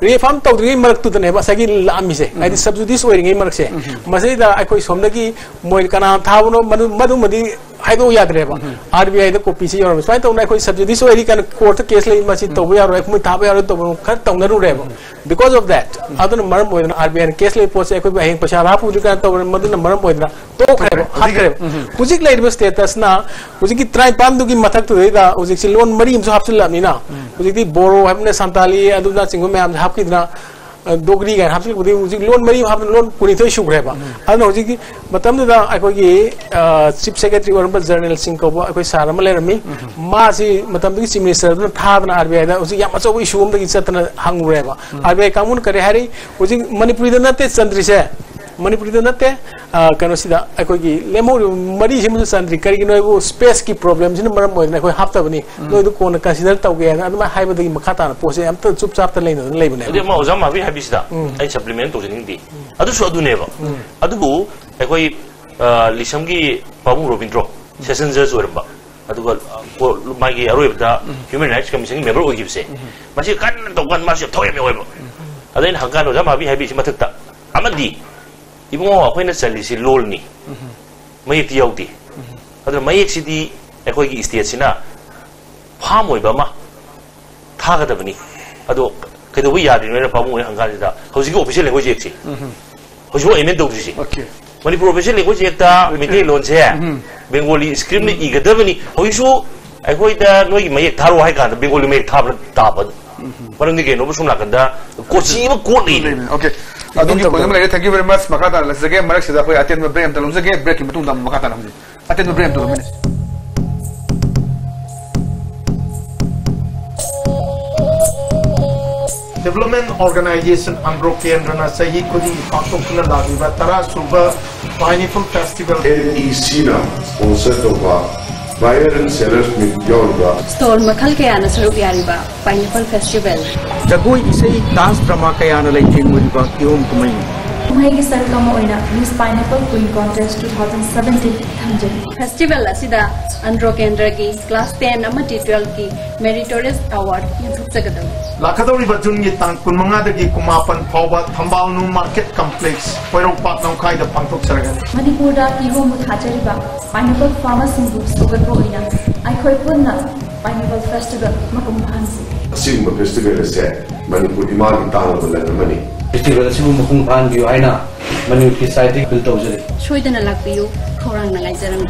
ꯔꯤꯑꯦꯐꯥꯔꯝ ꯇꯧꯗ꯭ꯔꯤꯉꯩ ꯃꯔꯛꯇꯨꯗꯅꯦꯕ ꯉꯁꯥꯏꯒꯤ ꯂꯥꯛꯑꯝꯃꯤꯁꯦ, ꯍꯥꯏꯗꯤ ꯁꯕꯖꯨꯗꯤꯁ ꯑꯣꯏꯔꯤꯉꯩ ꯃꯔꯛꯁꯦ꯫ ꯃꯁꯤꯗ ꯑꯩꯈꯣꯏ ꯁꯣꯝꯗꯒꯤ ꯃꯣꯏ ꯀꯅꯥ ꯊꯥꯕꯅꯣ, ꯃꯗꯨ-, ꯃꯗꯨꯃꯗꯤ ꯍꯥꯏꯗꯣꯛꯎ ꯌꯥꯗ꯭ꯔꯦꯕ꯫ ꯑꯥꯔ ꯕꯤ ꯑꯥꯏꯗ ꯀꯣꯄꯤꯁꯤ ꯌꯧꯔꯝꯃꯤ, ꯁꯨꯃꯥꯏꯅ ꯇꯧꯅ ꯑꯩꯈꯣꯏ ꯁꯕꯖꯤꯗꯤꯁ ꯑꯣꯏꯔꯤ ꯀꯥꯏꯅ ꯀꯣꯔꯠꯇ ꯀꯦꯁ ꯂꯩ, ꯃꯁꯤ ꯇꯧꯕ ꯌꯥꯔꯣꯏ, ꯑꯩꯈꯣꯏ ꯊꯥꯕ ꯌꯥꯔꯣꯏ ꯇꯧꯕ ꯈꯔ ꯇꯧꯅꯔꯨꯔꯦꯕ꯫ Because of that, ꯑꯗꯨꯅ ꯃꯔꯝ ꯑꯣꯏꯗꯅ ꯑꯥꯔ ꯕꯤ ꯑꯥꯏꯅ ꯀꯦꯁ ꯂꯩ ꯄꯣꯠꯁꯦ ꯑꯩꯈꯣꯏꯕꯨ ꯍꯌꯦꯡ ꯄꯩꯁꯥ ꯍꯥꯞꯄꯨꯗ꯭ꯔꯤ ꯀꯥꯏꯅ ꯇꯧꯕ, ꯃꯗꯨꯅ ꯃꯔꯝ ꯑꯣꯏꯗꯅ ꯇꯣꯛꯈ꯭ꯔꯦꯕ, ꯍꯧꯖꯤꯛ ꯍꯥꯠꯈ꯭ꯔꯦꯕ꯫ ꯎꯝ꯫ ꯍꯧꯖꯤꯛ ꯂꯩꯔꯤꯕ ꯁ꯭ꯇꯦꯇꯁꯅ ꯍꯧꯖꯤꯛꯀꯤ ꯇꯔꯥꯅꯤꯄꯥꯟꯗꯨꯒꯤ ꯃꯊꯛꯇꯨꯗꯩꯗ ꯍꯧꯖꯤꯛꯁꯤ ꯂꯣꯟ ꯃꯔꯤ ꯑꯃꯁꯨ ꯍꯥꯞꯆꯤꯜꯂꯛꯑꯕꯅꯤꯅ ꯍꯧꯖꯤꯛꯇꯤ ꯕꯣꯔꯣ ꯍꯥꯏꯕꯅ ꯁꯥꯟꯇꯥꯂꯤ ꯑꯗꯨꯅꯆꯤꯡꯕ ꯃꯌꯥꯝꯁꯦ ꯍꯥꯞꯈꯤꯗꯅ, ꯑ, ꯗꯣꯒ꯭ꯔꯤ ꯀꯥꯏꯅ ꯍꯥꯞꯆꯤꯜꯂꯛꯄꯗꯒꯤ ꯍꯧꯖꯤꯛ ꯂꯣꯟ ꯃꯔꯤ ꯍꯥꯞꯄ ꯂꯣꯟ ꯀꯨꯟꯅꯤꯊꯣꯏ ꯁꯨꯈ꯭ꯔꯦꯕ꯫ ꯑꯗꯨꯅ ꯍꯧꯖꯤꯛꯇꯤ ꯃꯇꯝꯗꯨꯗ ꯑꯩꯈꯣꯏꯒꯤ, ꯑ, ꯆꯤꯐ ꯁꯦꯀ꯭ꯔꯦꯇꯔꯤ ꯑꯣꯏꯔꯝꯕ ꯖꯔꯅꯦꯜ ꯁꯤꯡ ꯀꯧꯕ ꯑꯩꯈꯣꯏ ꯁꯥꯔ ꯑꯃ ꯂꯩꯔꯝꯃꯤ꯫ ꯃꯥꯁꯤ ꯃꯇꯝꯗꯨꯒꯤ ꯆꯤꯐ ꯃꯤꯅꯤꯁꯇꯔ ꯑꯗꯨꯅ ꯊꯥꯗꯅ ꯑꯥꯔ ꯕꯤ ꯑꯥꯏꯗ ꯍꯧꯖꯤꯛ ꯌꯥꯝ ꯑꯆꯧꯕ ꯏꯁꯨ ꯑꯃꯗꯒꯤ ꯆꯠꯇꯅ ꯍꯪꯉꯨꯔꯦꯕ꯫ ꯑꯥꯔ ꯕꯤ ꯑꯥꯏ ꯀꯥꯡꯕꯨꯅ ꯀꯔꯤ ꯍꯥꯏꯔꯤ? ꯍꯧꯖꯤꯛ ꯃꯅꯤꯄꯨꯔꯤꯗ ꯅꯠꯇꯦ ꯆꯟꯗ꯭ꯔꯤꯁꯦ, ꯃꯅꯤꯄꯨꯔꯤꯗ ꯅꯠꯇꯦ, ꯑ, ꯀꯩꯅꯣꯁꯤꯗ ꯑꯩꯈꯣꯏꯒꯤ ꯂꯦꯝꯍꯧꯔꯤꯕ ꯃꯔꯤꯁꯤꯃꯁꯨ ꯆꯟꯗ꯭ꯔꯤ꯫ ꯀꯔꯤꯒꯤꯅꯣ ꯍꯥꯏꯕꯨ ꯁ꯭ꯄꯦꯁꯀꯤ ꯄ꯭ꯔꯣꯕ꯭ꯂꯦꯝꯁꯤꯅ ꯃꯔꯝ ꯑꯣꯏꯗꯅ ꯑꯩꯈꯣꯏ ꯍꯥꯞꯇꯕꯅꯤ, ꯅꯣꯏꯗꯨ ꯀꯣꯟꯅ ꯀꯟꯁꯤꯗꯔ ꯇꯧꯒꯦ ꯍꯥꯏꯅ ꯑꯗꯨꯃꯥꯏꯅ ꯍꯥꯏꯕꯗꯒꯤ ꯃꯈꯥ ꯇꯥꯅ ꯄꯣꯠꯁꯦ ꯑꯝꯇ ꯆꯨꯞ ꯆꯥꯞꯇ ꯂꯩꯅꯗꯅ ꯂꯩꯕꯅꯦꯕ꯫ ꯑꯗꯨꯗꯤ ꯑꯃ ꯑꯣꯖꯥ ꯃꯥꯕꯤ ꯍꯥꯏꯕꯤꯁꯤꯗ ꯎꯝ꯫ ꯑꯩ ꯁꯄ꯭ꯂꯤꯃꯦꯟ ꯇꯧꯖꯅꯤꯡꯗꯦ꯫ ꯑꯗꯨꯁꯨ ꯑꯗꯨꯅꯦꯕ꯫ ꯑꯗꯨꯕꯨ ꯑꯩꯈꯣꯏ, ꯑ, ꯂꯤꯁꯝꯒꯤ ꯄꯥꯕꯨꯡ ꯔꯣꯕꯤꯟꯗ꯭ꯔꯣ, ꯁꯦꯁꯟ ꯖꯖ ꯑꯣꯏꯔꯝꯕ, ꯑꯗꯨꯒ, ꯑ, ꯀꯣ-, ꯃꯥꯒꯤ ꯑꯔꯣꯏꯕꯗ ꯍ꯭ꯌꯨꯃꯦꯟ ꯔꯥꯏꯠꯁ ꯀꯃꯤꯁꯟꯒꯤ ꯃꯦꯝꯕꯔ ꯑꯣꯏꯈꯤꯕꯁꯦ, ꯃꯁꯤ ꯀꯟꯅ ꯇꯧꯀꯥꯟꯗ ꯃꯥꯁꯨ ꯌꯥꯝ ꯊꯋꯥꯏ ꯌꯥꯝ ꯌꯥꯎꯋꯦꯕ꯫ ꯑꯗ ꯑꯩꯅ ꯍꯪꯀꯥꯟꯗ ꯑꯣꯖꯥ ꯃꯥꯕꯤ ꯍꯥꯏꯕꯤꯁꯤ ꯃꯊꯛꯇ ꯑꯃꯗꯤ ꯏꯕꯨꯡꯉꯣ, ꯑꯩꯈꯣꯏꯅ ꯆꯜꯂꯤꯁꯤ ꯂꯣꯜꯅꯤ, ꯃꯌꯦꯛꯇꯤ ꯌꯥꯎꯗꯦ꯫ ꯑꯗꯨꯅ ꯃꯌꯦꯛꯁꯤꯗꯤ ꯑꯩꯈꯣꯏꯒꯤ ꯁ꯭ꯇꯦꯠꯁꯤꯅ ꯐꯥꯝ ꯑꯣꯏꯕ ꯑꯃ ꯊꯥꯒꯗꯕꯅꯤ꯫ ꯑꯗꯣ ꯀꯩꯗꯧꯕ ꯌꯥꯗ꯭ꯔꯤꯅꯣ ꯍꯥꯏꯅ ꯄꯥꯕꯨꯡ ꯍꯣꯏ ꯍꯪꯀꯥꯟꯁꯤꯗ ꯍꯧꯖꯤꯛꯀꯤ ꯑꯣꯐꯤꯁꯤꯌꯦꯜ ꯂꯦꯡꯒ꯭ꯋꯦꯖ ꯑꯦꯛꯁꯦ ꯍꯧꯖꯤꯛꯐꯥꯎ ꯑꯦꯃꯦꯟ ꯇꯧꯗ꯭ꯔꯤꯁꯦ꯫ Okay. Manipur official language act ꯃꯩꯇꯩꯂꯣꯟꯁꯦ ꯕꯦꯡꯒꯣꯂꯤ ꯁ꯭ꯀ꯭ꯔꯤꯞꯅ ꯏꯒꯗꯕꯅꯤ꯫ ꯍꯧꯖꯤꯛꯁꯨ ꯑꯩꯈꯣꯏꯗ ꯅꯣꯏꯒꯤ ꯃꯌꯦꯛ ꯊꯥꯔꯛꯑꯣ ꯍꯥꯏ ꯀꯥꯟꯗ ꯕꯦꯡꯒꯣꯂꯤ ꯃꯌꯦꯛ ꯊꯥꯕꯅ ꯇꯥꯕ꯫ ꯃꯔꯝꯗꯤ ꯀꯩꯅꯣꯕ, ꯁꯣꯝ ꯅꯥꯀꯟꯗ ꯀꯣꯆꯤ ꯑꯃ ꯀꯣꯠ ꯂꯩꯔꯦ꯫ ꯑꯣꯀꯦ꯫ ꯑꯗꯨꯒꯤ ꯄꯣꯏꯟꯠ ꯑꯃ ꯂꯩꯔꯦ꯫ Thank you very much꯫ ꯃꯈꯥ ꯇꯥꯅ ꯂꯥꯛꯆꯒꯦ꯫ ꯃꯔꯛꯁꯤꯗ ꯑꯩꯈꯣꯏ ꯑꯇꯦꯟꯕ ꯕ꯭ꯔꯦꯛ ꯑꯃꯇ ꯂꯧꯖꯒꯦ꯫ ꯕ꯭ꯔꯦꯛꯀꯤ ꯃꯇꯨꯡꯗ ꯑꯃꯨꯛ ꯃꯈꯥ ꯇꯥꯅ ꯍꯧꯖꯩ꯫ ꯑꯇꯦꯟꯕ ꯕ꯭ꯔꯦꯛ ꯑꯃꯇ ꯂꯧꯃꯤꯟꯅꯁꯤ꯫ Development Organization ꯑꯟꯗ꯭ꯔꯣ ꯀꯦꯟꯗ꯭ꯔꯅ ꯆꯍꯤ ꯈꯨꯗꯤꯡꯒꯤ ꯄꯥꯡꯊꯣꯛꯇꯨꯅ ꯂꯥꯛꯂꯤꯕ ꯇꯔꯥ ꯁꯨꯕ Pineapple Festival ꯑꯦꯟ ꯏ ꯁꯤꯅ ꯁ꯭ꯄꯣꯟꯁꯔ ꯇꯧꯕ Buyer and Sellers Meet ꯌꯥꯎꯔꯤꯕ ꯁ꯭ꯇꯣꯜ ꯃꯈꯜ ꯀꯌꯥꯅ ꯁꯔꯨꯛ ꯌꯥꯔꯤꯕ Pineapple Festival꯫ ꯖꯒꯣꯏ, ꯏꯁꯩ, ꯗꯥꯟꯁ, ꯗ꯭ꯔꯃꯥ ꯀꯌꯥꯅ ꯂꯩꯇꯦꯡꯂꯨꯔꯤꯕ ꯀꯤꯍꯣꯝ ꯀꯨꯝꯍꯩꯅꯤ꯫ ꯀꯨꯝꯍꯩꯒꯤ ꯁꯔꯨꯛ ꯑꯃ ꯑꯣꯏꯅ Miss Pineapple Queen Contest two thousand seventeen ꯊꯝꯖꯔꯤ꯫ Festival ꯑꯁꯤꯗ ꯑꯟꯗ꯭ꯔꯣ ꯀꯦꯟꯗ꯭ꯔꯒꯤ class ten ꯑꯃꯗꯤ twelve ꯀꯤ Meritorious Award ꯌꯦꯟꯊꯣꯛꯆꯒꯗꯕꯅꯤ꯫ ꯂꯥꯛꯀꯗꯧꯔꯤꯕ ꯖꯨꯟꯒꯤ ꯇꯥꯡ ꯀꯨꯟꯃꯉꯥꯗꯒꯤ ꯀꯨꯟꯃꯥꯄꯟ ꯐꯥꯎꯕ ꯊꯝꯕꯥꯜꯅꯨ Market Complex, ꯄꯣꯏꯔꯧꯄꯥꯠ ꯂꯝꯈꯥꯏꯗ ꯄꯥꯡꯊꯣꯛꯆꯔꯒꯅꯤ꯫ ꯃꯅꯤꯄꯨꯔꯗ ꯀꯤꯍꯣꯝꯕꯨ ꯊꯥꯖꯔꯤꯕ pineapple farmerꯁꯤꯡꯕꯨ ꯁꯧꯒꯠꯄ ꯑꯣꯏꯅ ꯑꯩꯈꯣꯏ ꯄꯨꯟꯅ Pineapple Festival ꯃꯄꯨꯡ ꯐꯥꯍꯟꯁꯤ꯫ ꯑꯁꯤꯒꯨꯝꯕ festival ꯑꯁꯦ ꯃꯅꯤꯄꯨꯔ ꯏꯃꯥꯒꯤ ꯇꯥꯡꯂꯕ ꯂꯟ ꯑꯃꯅꯤ꯫ Festival ꯑꯁꯤꯕꯨ ꯃꯄꯨꯡ ꯐꯥꯍꯟꯕꯤꯌꯨ ꯍꯥꯏꯅ ꯃꯅꯤꯄꯨꯔꯒꯤ side ꯗꯒꯤ appeal ꯇꯧꯖꯔꯤ꯫ ꯁꯣꯏꯗꯅ ꯂꯥꯛꯄꯤꯌꯨ, ꯈꯧꯔꯥꯡꯅ ꯉꯥꯏꯖꯔꯝꯂꯤ꯫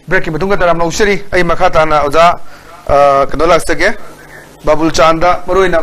Break ꯀꯤ ꯃꯇꯨꯡꯗ ꯇꯔꯥꯝꯅ ꯑꯣꯛꯆꯔꯤ꯫ ꯑꯩ ꯃꯈꯥ ꯇꯥꯅ ꯑꯣꯖꯥ, ꯑ, ꯀꯩꯅꯣ ꯂꯥꯛꯆꯒꯦ꯫ ꯕꯥꯕꯨꯜ ꯆꯥꯟꯗ, ꯃꯔꯨꯑꯣꯏꯅ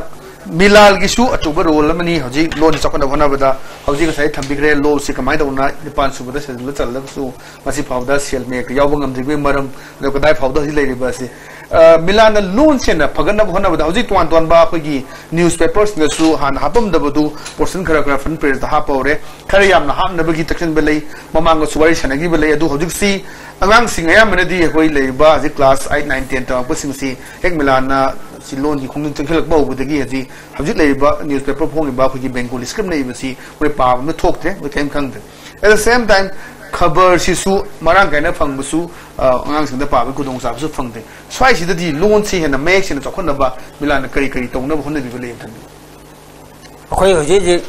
ꯃꯤꯂꯥꯜꯒꯤꯁꯨ ꯑꯆꯧꯕ role ꯑꯃꯅꯤ ꯍꯧꯖꯤꯛ ꯂꯣꯟꯁꯤ ꯆꯥꯎꯈꯠꯅꯕ ꯍꯣꯠꯅꯕꯗ꯫ ꯍꯧꯖꯤꯛ ꯉꯁꯥꯏ ꯊꯝꯕꯤꯈ꯭ꯔꯦ, ꯂꯣꯟꯁꯤ ꯀꯃꯥꯏꯅ ꯇꯧꯅ ꯅꯤꯄꯥꯟ ꯁꯨꯕꯗ schedule ꯆꯜꯂꯒꯁꯨ ꯉꯁꯤ ꯐꯥꯎꯕꯗ ꯁꯦꯜ ꯃꯌꯦꯛꯇ ꯌꯥꯎꯕ ꯉꯝꯗ꯭ꯔꯤꯕꯒꯤ ꯃꯔꯝ, ꯑꯗꯨ ꯀꯗꯥꯏ ꯐꯥꯎꯕꯗ ꯍꯧꯖꯤꯛ ꯂꯩꯔꯤꯕ ꯑꯁꯤ꯫ ꯑ, ꯃꯤꯂꯥꯜꯅ ꯂꯣꯟꯁꯦ ꯍꯦꯟꯅ ꯐꯒꯠꯅꯕ ꯍꯣꯠꯅꯕꯗ ꯍꯧꯖꯤꯛ ꯇꯣꯉꯥꯟ ꯇꯣꯉꯥꯟꯕ ꯑꯩꯈꯣꯏꯒꯤ newspaper ꯁꯤꯡꯗꯁꯨ ꯍꯥꯟꯅ ꯍꯥꯞꯄꯝꯗꯕꯗꯨ portion ꯈꯔ ꯈꯔ front page ꯇ ꯍꯥꯞꯄ ꯍꯧꯔꯦ꯫ ꯈꯔ ꯌꯥꯝꯅ ꯍꯥꯞꯅꯕꯒꯤ ꯇꯛꯁꯤꯟꯕ ꯂꯩ, ꯃꯃꯥꯡꯗꯁꯨ ꯋꯥꯔꯤ ꯁꯥꯟꯅꯈꯤꯕ ꯂꯩ꯫ ꯑꯗꯨ ꯍꯧꯖꯤꯛꯁꯤ ꯑꯉꯥꯡꯁꯤꯡ ꯑꯌꯥꯝꯕꯅꯗꯤ ꯑꯩꯈꯣꯏ ꯂꯩꯔꯤꯕ ꯍꯧꯖꯤꯛ class eight, nine, ten ꯇꯝꯃꯛꯄꯁꯤꯡꯁꯤ ꯍꯦꯛ ꯃꯤꯂꯥꯜꯅ ꯁꯤ ꯂꯣꯟꯒꯤ ꯈꯣꯡꯖꯪ ꯆꯪꯁꯤꯜꯂꯛꯄ ꯍꯧꯕꯗꯒꯤ ꯍꯧꯖꯤꯛ, ꯍꯧꯖꯤꯛ ꯂꯩꯔꯤꯕ newspaper ꯐꯣꯡꯉꯤꯕ ꯑꯩꯈꯣꯏꯒꯤ Bengali script ꯅ ꯏꯕꯁꯤ ꯃꯣꯏ ꯄꯥꯕ ꯑꯃ ꯊꯣꯛꯇ꯭ꯔꯦ, ꯃꯣꯏ ꯀꯔꯤꯝ ꯈꯪꯗ꯭ꯔꯦ꯫ At the same time, ꯈꯕꯔꯁꯤꯁꯨ ꯃꯔꯥꯡ ꯀꯥꯏꯅ ꯐꯪꯕꯁꯨ, ꯑ, ꯑꯉꯥꯡꯁꯤꯡꯗ ꯄꯥꯕꯒꯤ ꯈꯨꯗꯣꯡꯆꯥꯕꯁꯨ ꯐꯪꯗꯦ꯫ ꯁ꯭ꯋꯥꯏꯁꯤꯗꯗꯤ ꯂꯣꯟꯁꯤ ꯍꯦꯟꯅ ꯃꯌꯦꯛ ꯁꯦꯡꯅ ꯆꯥꯎꯈꯠꯅꯕ ꯃꯤꯂꯥꯜꯅ ꯀꯔꯤ ꯀꯔꯤ ꯇꯧꯅꯕ ꯍꯣꯠꯅꯕꯤꯕ ꯂꯩ ꯑꯝꯇꯪ? ꯑꯩꯈꯣꯏ ꯍꯧꯖꯤꯛ ꯍꯧꯖꯤꯛ,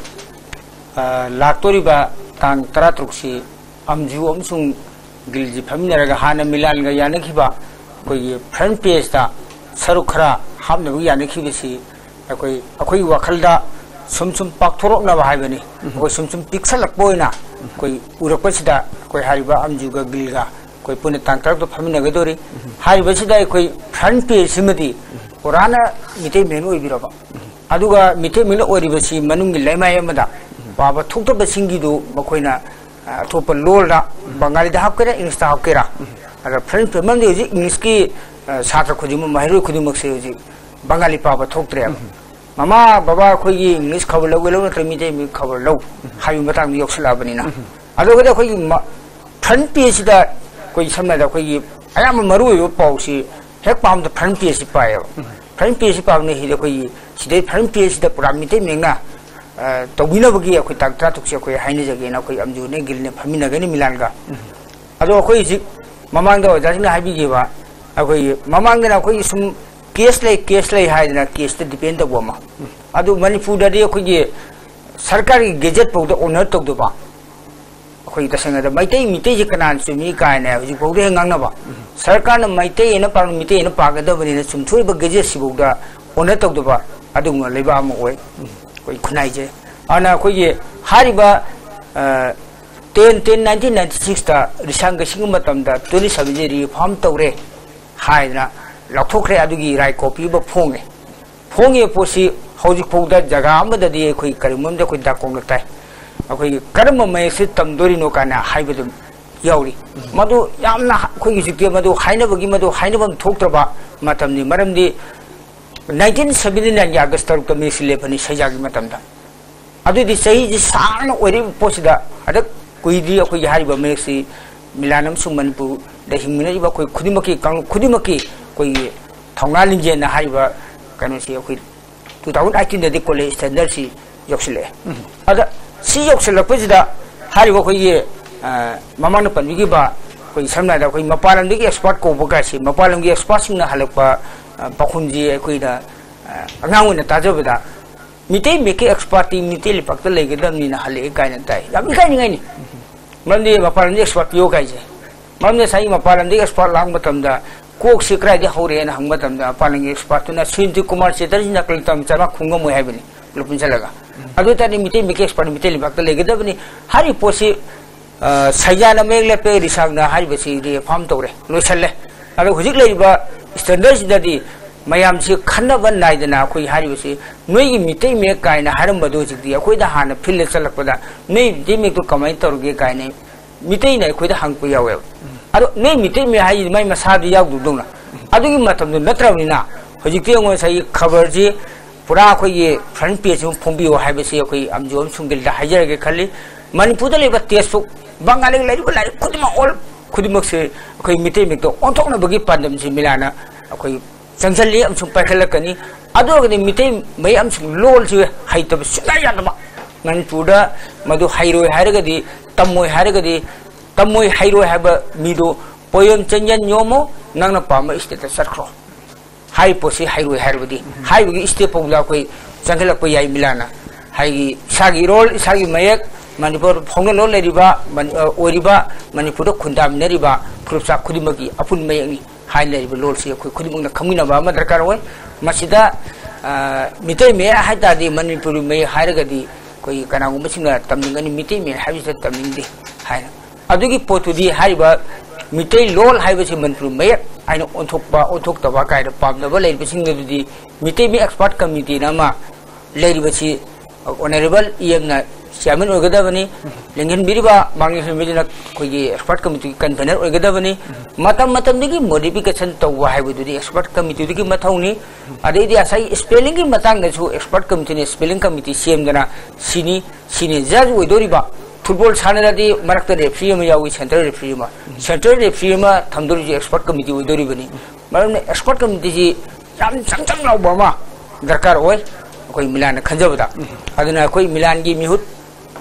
ꯑ, ꯂꯥꯛꯇꯣꯔꯤꯕ ꯇꯥꯡ ꯇꯔꯥꯇꯔꯨꯛꯁꯤ ꯑꯝꯖꯨ ꯑꯃꯁꯨꯡ ꯒꯤꯜꯁꯤ ꯐꯝꯃꯤꯟꯅꯔꯒ ꯍꯥꯟꯅ ꯃꯤꯂꯥꯟꯒ ꯌꯥꯅꯈꯤꯕ ꯑꯩꯈꯣꯏꯒꯤ front page ꯇ ꯁꯔꯨꯛ ꯈꯔ ꯍꯥꯞꯅꯕꯒꯤ ꯌꯥꯅꯈꯤꯕꯁꯤ ꯑꯩꯈꯣꯏ, ꯑꯩꯈꯣꯏꯒꯤ ꯋꯥꯈꯜꯗ ꯁꯨꯝ ꯁꯨꯝ ꯄꯥꯛꯊꯣꯔꯛꯅꯕ ꯍꯥꯏꯕꯅꯤ꯫ ꯑꯩꯈꯣꯏ ꯁꯨꯝ ꯁꯨꯝ ꯄꯤꯛꯁꯜꯂꯛꯄ ꯑꯣꯏꯅ ꯑꯩꯈꯣꯏ ꯎꯔꯛꯄꯁꯤꯗ ꯑꯩꯈꯣꯏ ꯍꯥꯏꯔꯤꯕ ꯑꯝꯖꯨꯒ ꯒꯤꯜꯒ ꯑꯩꯈꯣꯏ ꯄꯨꯟꯅ ꯇꯥꯡ ꯇꯔꯨꯛꯇ ꯐꯝꯃꯤꯟꯅꯒꯗꯧꯔꯤ꯫ ꯍꯥꯏꯔꯤꯕꯁꯤꯗ ꯑꯩꯈꯣꯏ front page ꯁꯤꯃꯗꯤ ꯄꯨꯔꯥꯅ ꯃꯤꯇꯩ ꯃꯌꯦꯛꯅ ꯑꯣꯏꯕꯤꯔꯕ꯫ ꯑꯗꯨꯒ ꯃꯤꯇꯩ ꯃꯌꯦꯛꯅ ꯑꯣꯏꯔꯤꯕꯁꯤ ꯃꯅꯨꯡꯒꯤ ꯂꯩꯃꯥꯏ ꯑꯃꯗ ꯄꯥꯕ ꯊꯣꯛꯇꯕꯁꯤꯡꯒꯤꯗꯨ ꯃꯈꯣꯏꯅ, ꯑ, ꯑꯇꯣꯞꯄ ꯂꯣꯜꯗ, ꯕꯪꯒꯥꯂꯤꯗ ꯍꯥꯞꯀꯦꯔꯥ, ꯏꯪꯂꯤꯁꯇ ꯍꯥꯞꯀꯦꯔꯥ, ꯑꯗ front page ꯃꯔꯝꯗꯤ ꯍꯧꯖꯤꯛ ꯏꯪꯂꯤꯁꯀꯤ, ꯑ, ꯁꯥꯇ꯭ꯔ ꯈꯨꯗꯤꯡꯃꯛ, ꯃꯍꯩꯔꯣꯏ ꯈꯨꯗꯤꯡꯃꯛꯁꯦ ꯍꯧꯖꯤꯛ ꯕꯪꯒꯥꯂꯤ ꯄꯥꯕ ꯊꯣꯛꯇ꯭ꯔꯦꯕ꯫ ꯃꯃꯥ ꯕꯕꯥ ꯑꯩꯈꯣꯏꯒꯤ ꯏꯪꯂꯤꯁ ꯈꯕꯔ ꯂꯧꯒꯦ ꯂꯧ ꯅꯠꯇ꯭ꯔꯒ ꯃꯤꯇꯩ ꯃꯌꯦꯛ ꯈꯕꯔ ꯂꯧ ꯍꯥꯏꯕꯒꯤ ꯃꯇꯥꯡꯗ ꯌꯧꯁꯤꯜꯂꯛꯑꯕꯅꯤꯅ꯫ ꯑꯗꯨꯒꯗꯤ ꯑꯩꯈꯣꯏꯒꯤ ꯃ-, front page ꯁꯤꯗ ꯑꯩꯈꯣꯏꯒꯤ ꯁꯝꯅ ꯍꯥꯏꯔꯕꯗ ꯑꯩꯈꯣꯏꯒꯤ ꯑꯌꯥꯝꯕ ꯃꯔꯨꯑꯣꯏꯕ ꯄꯥꯎꯁꯤ ꯍꯦꯛ ꯄꯥꯝꯕꯗ front page ꯁꯤ ꯄꯥꯏꯌꯦꯕ꯫ ꯐ꯭ꯔꯟ ꯄꯦꯖꯁꯤ ꯄꯥꯛꯅ ꯍꯤꯗ ꯑꯩꯈꯣꯏꯒꯤ ꯁꯤꯗꯩ ꯐ꯭ꯔꯟ ꯄꯦꯖꯁꯤꯗ ꯄꯨꯔꯥ ꯃꯤꯇꯩ ꯃꯌꯦꯛꯅ, ꯑ, ꯇꯧꯕꯤꯅꯕꯒꯤ ꯑꯩꯈꯣꯏ ꯇꯥꯡ ꯇꯔꯥꯇꯔꯨꯛꯁꯦ ꯑꯩꯈꯣꯏ ꯍꯥꯏꯅꯖꯒꯦꯅ ꯑꯩꯈꯣꯏ ꯑꯝꯖꯨꯅꯦ ꯒꯤꯜꯅꯦ ꯐꯝꯃꯤꯟꯅꯒꯅꯤ ꯃꯤꯂꯥꯟꯒ꯫ ꯑꯗꯣ ꯑꯩꯈꯣꯏ ꯍꯧꯖꯤꯛ ꯃꯃꯥꯡꯗ ꯑꯣꯖꯥꯁꯤꯡꯅ ꯍꯥꯏꯕꯤꯈꯤꯕ, ꯑꯩꯈꯣꯏꯒꯤ ꯃꯃꯥꯡꯗꯅ ꯑꯩꯈꯣꯏꯒꯤ ꯁꯨꯝ ꯀꯦꯁ ꯂꯩ, ꯀꯦꯁ ꯂꯩ ꯍꯥꯏꯗꯅ ꯀꯦꯁꯇ ꯗꯤꯄꯦꯟ ꯇꯧꯕ ꯑꯃ꯫ ꯑꯗꯨ ꯃꯅꯤꯄꯨꯔꯗꯗꯤ ꯑꯩꯈꯣꯏꯒꯤ ꯁꯔꯀꯥꯔꯒꯤ ꯒꯦꯖꯦꯠ ꯐꯥꯎꯗ ꯑꯣꯅꯔ ꯇꯧꯗꯕ, ꯑꯩꯈꯣꯏ ꯇꯁꯦꯡꯅꯗ ꯃꯩꯇꯩ, ꯃꯤꯇꯩꯁꯦ ꯀꯅꯥꯅ ꯆꯨꯝꯃꯤ ꯀꯥꯏꯅ ꯍꯧꯖꯤꯛ ꯐꯥꯎꯗ ꯍꯦꯛ ꯉꯥꯡꯅꯕ꯫ ꯁꯔꯀꯥꯔꯅ ꯃꯩꯇꯩ ꯑꯅ ꯄꯥꯛꯅ ꯃꯤꯇꯩ ꯑꯅ ꯄꯥꯒꯗꯕꯅꯤꯅ ꯆꯨꯝꯊꯣꯛꯏꯕ ꯒꯦꯖꯦꯠꯁꯤꯐꯥꯎꯗ ꯑꯣꯅꯔ ꯇꯧꯗꯕ ꯑꯗꯨꯒꯨꯝꯕ ꯂꯩꯕꯥꯛ ꯑꯃ ꯑꯣꯏ ꯑꯩꯈꯣꯏ ꯈꯨꯟꯅꯥꯏꯁꯦ꯫ ꯑꯗꯨꯅ ꯑꯩꯈꯣꯏꯒꯤ ꯍꯥꯏꯔꯤꯕ, ꯑ, ꯇꯦꯟ ꯇꯦꯟ ꯅꯥꯏꯟꯇꯤꯟ ꯅꯥꯏꯟꯇꯤ ꯁꯤꯛꯁꯇ ꯔꯤꯁꯥꯡꯒ ꯁꯤꯡꯕ ꯃꯇꯝꯗ ꯇ꯭ꯋꯦꯟꯇꯤ ꯁꯚꯦꯟꯁꯦ ꯔꯤꯐꯣꯔꯝ ꯇꯧꯔꯦ ꯍꯥꯏꯗꯅ ꯂꯥꯎꯊꯣꯛꯈ꯭ꯔꯦ꯫ ꯑꯗꯨꯒꯤ ꯔꯥꯏ ꯀꯣꯄꯤ ꯑꯃ ꯐꯣꯡꯉꯦ꯫ ꯐꯣꯡꯉꯤꯕ ꯄꯣꯠꯁꯤ ꯍꯧꯖꯤꯛ ꯐꯥꯎꯗ ꯖꯒꯥ ꯑꯃꯗꯗꯤ ꯑꯩꯈꯣꯏ ꯀꯔꯤꯒꯨꯝꯕ ꯑꯃꯗ ꯑꯩꯈꯣꯏ ꯗꯥꯀꯣꯡꯗ ꯇꯥꯏ꯫ ꯑꯩꯈꯣꯏꯒꯤ ꯀꯔꯝꯕ ꯃꯌꯦꯛꯁꯤ ꯇꯝꯗꯣꯔꯤꯅꯣ ꯀꯥꯏꯅ ꯍꯥꯏꯕꯗꯨ ꯌꯥꯎꯔꯤ꯫ ꯃꯗꯨ ꯌꯥꯝꯅ ꯑꯩꯈꯣꯏꯒꯤ ꯍꯧꯖꯤꯛꯇꯤ ꯃꯗꯨ ꯍꯥꯏꯅꯕꯒꯤ, ꯃꯗꯨ ꯍꯥꯏꯅꯐꯝ ꯊꯣꯛꯇ꯭ꯔꯕ ꯃꯇꯝꯅꯤ꯫ ꯃꯔꯝꯗꯤ ꯅꯥꯏꯟꯇꯤꯟ ꯁꯚꯦꯟꯇꯤ ꯅꯥꯏꯟꯒꯤ ꯑꯥꯒꯁ ꯇꯔꯨꯛꯇ ꯃꯌꯦꯛꯁꯤ ꯂꯦꯞꯄꯅꯤ ꯁꯩꯖꯥꯒꯤ ꯃꯇꯝꯗ꯫ ꯑꯗꯨꯗꯤ ꯆꯍꯤꯁꯤ ꯁꯥꯡꯅ ꯑꯣꯏꯔꯤꯕ ꯄꯣꯠꯁꯤꯗ ꯍꯟꯗꯛ ꯀꯨꯏꯗ꯭ꯔꯤ ꯑꯩꯈꯣꯏꯒꯤ ꯍꯥꯏꯔꯤꯕ ꯃꯌꯦꯛꯁꯤ ꯃꯤꯂꯥꯟ ꯑꯃꯁꯨꯡ ꯃꯅꯤꯄꯨꯔꯗ ꯍꯤꯡꯃꯤꯟꯅꯔꯤꯕ ꯑꯩꯈꯣꯏ ꯈꯨꯗꯤꯡꯃꯛꯀꯤ, ꯀꯥꯡꯂꯨꯞ ꯈꯨꯗꯤꯡꯃꯛꯀꯤ ꯑꯩꯈꯣꯏꯒꯤ ꯊꯧꯅꯥ ꯂꯤꯡꯖꯦꯜꯅ ꯍꯥꯏꯔꯤꯕ ꯀꯩꯅꯣꯁꯤ ꯑꯩꯈꯣꯏ ꯇꯨ ꯊꯥꯎꯖꯟ ꯑꯩꯠꯇꯤꯟꯗꯗꯤ ꯀꯣꯂꯦꯖ ꯁ꯭ꯇꯦꯟꯗꯔꯗꯁꯤ ꯌꯧꯁꯤꯜꯂꯛꯑꯦ꯫ ꯑꯗ ꯁꯤ ꯌꯧꯁꯤꯜꯂꯛꯄꯁꯤꯗ ꯍꯥꯏꯔꯤꯕ ꯑꯩꯈꯣꯏꯒꯤ, ꯑ, ꯃꯃꯥꯡꯗ ꯄꯟꯕꯤꯈꯤꯕ ꯑꯩꯈꯣꯏ ꯁꯝꯅ ꯍꯥꯏꯔꯕꯗ ꯑꯩꯈꯣꯏ ꯃꯄꯥꯟ ꯂꯝꯗꯒꯤ ꯑꯦꯛꯁꯄꯥꯔꯠ ꯀꯧꯕ ꯀꯥꯏꯁꯤ, ꯃꯄꯥꯟ ꯂꯝꯒꯤ ꯑꯦꯛꯁꯄꯥꯔꯠꯁꯤꯡꯅ ꯍꯜꯂꯛꯄ, ꯑ, ꯄꯥꯎꯈꯨꯝꯁꯤ ꯑꯩꯈꯣꯏꯗ, ꯑ, ꯑꯉꯥꯡ ꯑꯣꯏꯅ ꯇꯥꯖꯕꯗ ꯃꯤꯇꯩ ꯃꯌꯦꯛꯀꯤ ꯑꯦꯛꯁꯄꯥꯔꯠꯇꯤ ꯃꯤꯇꯩ ꯂꯩꯄꯥꯛꯇ ꯂꯩꯒꯗꯕꯅꯤꯅ ꯍꯜꯂꯛꯑꯦ ꯀꯥꯏꯅ ꯇꯥꯏ꯫ ꯌꯥꯝ ꯏꯀꯥꯏꯅꯤꯡꯉꯥꯏꯅꯤ꯫ ꯃꯔꯝꯗꯤ ꯃꯄꯥꯟ ꯂꯝꯗ ꯑꯦꯛꯁꯄꯥꯔꯠ ꯄꯤꯌꯣ ꯀꯥꯏꯁꯦ꯫ ꯃꯔꯝꯗꯤ ꯉꯁꯥꯏ ꯃꯄꯥꯟ ꯂꯝꯗꯒꯤ ꯑꯦꯛꯁꯄꯥꯔꯠ ꯂꯥꯛꯄ ꯃꯇꯝꯗ ꯀꯣꯛꯁꯤ ꯀꯗꯥꯏꯗꯒꯤ ꯍꯧꯔꯛꯑꯦꯅ ꯍꯪꯕ ꯃꯇꯝꯗ ꯃꯄꯥꯟ ꯂꯝꯒꯤ ꯑꯦꯛꯁꯄꯥꯔꯠꯇꯨꯅ ꯁꯨꯅꯤꯜ ꯀꯨꯃꯥꯔ ꯆꯦꯇꯔꯖꯤꯅ ꯀꯔꯤ ꯇꯝ ꯆꯠꯂ ꯈꯨꯝ ꯉꯝꯃꯣꯏ ꯍꯥꯏꯕꯅꯤ ꯄꯨꯂꯞ ꯄꯨꯟꯁꯤꯜꯂꯒ꯫ ꯑꯗꯨ ꯑꯣꯏ ꯇꯥꯔꯗꯤ ꯃꯤꯇꯩ ꯃꯌꯦꯛꯀꯤ ꯑꯦꯛꯁꯄꯥꯔꯠ ꯃꯤꯇꯩ ꯂꯩꯕꯥꯛꯇ ꯂꯩꯒꯗꯕꯅꯤ꯫ ꯍꯥꯏꯔꯤꯕ ꯄꯣꯠꯁꯤ, ꯑ, ꯁꯩꯖꯥꯅ ꯃꯌꯦꯛ ꯂꯦꯞꯄꯦ, ꯔꯤꯁꯥꯡꯅ ꯍꯥꯏꯔꯤꯕꯁꯤ ꯔꯤꯐꯣꯔꯝ ꯇꯧꯔꯦ, ꯂꯣꯏꯁꯜꯂꯦ꯫ ꯑꯗꯣ ꯍꯧꯖꯤꯛ ꯂꯩꯔꯤꯕ ꯁ꯭ꯇꯦꯟꯗꯔꯗꯁꯤꯗꯗꯤ ꯃꯌꯥꯝꯁꯤ ꯈꯟꯅꯕ ꯅꯥꯏꯗꯅ ꯑꯩꯈꯣꯏ ꯍꯥꯏꯔꯤꯕꯁꯤ ꯅꯣꯏꯒꯤ ꯃꯤꯇꯩ ꯃꯌꯦꯛ ꯀꯥꯏꯅ ꯍꯥꯏꯔꯝꯕꯗꯣ ꯍꯧꯖꯤꯛꯇꯤ ꯑꯩꯈꯣꯏꯗ ꯍꯥꯟꯅ ꯐꯤꯜꯗ ꯆꯠꯂꯛꯄꯗ ꯅꯣꯏ ꯃꯤꯇꯩ ꯃꯌꯦꯛꯇꯣ ꯀꯃꯥꯏꯅ ꯇꯧꯔꯒꯦ ꯀꯥꯏꯅ ꯃꯤꯇꯩꯅ ꯑꯩꯈꯣꯏꯗ ꯍꯪꯉꯛꯄ ꯌꯥꯎꯋꯦꯕ꯫ ꯑꯗꯣ ꯅꯣꯏ ꯃꯤꯇꯩ ꯃꯌꯦꯛ ꯍꯥꯏꯁꯤꯗꯤ ꯃꯥꯏ ꯃꯁꯥꯗ ꯌꯥꯎꯗꯧꯗꯧꯅ ꯑꯗꯨꯒꯤ ꯃꯇꯝꯗꯣ ꯅꯠꯇ꯭ꯔꯕꯅꯤꯅ ꯍꯧꯖꯤꯛꯇꯤ ꯑꯩꯉꯣꯟꯗ ꯉꯁꯥꯏꯒꯤ ꯈꯕꯔꯁꯤ ꯄꯨꯔꯥ ꯑꯩꯈꯣꯏꯒꯤ ꯐ꯭ꯔꯟ ꯄꯦꯖ ꯑꯃ ꯐꯣꯡꯕꯤꯌꯣ ꯍꯥꯏꯕꯁꯤ ꯑꯩꯈꯣꯏ ꯑꯝꯖꯨ ꯑꯃꯁꯨꯡ ꯒꯤꯜꯗ ꯍꯥꯏꯖꯔꯒꯦ ꯈꯜꯂꯤ꯫ ꯃꯅꯤꯄꯨꯔꯗ ꯂꯩꯕ ꯇꯦꯛꯁꯕꯨꯛ, ꯕꯪꯒꯥꯂꯤꯒ ꯂꯩꯔꯤꯕ ꯂꯥꯏꯔꯤꯛ ꯈꯨꯗꯤꯡꯃꯛ, ꯑꯣꯜ ꯈꯨꯗꯤꯡꯃꯛꯁꯦ ꯑꯩꯈꯣꯏ ꯃꯤꯇꯩ ꯃꯌꯦꯛꯇ ꯑꯣꯟꯊꯣꯛꯅꯕꯒꯤ ꯄꯥꯟꯗꯝꯁꯤ ꯃꯤꯂꯥꯟꯅ ꯑꯩꯈꯣꯏ ꯆꯪꯁꯤꯜꯂꯤ ꯑꯃꯁꯨꯡ ꯄꯥꯏꯈꯠꯂꯛꯀꯅꯤ꯫ ꯑꯗꯨ ꯑꯣꯏꯔꯒꯗꯤ ꯃꯤꯇꯩ ꯃꯌꯦꯛ ꯑꯃꯁꯨꯡ ꯂꯣꯜꯁꯤ ꯍꯩꯇꯕ ꯁꯨꯡꯌꯥ ꯌꯥꯗꯕ꯫ ꯃꯅꯤꯄꯨꯔꯗ ꯃꯗꯨ ꯍꯩꯔꯣꯏ ꯍꯥꯏꯔꯒꯗꯤ, ꯇꯝꯃꯣꯏ ꯍꯥꯏꯔꯒꯗꯤ, ꯇꯝꯃꯣꯏ ꯍꯩꯔꯣꯏ ꯍꯥꯏꯕ ꯃꯤꯗꯨ ꯄꯣꯌꯣꯝ ꯆꯟꯖꯟ ꯌꯣꯝꯃꯣ, ꯅꯪꯅ ꯄꯥꯝꯕ state ꯆꯠꯈ꯭ꯔꯣ꯫ ꯍꯥꯏꯔꯤꯕ ꯄꯣꯠꯁꯤ ꯍꯩꯔꯣꯏ ꯍꯥꯏꯔꯕꯗꯤ, ꯍꯥꯏꯕꯒꯤ step ꯐꯥꯎꯕꯗ ꯑꯩꯈꯣꯏ ꯆꯪꯁꯤꯜꯂꯛꯄ ꯌꯥꯏ ꯃꯤꯂꯥꯟꯅ꯫ ꯍꯥꯏꯗꯤ ꯏꯁꯥꯒꯤ ꯏꯔꯣꯜ, ꯏꯁꯥꯒꯤ ꯃꯌꯦꯛ, ꯃꯅꯤꯄꯨꯔ ꯐꯥꯎꯅ ꯂꯣꯟ ꯂꯩꯔꯤꯕ, ꯃꯅꯤ-, ꯑ, ꯑꯣꯏꯔꯤꯕ, ꯃꯅꯤꯄꯨꯔꯗ ꯈꯨꯟꯗꯥꯃꯤꯟꯅꯔꯤꯕ ꯐꯨꯔꯨꯞꯆꯥꯛ ꯈꯨꯗꯤꯡꯃꯛꯀꯤ ꯑꯄꯨꯟꯕ ꯃꯌꯦꯛꯅꯤ ꯍꯥꯏꯅ ꯂꯩꯔꯤꯕ ꯂꯣꯜꯁꯤ ꯑꯩꯈꯣꯏ ꯈꯨꯗꯤꯡꯃꯛꯅ ꯈꯪꯃꯤꯟꯅꯕ ꯑꯃ ꯗꯔꯀꯥꯔ ꯑꯣꯏ꯫ ꯃꯁꯤꯗ, ꯑ, ꯃꯤꯇꯩ ꯃꯌꯦꯛ ꯍꯥꯏ ꯇꯥꯔꯗꯤ, ꯃꯅꯤꯄꯨꯔꯤ ꯃꯌꯦꯛ ꯍꯥꯏꯔꯒꯗꯤ ꯑꯩꯈꯣꯏꯒꯤ ꯀꯅꯥꯒꯨꯝꯕꯁꯤꯡꯅ ꯇꯝꯅꯤꯡꯒꯅꯤ, ꯃꯤꯇꯩ ꯃꯌꯦꯛ ꯍꯥꯏꯕꯁꯤꯗ ꯇꯝꯅꯤꯡꯗꯦ ꯍꯥꯏꯅ꯫ ꯑꯗꯨꯒꯤ ꯄꯣꯠꯇꯨꯗꯤ ꯍꯥꯏꯔꯤꯕ ꯃꯤꯇꯩ ꯂꯣꯜ ꯍꯥꯏꯕꯁꯤ ꯃꯅꯤꯄꯨꯔꯤ ꯃꯌꯦꯛ ꯍꯥꯏꯅ ꯑꯣꯟꯊꯣꯛꯄ, ꯑꯣꯟꯊꯣꯛꯇꯕ ꯀꯥꯏꯅ ꯄꯥꯝꯗꯕ ꯂꯩꯔꯤꯕꯁꯤꯡ ꯑꯗꯨꯗꯤ ꯃꯤꯇꯩ ꯃꯌꯦꯛ expert committeeꯅ ꯑꯃ ꯂꯩꯔꯤꯕꯁꯤ, Honourable EMꯅ chairman ꯑꯣꯏꯒꯗꯕꯅꯤ꯫ ꯂꯤꯡꯍꯟꯕꯤꯔꯤꯕ ꯃꯥꯡꯖꯤꯟ ꯍꯨꯟꯕꯤꯗꯨꯅ ꯑꯩꯈꯣꯏꯒꯤ expert committeeꯒꯤ convener ꯑꯣꯏꯒꯗꯕꯅꯤ꯫ ꯃꯇꯝ ꯃꯇꯝꯗꯨꯒꯤ modification ꯇꯧꯕ ꯍꯥꯏꯕꯗꯨꯗꯤ expert committeeꯗꯨꯒꯤ ꯃꯊꯧꯅꯤ꯫ ꯑꯗꯩꯗꯤ ꯉꯁꯥꯏ spellingꯒꯤ ꯃꯇꯥꯡꯗꯁꯨ expert committeeꯅ spelling committee ꯁꯦꯝꯗꯅ ꯁꯤꯅꯤ, ꯁꯤꯅꯤ judge ꯑꯣꯏꯗꯣꯔꯤꯕ꯫ Football ꯁꯥꯟꯅꯔꯗꯤ ꯃꯔꯛꯇ referee ꯑꯃ ꯌꯥꯎꯏ, central referee ꯑꯃ꯫ Central referee ꯑꯃ ꯊꯝꯗꯣꯔꯤꯁꯤ expert committee ꯑꯣꯏꯗꯣꯔꯤꯕꯅꯤ꯫ ꯃꯔꯝꯗꯤ expert committeeꯁꯤ ꯌꯥꯝ ꯆꯪ ꯆꯪ ꯂꯥꯎꯕ ꯑꯃ ꯗꯔꯀꯥꯔ ꯑꯣꯏ, ꯑꯩꯈꯣꯏ ꯃꯤꯂꯥꯟꯅ ꯈꯟꯖꯕꯗ꯫ ꯑꯗꯨꯅ ꯑꯩꯈꯣꯏ ꯃꯤꯂꯥꯟꯒꯤ ꯃꯤꯍꯨꯠ,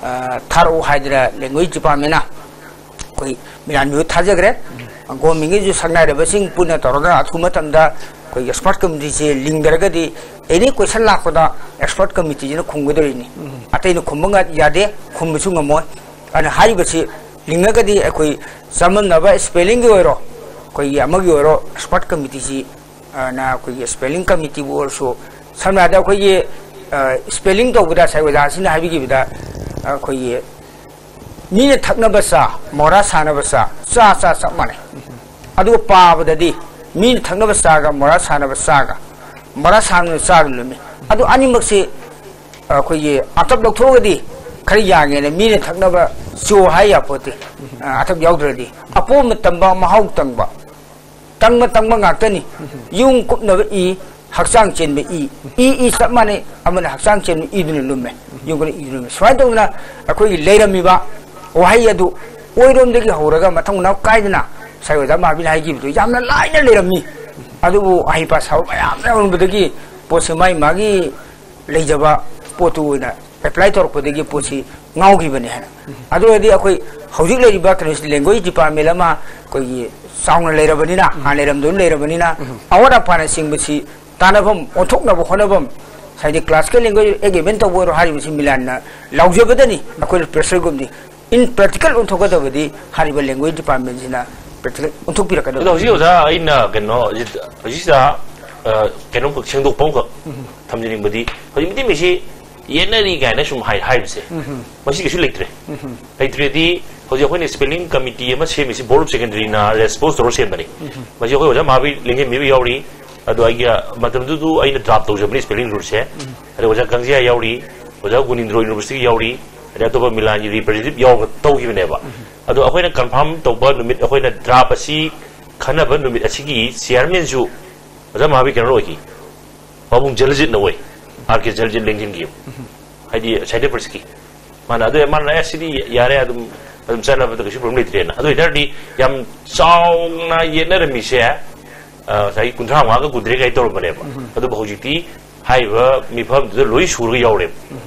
ꯑ, ꯊꯥꯔꯛꯎ ꯍꯥꯏꯗꯅ language departmentꯅ ꯑꯩꯈꯣꯏ ꯃꯤꯂꯥꯟ ꯃꯤꯍꯨꯠ ꯊꯥꯖꯈ꯭ꯔꯦ꯫ Governmentꯒꯤꯁꯨ ꯁꯛꯅꯥꯏꯔꯕꯁꯤꯡ ꯄꯨꯟꯅ ꯇꯧꯔꯒ ꯑꯊꯨꯕ ꯃꯇꯝꯗ ꯑꯩꯈꯣꯏꯒꯤ expert committeeꯁꯤ ꯂꯤꯡꯗ꯭ꯔꯒꯗꯤ any question ꯂꯥꯛꯄꯗ expert committeeꯁꯤꯅ ꯈꯨꯝꯒꯗꯧꯔꯤꯅꯤ꯫ ꯑꯇꯩꯅ ꯈꯨꯝꯕ ꯉ-, ꯌꯥꯗꯦ, ꯈꯨꯝꯕꯁꯨ ꯉꯝꯃꯣꯏ꯫ ꯑꯗꯨꯅ ꯍꯥꯏꯔꯤꯕꯁꯤ ꯂꯤꯡꯉꯒꯗꯤ ꯑꯩꯈꯣꯏ ꯆꯃꯝꯅꯕ spellingꯒꯤ ꯑꯣꯏꯔꯣ, ꯑꯩꯈꯣꯏꯒꯤ ꯑꯃꯒꯤ ꯑꯣꯏꯔꯣ, expert committeeꯁꯤ, ꯑ, ꯅ ꯑꯩꯈꯣꯏꯒꯤ spelling committeeꯕꯨ ꯑꯣꯏꯔꯁꯨ, ꯁꯝꯅ ꯍꯥꯏꯔꯕꯗ ꯑꯩꯈꯣꯏꯒꯤ, ꯑ, spelling ꯇꯧꯕꯗ ꯉꯁꯥꯏ ꯑꯣꯖꯥꯁꯤꯅ ꯍꯥꯏꯕꯤꯈꯤꯕꯗ, ꯑꯩꯈꯣꯏꯒꯤ ꯃꯤꯅ ꯊꯛꯅꯕ ꯆꯥ, ꯃꯣꯔꯥ ꯁꯥꯅꯕ ꯆꯥ, ꯆꯥ, ꯆꯥ ꯆꯞ ꯃꯥꯟꯅꯩ꯫ ꯑꯗꯨꯒ ꯄꯥꯕꯗꯗꯤ ꯃꯤꯅ ꯊꯛꯅꯕ ꯆꯥꯒ ꯃꯣꯔꯥ ꯁꯥꯅꯕ ꯆꯥꯒ, ꯃꯣꯔꯥ ꯁꯥꯅꯕ ꯆꯥꯒ ꯂꯨꯝꯃꯤ꯫ ꯑꯗꯨ ꯑꯅꯤꯃꯛꯁꯤ ꯑꯩꯈꯣꯏꯒꯤ ꯑꯇꯞ ꯂꯧꯊꯣꯛꯑꯒꯗꯤ ꯈꯔ ꯌꯥꯡꯉꯦꯅ ꯃꯤꯅ ꯊꯛꯅꯕ ꯆꯣ ꯍꯥꯏ ꯌꯥꯄꯣꯠꯇꯦ, ꯑ, ꯑꯇꯞ ꯌꯥꯎꯗ꯭ꯔꯗꯤ꯫ ꯑꯄꯣꯝꯕ ꯇꯝꯕ, ꯃꯍꯥꯎ ꯇꯪꯕ, ꯇꯪꯕ ꯇꯪꯕ ꯉꯥꯛꯇꯅꯤ꯫ ꯌꯨꯡ ꯀꯨꯞꯅꯕ ꯏ, ꯍꯛꯆꯥꯡ ꯆꯦꯟꯕ ꯏ꯫ ꯏ, ꯏ ꯆꯞ ꯃꯥꯟꯅꯩ, ꯑꯃꯅ ꯍꯛꯆꯥꯡ ꯆꯦꯟꯕ ꯏꯗꯨꯅ ꯂꯨꯝꯃꯦ, ꯌꯨꯡꯕꯅ ꯏꯗꯨꯅ ꯂꯨꯝꯃꯦ꯫ ꯁꯨꯃꯥꯏꯅ ꯇꯧꯗꯅ ꯑꯩꯈꯣꯏꯒꯤ ꯂꯩꯔꯝꯃꯤꯕ ꯋꯥꯍꯩ ꯑꯗꯨ ꯑꯣꯏꯔꯣꯝꯗꯒꯤ ꯍꯧꯔꯒ ꯃꯊꯪ ꯃꯅꯥꯎ ꯀꯥꯏꯗꯅ ꯉꯁꯥꯏ ꯑꯣꯖꯥ ꯃꯍꯥꯕꯤꯔꯅ ꯍꯥꯏꯈꯤꯕꯗꯨ ꯌꯥꯝꯅ ꯂꯥꯏꯅ ꯂꯩꯔꯝꯃꯤ꯫ ꯑꯗꯨꯕꯨ ꯑꯍꯩ ꯄꯥ ꯁꯥꯕ ꯃꯌꯥꯝ ꯌꯥꯎꯔꯝꯕꯗꯒꯤ ꯄꯣꯠꯁꯦ ꯃꯥꯒꯤ ꯃꯥꯒꯤ ꯂꯩꯖꯕ ꯄꯣꯠꯇꯨ ꯑꯣꯏꯅ ꯑꯦꯄ꯭ꯂꯥꯏ ꯇꯧꯔꯛꯄꯗꯒꯤ ꯄꯣꯠꯁꯤ ꯉꯥꯎꯈꯤꯕꯅꯤ ꯍꯥꯏꯅ꯫ ꯑꯗꯨ ꯑꯣꯏꯔꯗꯤ ꯑꯩꯈꯣꯏ ꯍꯧꯖꯤꯛ ꯂꯩꯔꯤꯕ ꯀꯩꯅꯣꯁꯤ ꯂꯦꯡꯒ꯭ꯋꯦꯖ ꯗꯤꯄꯥꯔꯠꯃꯦꯟ ꯑꯃ ꯑꯩꯈꯣꯏꯒꯤ ꯆꯥꯎꯅ ꯂꯩꯔꯕꯅꯤꯅ, ꯍꯥꯟꯅ ꯂꯩꯔꯝꯗꯕ ꯂꯩꯔꯕꯅꯤꯅ, ꯑꯋꯥꯠ ꯑꯄꯥꯅꯆꯤꯡꯕꯁꯤ ꯇꯥꯟꯅꯐꯝ, ꯑꯣꯟꯊꯣꯛꯅꯕ ꯍꯣꯠꯅꯐꯝ, ꯉꯁꯥꯏꯒꯤ ꯀ꯭ꯂꯥꯁꯤꯀꯦꯜ ꯂꯦꯡꯒ꯭ꯋꯦꯖ ꯑꯦꯒ꯭ꯔꯤꯃꯦꯟ ꯇꯧꯕ ꯑꯣꯏꯔꯣ ꯍꯥꯏꯔꯤꯕꯁꯤ ꯃꯤꯂꯥꯟꯅ ꯂꯥꯎꯖꯕꯗꯅꯤ꯫ ꯑꯩꯈꯣꯏꯅ ꯄ꯭ꯔꯦꯁꯔ ꯒ꯭ꯔꯨꯞꯅꯤ꯫ ꯏꯟ ꯄ꯭ꯔꯦꯛꯇꯤꯀꯦꯜ ꯑꯣꯟꯊꯣꯛꯀꯗꯕꯗꯤ ꯍꯥꯏꯔꯤꯕ ꯂꯦꯡꯒ꯭ꯋꯦꯖ ꯗꯤꯄꯥꯔꯠꯃꯦꯟꯁꯤꯅ ꯄ꯭ꯔꯦꯛꯇꯤꯀꯦꯜ ꯑꯣꯟꯊꯣꯛꯄꯤꯔꯛꯀꯗꯕꯅꯤ꯫ ꯑꯗꯣ ꯍꯧꯖꯤꯛ ꯑꯣꯖꯥ ꯑꯩꯅ ꯀꯩꯅꯣ ꯍꯧꯖꯤꯛ- ꯍꯧꯖꯤꯛꯁꯤꯗ ꯑ, ꯀꯩꯅꯣꯝꯈꯛ ꯁꯦꯡꯗꯣꯛꯄ ꯑꯃꯈꯛ ꯊꯝꯖꯅꯤꯡꯕꯗꯤ, ꯍꯧꯖꯤꯛ ꯃꯤꯇꯩ ꯃꯌꯦꯛꯁꯤ ꯌꯦꯠꯅꯔꯤ ꯀꯥꯏꯅ ꯁꯨꯝ ꯍꯥꯏ ꯍꯥꯏꯕꯁꯦ, ꯃꯁꯤ ꯀꯩꯁꯨ ꯂꯩꯇ꯭ꯔꯦ꯫ ꯂꯩꯇ꯭ꯔꯦꯗꯤ ꯍꯧꯖꯤꯛ ꯑꯩꯈꯣꯏꯅ ꯁ꯭ꯄꯦꯂꯤꯡ ꯀꯃꯤꯇꯤ ꯑꯃ ꯁꯦꯝꯃꯤꯁꯤ ꯕꯣꯔꯗ ꯑꯣꯐ ꯁꯦꯀ꯭ꯔꯦꯇꯔꯤꯅ ꯔꯦꯁꯄꯣꯟꯁ ꯇꯧꯔ ꯁꯦꯝꯕꯅꯤ꯫ ꯃꯁꯤ ꯑꯩꯈꯣꯏ ꯑꯣꯖꯥ ꯃꯍꯥꯕꯤꯔ ꯂꯦꯡꯖꯦꯟꯕꯤꯕ ꯌꯥꯎꯔꯤ꯫ ꯑꯗꯣ ꯑꯩꯒꯤ ꯃꯇꯝꯗꯨꯗꯨ ꯑꯩꯅ ꯗ꯭ꯔꯥꯐ ꯇꯧꯖꯕꯅꯤ ꯁ꯭ꯄꯦꯂꯤꯡ ꯔꯨꯜꯁꯦ꯫ ꯑꯗꯣ ꯑꯣꯖꯥ ꯀꯥꯡꯖꯤꯌꯥ ꯌꯥꯎꯔꯤ, ꯑꯣꯖꯥ ꯒꯨꯅꯤꯟꯗ꯭ꯔꯣ ꯌꯨꯅꯤꯚꯔꯁꯤꯇꯤꯒꯤ ꯌꯥꯎꯔꯤ, ꯑꯗꯩ ꯑꯇꯣꯞꯄ ꯃꯤꯂꯥꯟꯒꯤ ꯔꯤꯄ꯭ꯔꯖꯦꯟꯇꯦꯇꯤꯚ ꯌꯥꯎꯔꯒ ꯇꯧꯈꯤꯕꯅꯦꯕ꯫ ꯑꯗꯣ ꯑꯩꯈꯣꯏꯅ ꯀꯟꯐꯥꯔꯝ ꯇꯧꯕ ꯅꯨꯃꯤꯠ, ꯑꯩꯈꯣꯏꯅ ꯗ꯭ꯔꯥꯐ ꯑꯁꯤ ꯈꯟꯅꯕ ꯅꯨꯃꯤꯠ ꯑꯁꯤꯒꯤ ꯆꯤꯌꯥꯔꯃꯦꯟꯁꯨ ꯑꯣꯖꯥ ꯃꯍꯥꯕꯤꯔ ꯀꯩꯅꯣ ꯑꯣꯏꯈꯤ, ꯄꯥꯕꯨꯡ ꯖꯂꯖꯤꯠꯅ ꯑꯣꯏ, ꯑꯥꯔ ꯀꯦ ꯖꯂꯖꯤꯠ ꯂꯦꯡꯖꯤꯟꯒꯤ, ꯍꯥꯏꯗꯤ ꯁꯥꯏꯗꯦ ꯄ꯭ꯔꯦꯁꯀꯤ꯫ ꯃꯥꯅ ꯑꯗꯨ ꯃꯥꯅ ꯑꯦ ꯁꯤꯗꯤ ꯌꯥꯔꯦ, ꯑꯗꯨꯝ ꯑꯗꯨꯝ ꯆꯠꯅꯕꯗ ꯀꯩꯁꯨ ꯄ꯭ꯔꯣꯕ꯭ꯂꯦꯝ ꯂꯩꯇ꯭ꯔꯦꯅ꯫ ꯑꯗꯨ ꯑꯣꯏꯇꯥꯔꯗꯤ ꯌꯥꯝ ꯆꯥꯎꯅ ꯌꯦꯠꯅꯔꯝꯃꯤꯁꯦ, ꯑ, ꯉꯁꯥꯏꯒꯤ ꯀꯨꯟꯊ꯭ꯔꯥ ꯃꯉꯥꯒ ꯀꯨꯟꯇꯔꯦꯠꯀ ꯍꯥꯏ ꯇꯧꯔꯝꯕꯅꯦꯕ꯫ ꯑꯗꯨꯕꯨ ꯍꯧꯖꯤꯛꯇꯤ ꯍꯥꯏꯔꯤꯕ ꯃꯤꯐꯝꯗꯨꯗ ꯂꯣꯏ ꯁꯨꯔꯒ ꯌꯥꯎꯔꯦꯕ꯫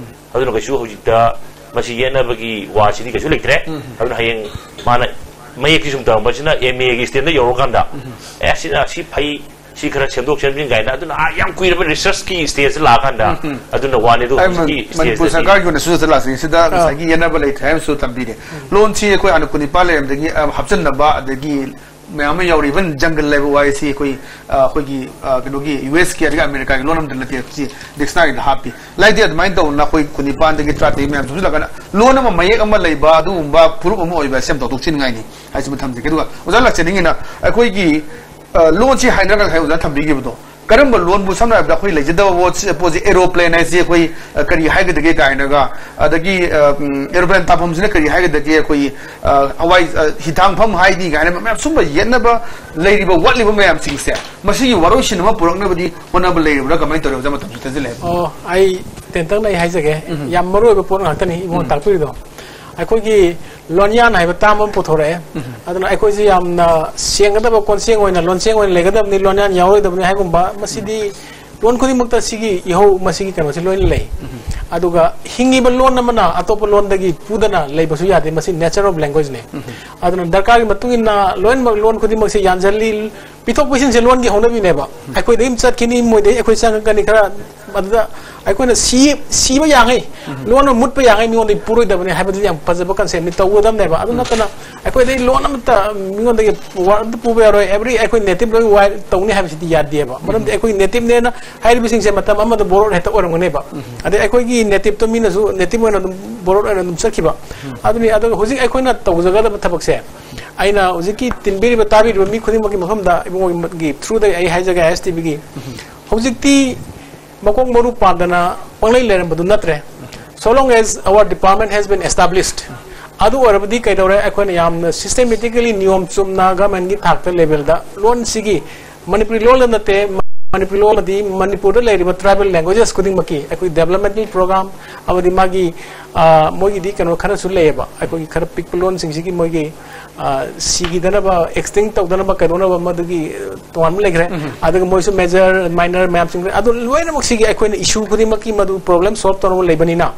ꯑꯗꯨꯅ ꯀꯩꯁꯨ ꯍꯧꯖꯤꯛꯇ ꯃꯁꯤ ꯌꯦꯠꯅꯕꯒꯤ ꯋꯥꯁꯤꯗꯤ ꯀꯩꯁꯨ ꯂꯩꯇ꯭ꯔꯦ꯫ ꯑꯗꯨꯅ ꯍꯌꯦꯡ ꯃꯥꯅ ꯃꯌꯦꯛꯁꯤ ꯁꯨꯝ ꯇꯝꯃꯛꯄꯁꯤꯅ ꯑꯦꯝ ꯑꯦꯒꯤ ꯁ꯭ꯇꯦꯟꯗꯔꯗ ꯌꯧꯔꯀꯥꯟꯗ, ꯑꯦ, ꯁꯤꯅ ꯁꯤ ꯐꯩ, ꯁꯤ ꯈꯔ ꯁꯦꯝꯗꯣꯛ ꯁꯦꯝꯖꯤꯟ ꯀꯥꯏꯅ, ꯑꯗꯨꯅ ꯑꯥ ꯌꯥꯝ ꯀꯨꯏꯔꯕ ꯔꯤꯁꯔꯁꯀꯤ ꯁ꯭ꯇꯦꯖꯇ ꯂꯥꯛꯑꯀꯥꯟꯗ, ꯑꯗꯨꯅ ꯋꯥꯅꯤ꯫ ꯑꯗꯨ ꯑꯩ ꯍꯧꯖꯤꯛꯀꯤ ꯃꯅꯤ- ꯃꯅꯤꯄꯨꯔ ꯁ꯭ꯇꯦꯖꯇꯗꯤ ꯁꯔꯀꯥꯔꯒꯤ ꯑꯣꯏꯅꯁꯨ ꯁꯤꯗ ꯂꯥꯛꯆꯩ꯫ ꯁꯤꯗ ꯑꯥ꯫ ꯉꯁꯥꯏꯒꯤ ꯌꯦꯠꯅꯕ ꯂꯩꯇ꯭ꯔꯦ ꯍꯥꯏꯕꯁꯨ ꯊꯝꯕꯤꯔꯦ꯫ ꯂꯣꯟꯁꯤ ꯑꯩꯈꯣꯏ ꯍꯥꯟꯅ ꯀꯨꯟꯅꯤꯄꯥꯜ ꯂꯩꯔꯝꯗꯒꯤ, ꯑ, ꯍꯥꯞꯆꯤꯟꯅꯕ, ꯑꯗꯒꯤ ꯃꯌꯥꯝ ꯑꯃ ꯌꯥꯎꯔꯤ꯫ ꯏꯚꯟ ꯖꯪꯒꯜ ꯍꯥꯏꯕ ꯋꯥꯍꯩꯁꯤ ꯑꯩꯈꯣꯏ, ꯑ, ꯑꯩꯈꯣꯏꯒꯤ, ꯑ, ꯀꯩꯅꯣꯒꯤ ꯌꯨ ꯑꯦꯁꯀꯤ ꯑꯗꯒꯤ ꯑꯃꯦꯔꯤꯀꯥꯒꯤ ꯂꯣꯟ ꯑꯃꯗ ꯅꯠꯇꯦ, ꯁꯤ ꯗꯤꯛꯁꯅꯥꯔꯤꯗ ꯍꯥꯞꯄꯤ꯫ ꯂꯥꯏꯗꯤ ꯑꯗꯨꯃꯥꯏꯅ ꯇꯧꯗꯅ ꯑꯩꯈꯣꯏ ꯀꯨꯟꯅꯤꯄꯥꯟꯗꯒꯤ ꯇꯔꯥꯇꯔꯦꯠ ꯃꯌꯥꯝ ꯆꯨꯁꯤꯜꯂꯛꯀꯥꯟꯗ ꯂꯣꯟ ꯑꯃ ꯃꯌꯦꯛ ꯑꯃ ꯂꯩꯕ ꯑꯗꯨꯒꯨꯝꯕ ꯐꯨꯔꯨꯞ ꯑꯃ ꯑꯣꯏꯕ ꯁꯦꯝꯗꯣꯛ ꯊꯣꯛꯆꯤꯟꯅꯤꯡꯉꯥꯏꯅꯤ ꯍꯥꯏꯁꯤꯃ ꯊꯝꯖꯒꯦ꯫ ꯑꯗꯨꯒ ꯑꯣꯖꯥ ꯂꯥꯛꯆꯅꯤꯡꯉꯤꯅ ꯑꯩꯈꯣꯏꯒꯤ, ꯑ, ꯂꯣꯟꯁꯤ ꯍꯥꯏꯅꯔꯒ ꯉꯁꯥꯏ ꯑꯣꯖꯥ ꯊꯝꯕꯤꯈꯤꯕꯗꯣ, ꯀꯔꯝꯕ ꯂꯣꯟꯕꯨ, ꯁꯝꯅ ꯍꯥꯏꯔꯕꯗ ꯑꯩꯈꯣꯏ ꯂꯩꯖꯗꯕ ꯄꯣꯠꯁꯤ, ꯄꯣꯠꯁꯤ, ꯑꯦꯔꯣꯄ꯭ꯂꯦꯟ ꯍꯥꯏꯁꯤ ꯑꯩꯈꯣꯏ, ꯑ, ꯀꯔꯤ ꯍꯥꯏꯒꯗꯒꯦ ꯀꯥꯏꯅꯒ, ꯑꯗꯒꯤ, ꯑ, ꯎꯝ, ꯑꯦꯔꯣꯄ꯭ꯂꯦꯟ ꯇꯥꯐꯝꯁꯤꯅ ꯀꯔꯤ ꯍꯥꯏꯒꯗꯒꯦ, ꯑꯩꯈꯣꯏ, ꯑ, ꯍꯋꯥꯏ, ꯑ, ꯍꯤꯊꯥꯡꯐꯝ ꯍꯥꯏꯅꯤ ꯀꯥꯏꯅ ꯃꯌꯥꯝ ꯁꯨꯝꯕ ꯌꯦꯠꯅꯕ ꯂꯩꯔꯤꯕ ꯋꯥꯠꯂꯤꯕ ꯃꯌꯥꯝꯁꯤꯡꯁꯦ ꯃꯁꯤꯒꯤ ꯋꯥꯔꯣꯏꯁꯤꯟ ꯑꯃ ꯄꯨꯔꯛꯅꯕꯗꯤ ꯍꯣꯠꯅꯕ ꯂꯩꯔꯤꯕ꯭ꯔꯥ, ꯀꯃꯥꯏꯅ ꯇꯧꯔꯤ? ꯑꯣꯖꯥ ꯃꯇꯝꯁꯨ ꯇꯦꯟꯁꯤꯜꯂꯛꯑꯦ꯫ ꯑꯣ, ꯑꯩ ꯇꯦꯟꯇꯛꯅ ꯑꯩ ꯍꯥꯏꯖꯒꯦ꯫ ꯎꯝ꯫ ꯌꯥꯝ ꯃꯔꯨ ꯑꯣꯏꯕ ꯄꯣꯠ ꯉꯥꯛꯇꯅꯤ ꯏꯕꯨꯡꯉꯣ ꯎꯝ꯫ ꯇꯥꯛꯄꯤꯔꯤꯗꯣ꯫ ꯑꯩꯈꯣꯏꯒꯤ ꯂꯣꯟꯌꯥꯟ ꯍꯥꯏꯕ ꯇꯥꯝ ꯑꯃ ꯄꯨꯊꯣꯔꯛꯑꯦ꯫ ꯑꯗꯨꯅ ꯑꯩꯈꯣꯏꯁꯦ ꯌꯥꯝꯅ ꯁꯦꯡꯒꯗꯕ ꯀꯣꯟꯁꯦꯡ ꯑꯣꯏꯅ, ꯂꯣꯟꯁꯦꯡ ꯑꯣꯏꯅ ꯂꯩꯒꯗꯕꯅꯤ, ꯂꯣꯟꯌꯥꯟ ꯌꯥꯎꯔꯣꯏꯗꯕꯅꯤ ꯍꯥꯏꯒꯨꯝꯕ꯫ ꯃꯁꯤꯗꯤ ꯂꯣꯟ ꯈꯨꯗꯤꯡꯃꯛꯇ ꯁꯤꯒꯤ ꯏꯍꯧ, ꯃꯁꯤꯒꯤ ꯀꯩꯅꯣꯁꯤ ꯂꯣꯏꯅ ꯂꯩ꯫ ꯑꯗꯨꯒ ꯍꯤꯡꯉꯤꯕ ꯂꯣꯟ ꯑꯃꯅ ꯑꯇꯣꯞꯄ ꯂꯣꯟꯗꯒꯤ ꯄꯨꯗꯅ ꯂꯩꯕꯁꯨ ꯌꯥꯗꯦ, ꯃꯁꯤ nature of language꯫ ꯑꯗꯨꯅ ꯗꯔꯀꯥꯔꯒꯤ ꯃꯇꯨꯡ ꯏꯟꯅ ꯂꯣꯏꯅꯃꯛ ꯂꯣꯟ ꯈꯨꯗꯤꯡꯃꯛꯁꯦ ꯌꯥꯟꯁꯤꯜꯂꯤ, ꯄꯤꯊꯣꯛ ꯄꯤꯁꯤꯟꯁꯦ ꯂꯣꯟꯒꯤ ꯍꯧꯅꯕꯤꯅꯦꯕ꯫ ꯑꯩꯈꯣꯏꯗꯒꯤ ꯑꯃ ꯆꯠꯈꯤꯅꯤ, ꯃꯣꯏꯗꯒꯤ ꯑꯩꯈꯣꯏ ꯆꯪꯉꯛꯀꯅꯤ ꯈꯔ, ꯑꯗꯨꯗ ꯑꯩꯈꯣꯏꯅ ꯁꯤ-, ꯁꯤꯕ ꯌꯥꯉꯩ, ꯂꯣꯟ ꯑꯃ ꯃꯨꯠꯄ ꯌꯥꯉꯩ ꯃꯤꯉꯣꯟꯗꯒꯤ ꯄꯨꯔꯣꯏꯗꯕꯅꯤ ꯍꯥꯏꯕꯗꯨꯗꯤ ꯌꯥꯝ ꯐꯖꯕ concept ꯅꯤ, ꯇꯧꯒꯗꯕꯅꯦꯕ꯫ ꯑꯗꯨ ꯅꯠꯇꯅ ꯑꯩꯈꯣꯏꯗꯒꯤ ꯂꯣꯟ ꯑꯃꯠꯇ ꯃꯤꯉꯣꯟꯗꯒꯤ word ꯑꯃꯠꯇ ꯄꯨꯕ ꯌꯥꯔꯣꯏ, every ꯑꯩꯈꯣꯏ native ꯂꯣꯏ ꯋꯥꯏ ꯇꯧꯅꯤ ꯍꯥꯏꯕꯁꯤꯗꯤ ꯌꯥꯗꯦꯕ꯫ ꯃꯔꯝꯗꯤ ꯑꯩꯈꯣꯏ nativeꯅꯦꯅ ꯍꯥꯏꯔꯤꯕꯁꯤꯡꯁꯦ ꯃꯇꯝ ꯑꯃꯗ borrowed ꯍꯦꯛꯇ ꯑꯣꯏꯔꯝꯒꯅꯦꯕ꯫ ꯑꯗꯩ ꯑꯩꯈꯣꯏꯒꯤ nativeꯇꯣ ꯃꯤꯅꯁꯨ native ꯑꯣꯏꯅ ꯑꯗꯨꯝ borrowed ꯑꯣꯏꯅ ꯑꯗꯨꯝ ꯆꯠꯈꯤꯕ꯫ ꯑꯗꯨꯅꯤ, ꯑꯗꯨꯒ ꯍꯧꯖꯤꯛ ꯑꯩꯈꯣꯏꯅ ꯇꯧꯖꯒꯗꯕ ꯊꯕꯛꯁꯦ, ꯑꯩꯅ ꯍꯧꯖꯤꯛꯀꯤ ꯇꯤꯟꯕꯤꯔꯤꯕ, ꯇꯥꯕꯤꯔꯤꯕ ꯃꯤ ꯈꯨꯗꯤꯡꯃꯛꯀꯤ ꯃꯐꯝꯗ, ꯏꯕꯨꯡꯉꯣꯒꯤ throughꯗ ꯑꯩ ꯍꯥꯏꯖꯒꯦ, ISTVꯒꯤ꯫ ꯍꯧꯖꯤꯛꯇꯤ ꯃꯀꯣꯛ ꯃꯔꯨ ꯄꯥꯟꯗꯅ ꯄꯪꯂꯩ ꯂꯩꯔꯝꯕꯗꯨ ꯅꯠꯇ꯭ꯔꯦ꯫ So long as our department has been established, ꯑꯗꯨ ꯑꯣꯏꯔꯕꯗꯤ ꯀꯩꯗꯧꯔꯦ, ꯑꯩꯈꯣꯏꯅ ꯌꯥꯝꯅ systematically, ꯅꯤꯌꯣꯝ ꯆꯨꯝꯅ governmentꯀꯤ ꯊꯥꯛꯇ levelꯗ ꯂꯣꯟꯁꯤꯒꯤ, ꯃꯅꯤꯄꯨꯔꯤ ꯂꯣꯟꯗ ꯅꯠꯇꯦ, ꯃꯅꯤꯄꯨꯔꯤ ꯂꯣꯟ ꯑꯃꯗꯤ ꯃꯅꯤꯄꯨꯔꯗ ꯂꯩꯔꯤꯕ tribal languages ꯈꯨꯗꯤꯡꯃꯛꯀꯤ ꯑꯩꯈꯣꯏ developmental program ꯑꯃꯗꯤ ꯃꯥꯒꯤ, ꯑ, ꯃꯣꯏꯒꯤꯗꯤ ꯀꯩꯅꯣ ꯈꯔꯁꯨ ꯂꯩꯌꯦꯕ, ꯑꯩꯈꯣꯏꯒꯤ ꯈꯔ ꯄꯤꯛꯄ ꯂꯣꯟꯁꯤꯡꯁꯤꯒꯤ ꯃꯣꯏꯒꯤ, ꯑ, ꯁꯤꯈꯤꯗꯅꯕ, extinct ꯇꯧꯗꯅꯕ, ꯀꯩꯗꯧꯅꯕ, ꯃꯗꯨꯒꯤ, ꯑ, ꯇꯣꯉꯥꯟꯕ ꯂꯩꯈ꯭ꯔꯦ꯫ ꯑꯗꯨꯒ ꯃꯣꯏꯁꯨ major, minor ꯃꯌꯥꯝꯁꯤꯡ, ꯑꯗꯨ ꯂꯣꯏꯅꯃꯛꯁꯤꯒꯤ ꯑꯩꯈꯣꯏꯅ issue ꯈꯨꯗꯤꯡꯃꯛꯀꯤ ꯃꯗꯨ problem solve ꯇꯧꯅꯕ ꯂꯩꯕꯅꯤꯅ,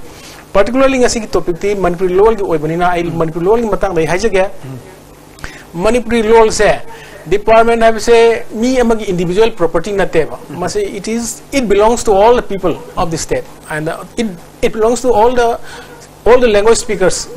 particularly ꯉꯁꯤꯒꯤ topicꯇꯤ ꯃꯅꯤꯄꯨꯔꯤ ꯂꯣꯟꯒꯤ ꯑꯣꯏꯕꯅꯤꯅ, ꯑꯩ ꯃꯅꯤꯄꯨꯔꯤ ꯂꯣꯟꯒꯤ ꯃꯇꯥꯡꯗ ꯑꯩ ꯍꯥꯏꯖꯒꯦ꯫ ꯃꯅꯤꯄꯨꯔꯤ ꯂꯣꯜꯁꯦ, department ꯍꯥꯏꯕꯁꯦ ꯃꯤ ꯑꯃꯒꯤ individual property ꯅꯠꯇꯦꯕ꯫ ꯃꯁꯤ, it is, it belongs to all the people of the state, and, uh, it, it belongs to all the, all the language speakers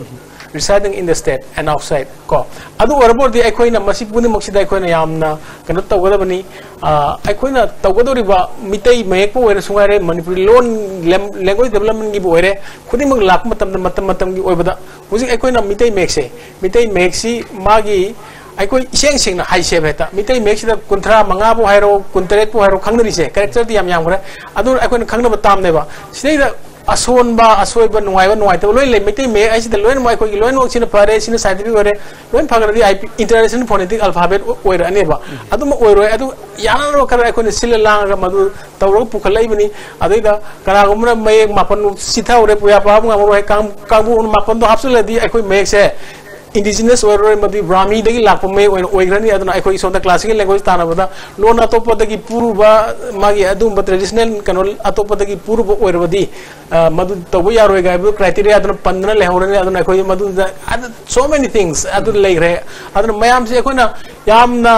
residing in the state and outside, ꯀꯣ꯫ ꯑꯗꯨ ꯑꯣꯏꯔꯕ ꯑꯣꯏꯔꯗꯤ ꯑꯩꯈꯣꯏꯅ ꯃꯁꯤ ꯄꯨꯝꯅꯃꯛꯁꯤꯗ ꯑꯩꯈꯣꯏꯅ ꯌꯥꯝꯅ ꯀꯩꯅꯣ ꯇꯧꯒꯗꯕꯅꯤ꯫ ꯑ, ꯑꯩꯈꯣꯏꯅ ꯇꯧꯒꯗꯧꯔꯤꯕ ꯃꯤꯇꯩ ꯃꯌꯦꯛꯄꯨ ꯑꯣꯏꯔꯁꯨ ꯉꯥꯏꯔꯦ, ꯃꯅꯤꯄꯨꯔꯤ ꯂꯣꯟ ꯂꯦꯝ-, language developmentꯒꯤꯕꯨ ꯑꯣꯏꯔꯦ, ꯈꯨꯗꯤꯡꯃꯛ ꯂꯥꯛꯄ ꯃꯇꯝꯗ, ꯃꯇꯝ ꯃꯇꯝꯒꯤ ꯑꯣꯏꯕꯗ, ꯍꯧꯖꯤꯛ ꯑꯩꯈꯣꯏꯅ ꯃꯤꯇꯩ ꯃꯌꯦꯛꯁꯦ, ꯃꯤꯇꯩ ꯃꯌꯦꯛꯁꯤ ꯃꯥꯒꯤ, ꯑꯩꯈꯣꯏ ꯏꯁꯦꯡ ꯁꯦꯡꯅ ꯍꯥꯏꯁꯦꯕ, ꯍꯦꯛꯇ ꯃꯤꯇꯩ ꯃꯌꯦꯛꯁꯤꯗ ꯀꯨꯟꯊ꯭ꯔꯥ ꯃꯉꯥꯕꯨ ꯍꯥꯏꯔꯣ, ꯀꯨꯟꯇꯔꯦꯠꯄꯨ ꯍꯥꯏꯔꯣ, ꯈꯪꯅꯔꯤꯁꯦ, characterꯗꯤ ꯌꯥꯝ ꯌꯥꯝꯈ꯭ꯔꯦ꯫ ꯑꯗꯨꯅ ꯑꯩꯈꯣꯏꯅ ꯈꯪꯅꯕ ꯇꯥꯝꯅꯦꯕ꯫ ꯁꯤꯗꯩꯗ ꯑꯁꯣꯟꯕ, ꯑꯁꯣꯏꯕ, ꯅꯨꯡꯉꯥꯏꯕ, ꯅꯨꯡꯉꯥꯏꯇꯕ ꯂꯣꯏ ꯂꯩ꯫ ꯃꯩꯇꯩ ꯃꯌꯦꯛ ꯍꯥꯏꯁꯤꯗ ꯂꯣꯏꯅꯃꯛ ꯑꯩꯈꯣꯏꯒꯤ ꯂꯣꯏꯅꯃꯛ ꯁꯤꯅ ꯐꯔꯦ, ꯁꯤꯅ scientific ꯑꯣꯏꯔꯦ, ꯂꯣꯏ ꯐꯒꯠꯂꯗꯤ ꯑꯩ international phonetic alphabet ꯑꯣꯏꯔꯛꯑꯅꯦꯕ꯫ ꯑꯗꯨꯃꯛ ꯑꯣꯏꯔꯣꯏ꯫ ꯑꯗꯨ ꯌꯥꯅꯅꯕ ꯈꯔ ꯑꯩꯈꯣꯏꯅ ꯁꯤꯜꯂ ꯂꯥꯡꯉꯒ ꯃꯗꯨ ꯇꯧꯔꯒ ꯄꯨꯈꯠꯂꯛꯏꯕꯅꯤ꯫ ꯑꯗꯩꯗ ꯀꯅꯥꯒꯨꯝꯕꯅ ꯃꯌꯦꯛ ꯃꯥꯄꯟ ꯆꯤꯊꯍꯧꯔꯦ, ꯄꯨꯌꯥ ꯄꯥꯕ ꯉꯝꯃꯔꯣꯏ, ꯀꯥꯡ-, ꯀꯥꯡꯕꯨ ꯃꯥꯄꯟꯗꯣ ꯍꯥꯞꯆꯤꯜꯂꯗꯤ ꯑꯩꯈꯣꯏ ꯃꯌꯦꯛꯁꯦ indigenous ꯑꯣꯏꯔꯔꯣꯏ, ꯃꯗꯨ ꯕ꯭ꯔꯥꯍꯃꯤꯗꯒꯤ ꯂꯥꯛꯄ ꯃꯌꯦꯛ ꯑꯣꯏꯅ ꯑꯣꯏꯈ꯭ꯔꯅꯤ꯫ ꯑꯗꯨꯅ ꯑꯩꯈꯣꯏ ꯁꯣꯝꯗ classical language ꯇꯥꯟꯅꯕꯗ ꯂꯣꯟ ꯑꯇꯣꯞꯄꯗꯒꯤ ꯄꯨꯔꯨꯕ, ꯃꯥꯒꯤ ꯑꯗꯨꯒꯨꯝꯕ traditional ꯀꯩꯅꯣ ꯑꯇꯣꯞꯄꯗꯒꯤ ꯄꯨꯔꯨꯕ ꯑꯣꯏꯔꯕꯗꯤ, ꯑ, ꯃꯗꯨ ꯇꯧꯕ ꯌꯥꯔꯣꯏ ꯍꯥꯏꯕ criteriaꯗꯨꯅ ꯄꯟꯗꯅ ꯂꯩꯍꯧꯔꯅꯤ꯫ ꯑꯗꯨꯅ ꯑꯩꯈꯣꯏ ꯃꯗꯨꯗ ꯑꯗꯨ so many things ꯑꯗꯨ ꯂꯩꯈ꯭ꯔꯦ꯫ ꯑꯗꯨꯅ ꯃꯌꯥꯝꯁꯤ ꯑꯩꯈꯣꯏꯅ ꯌꯥꯝꯅ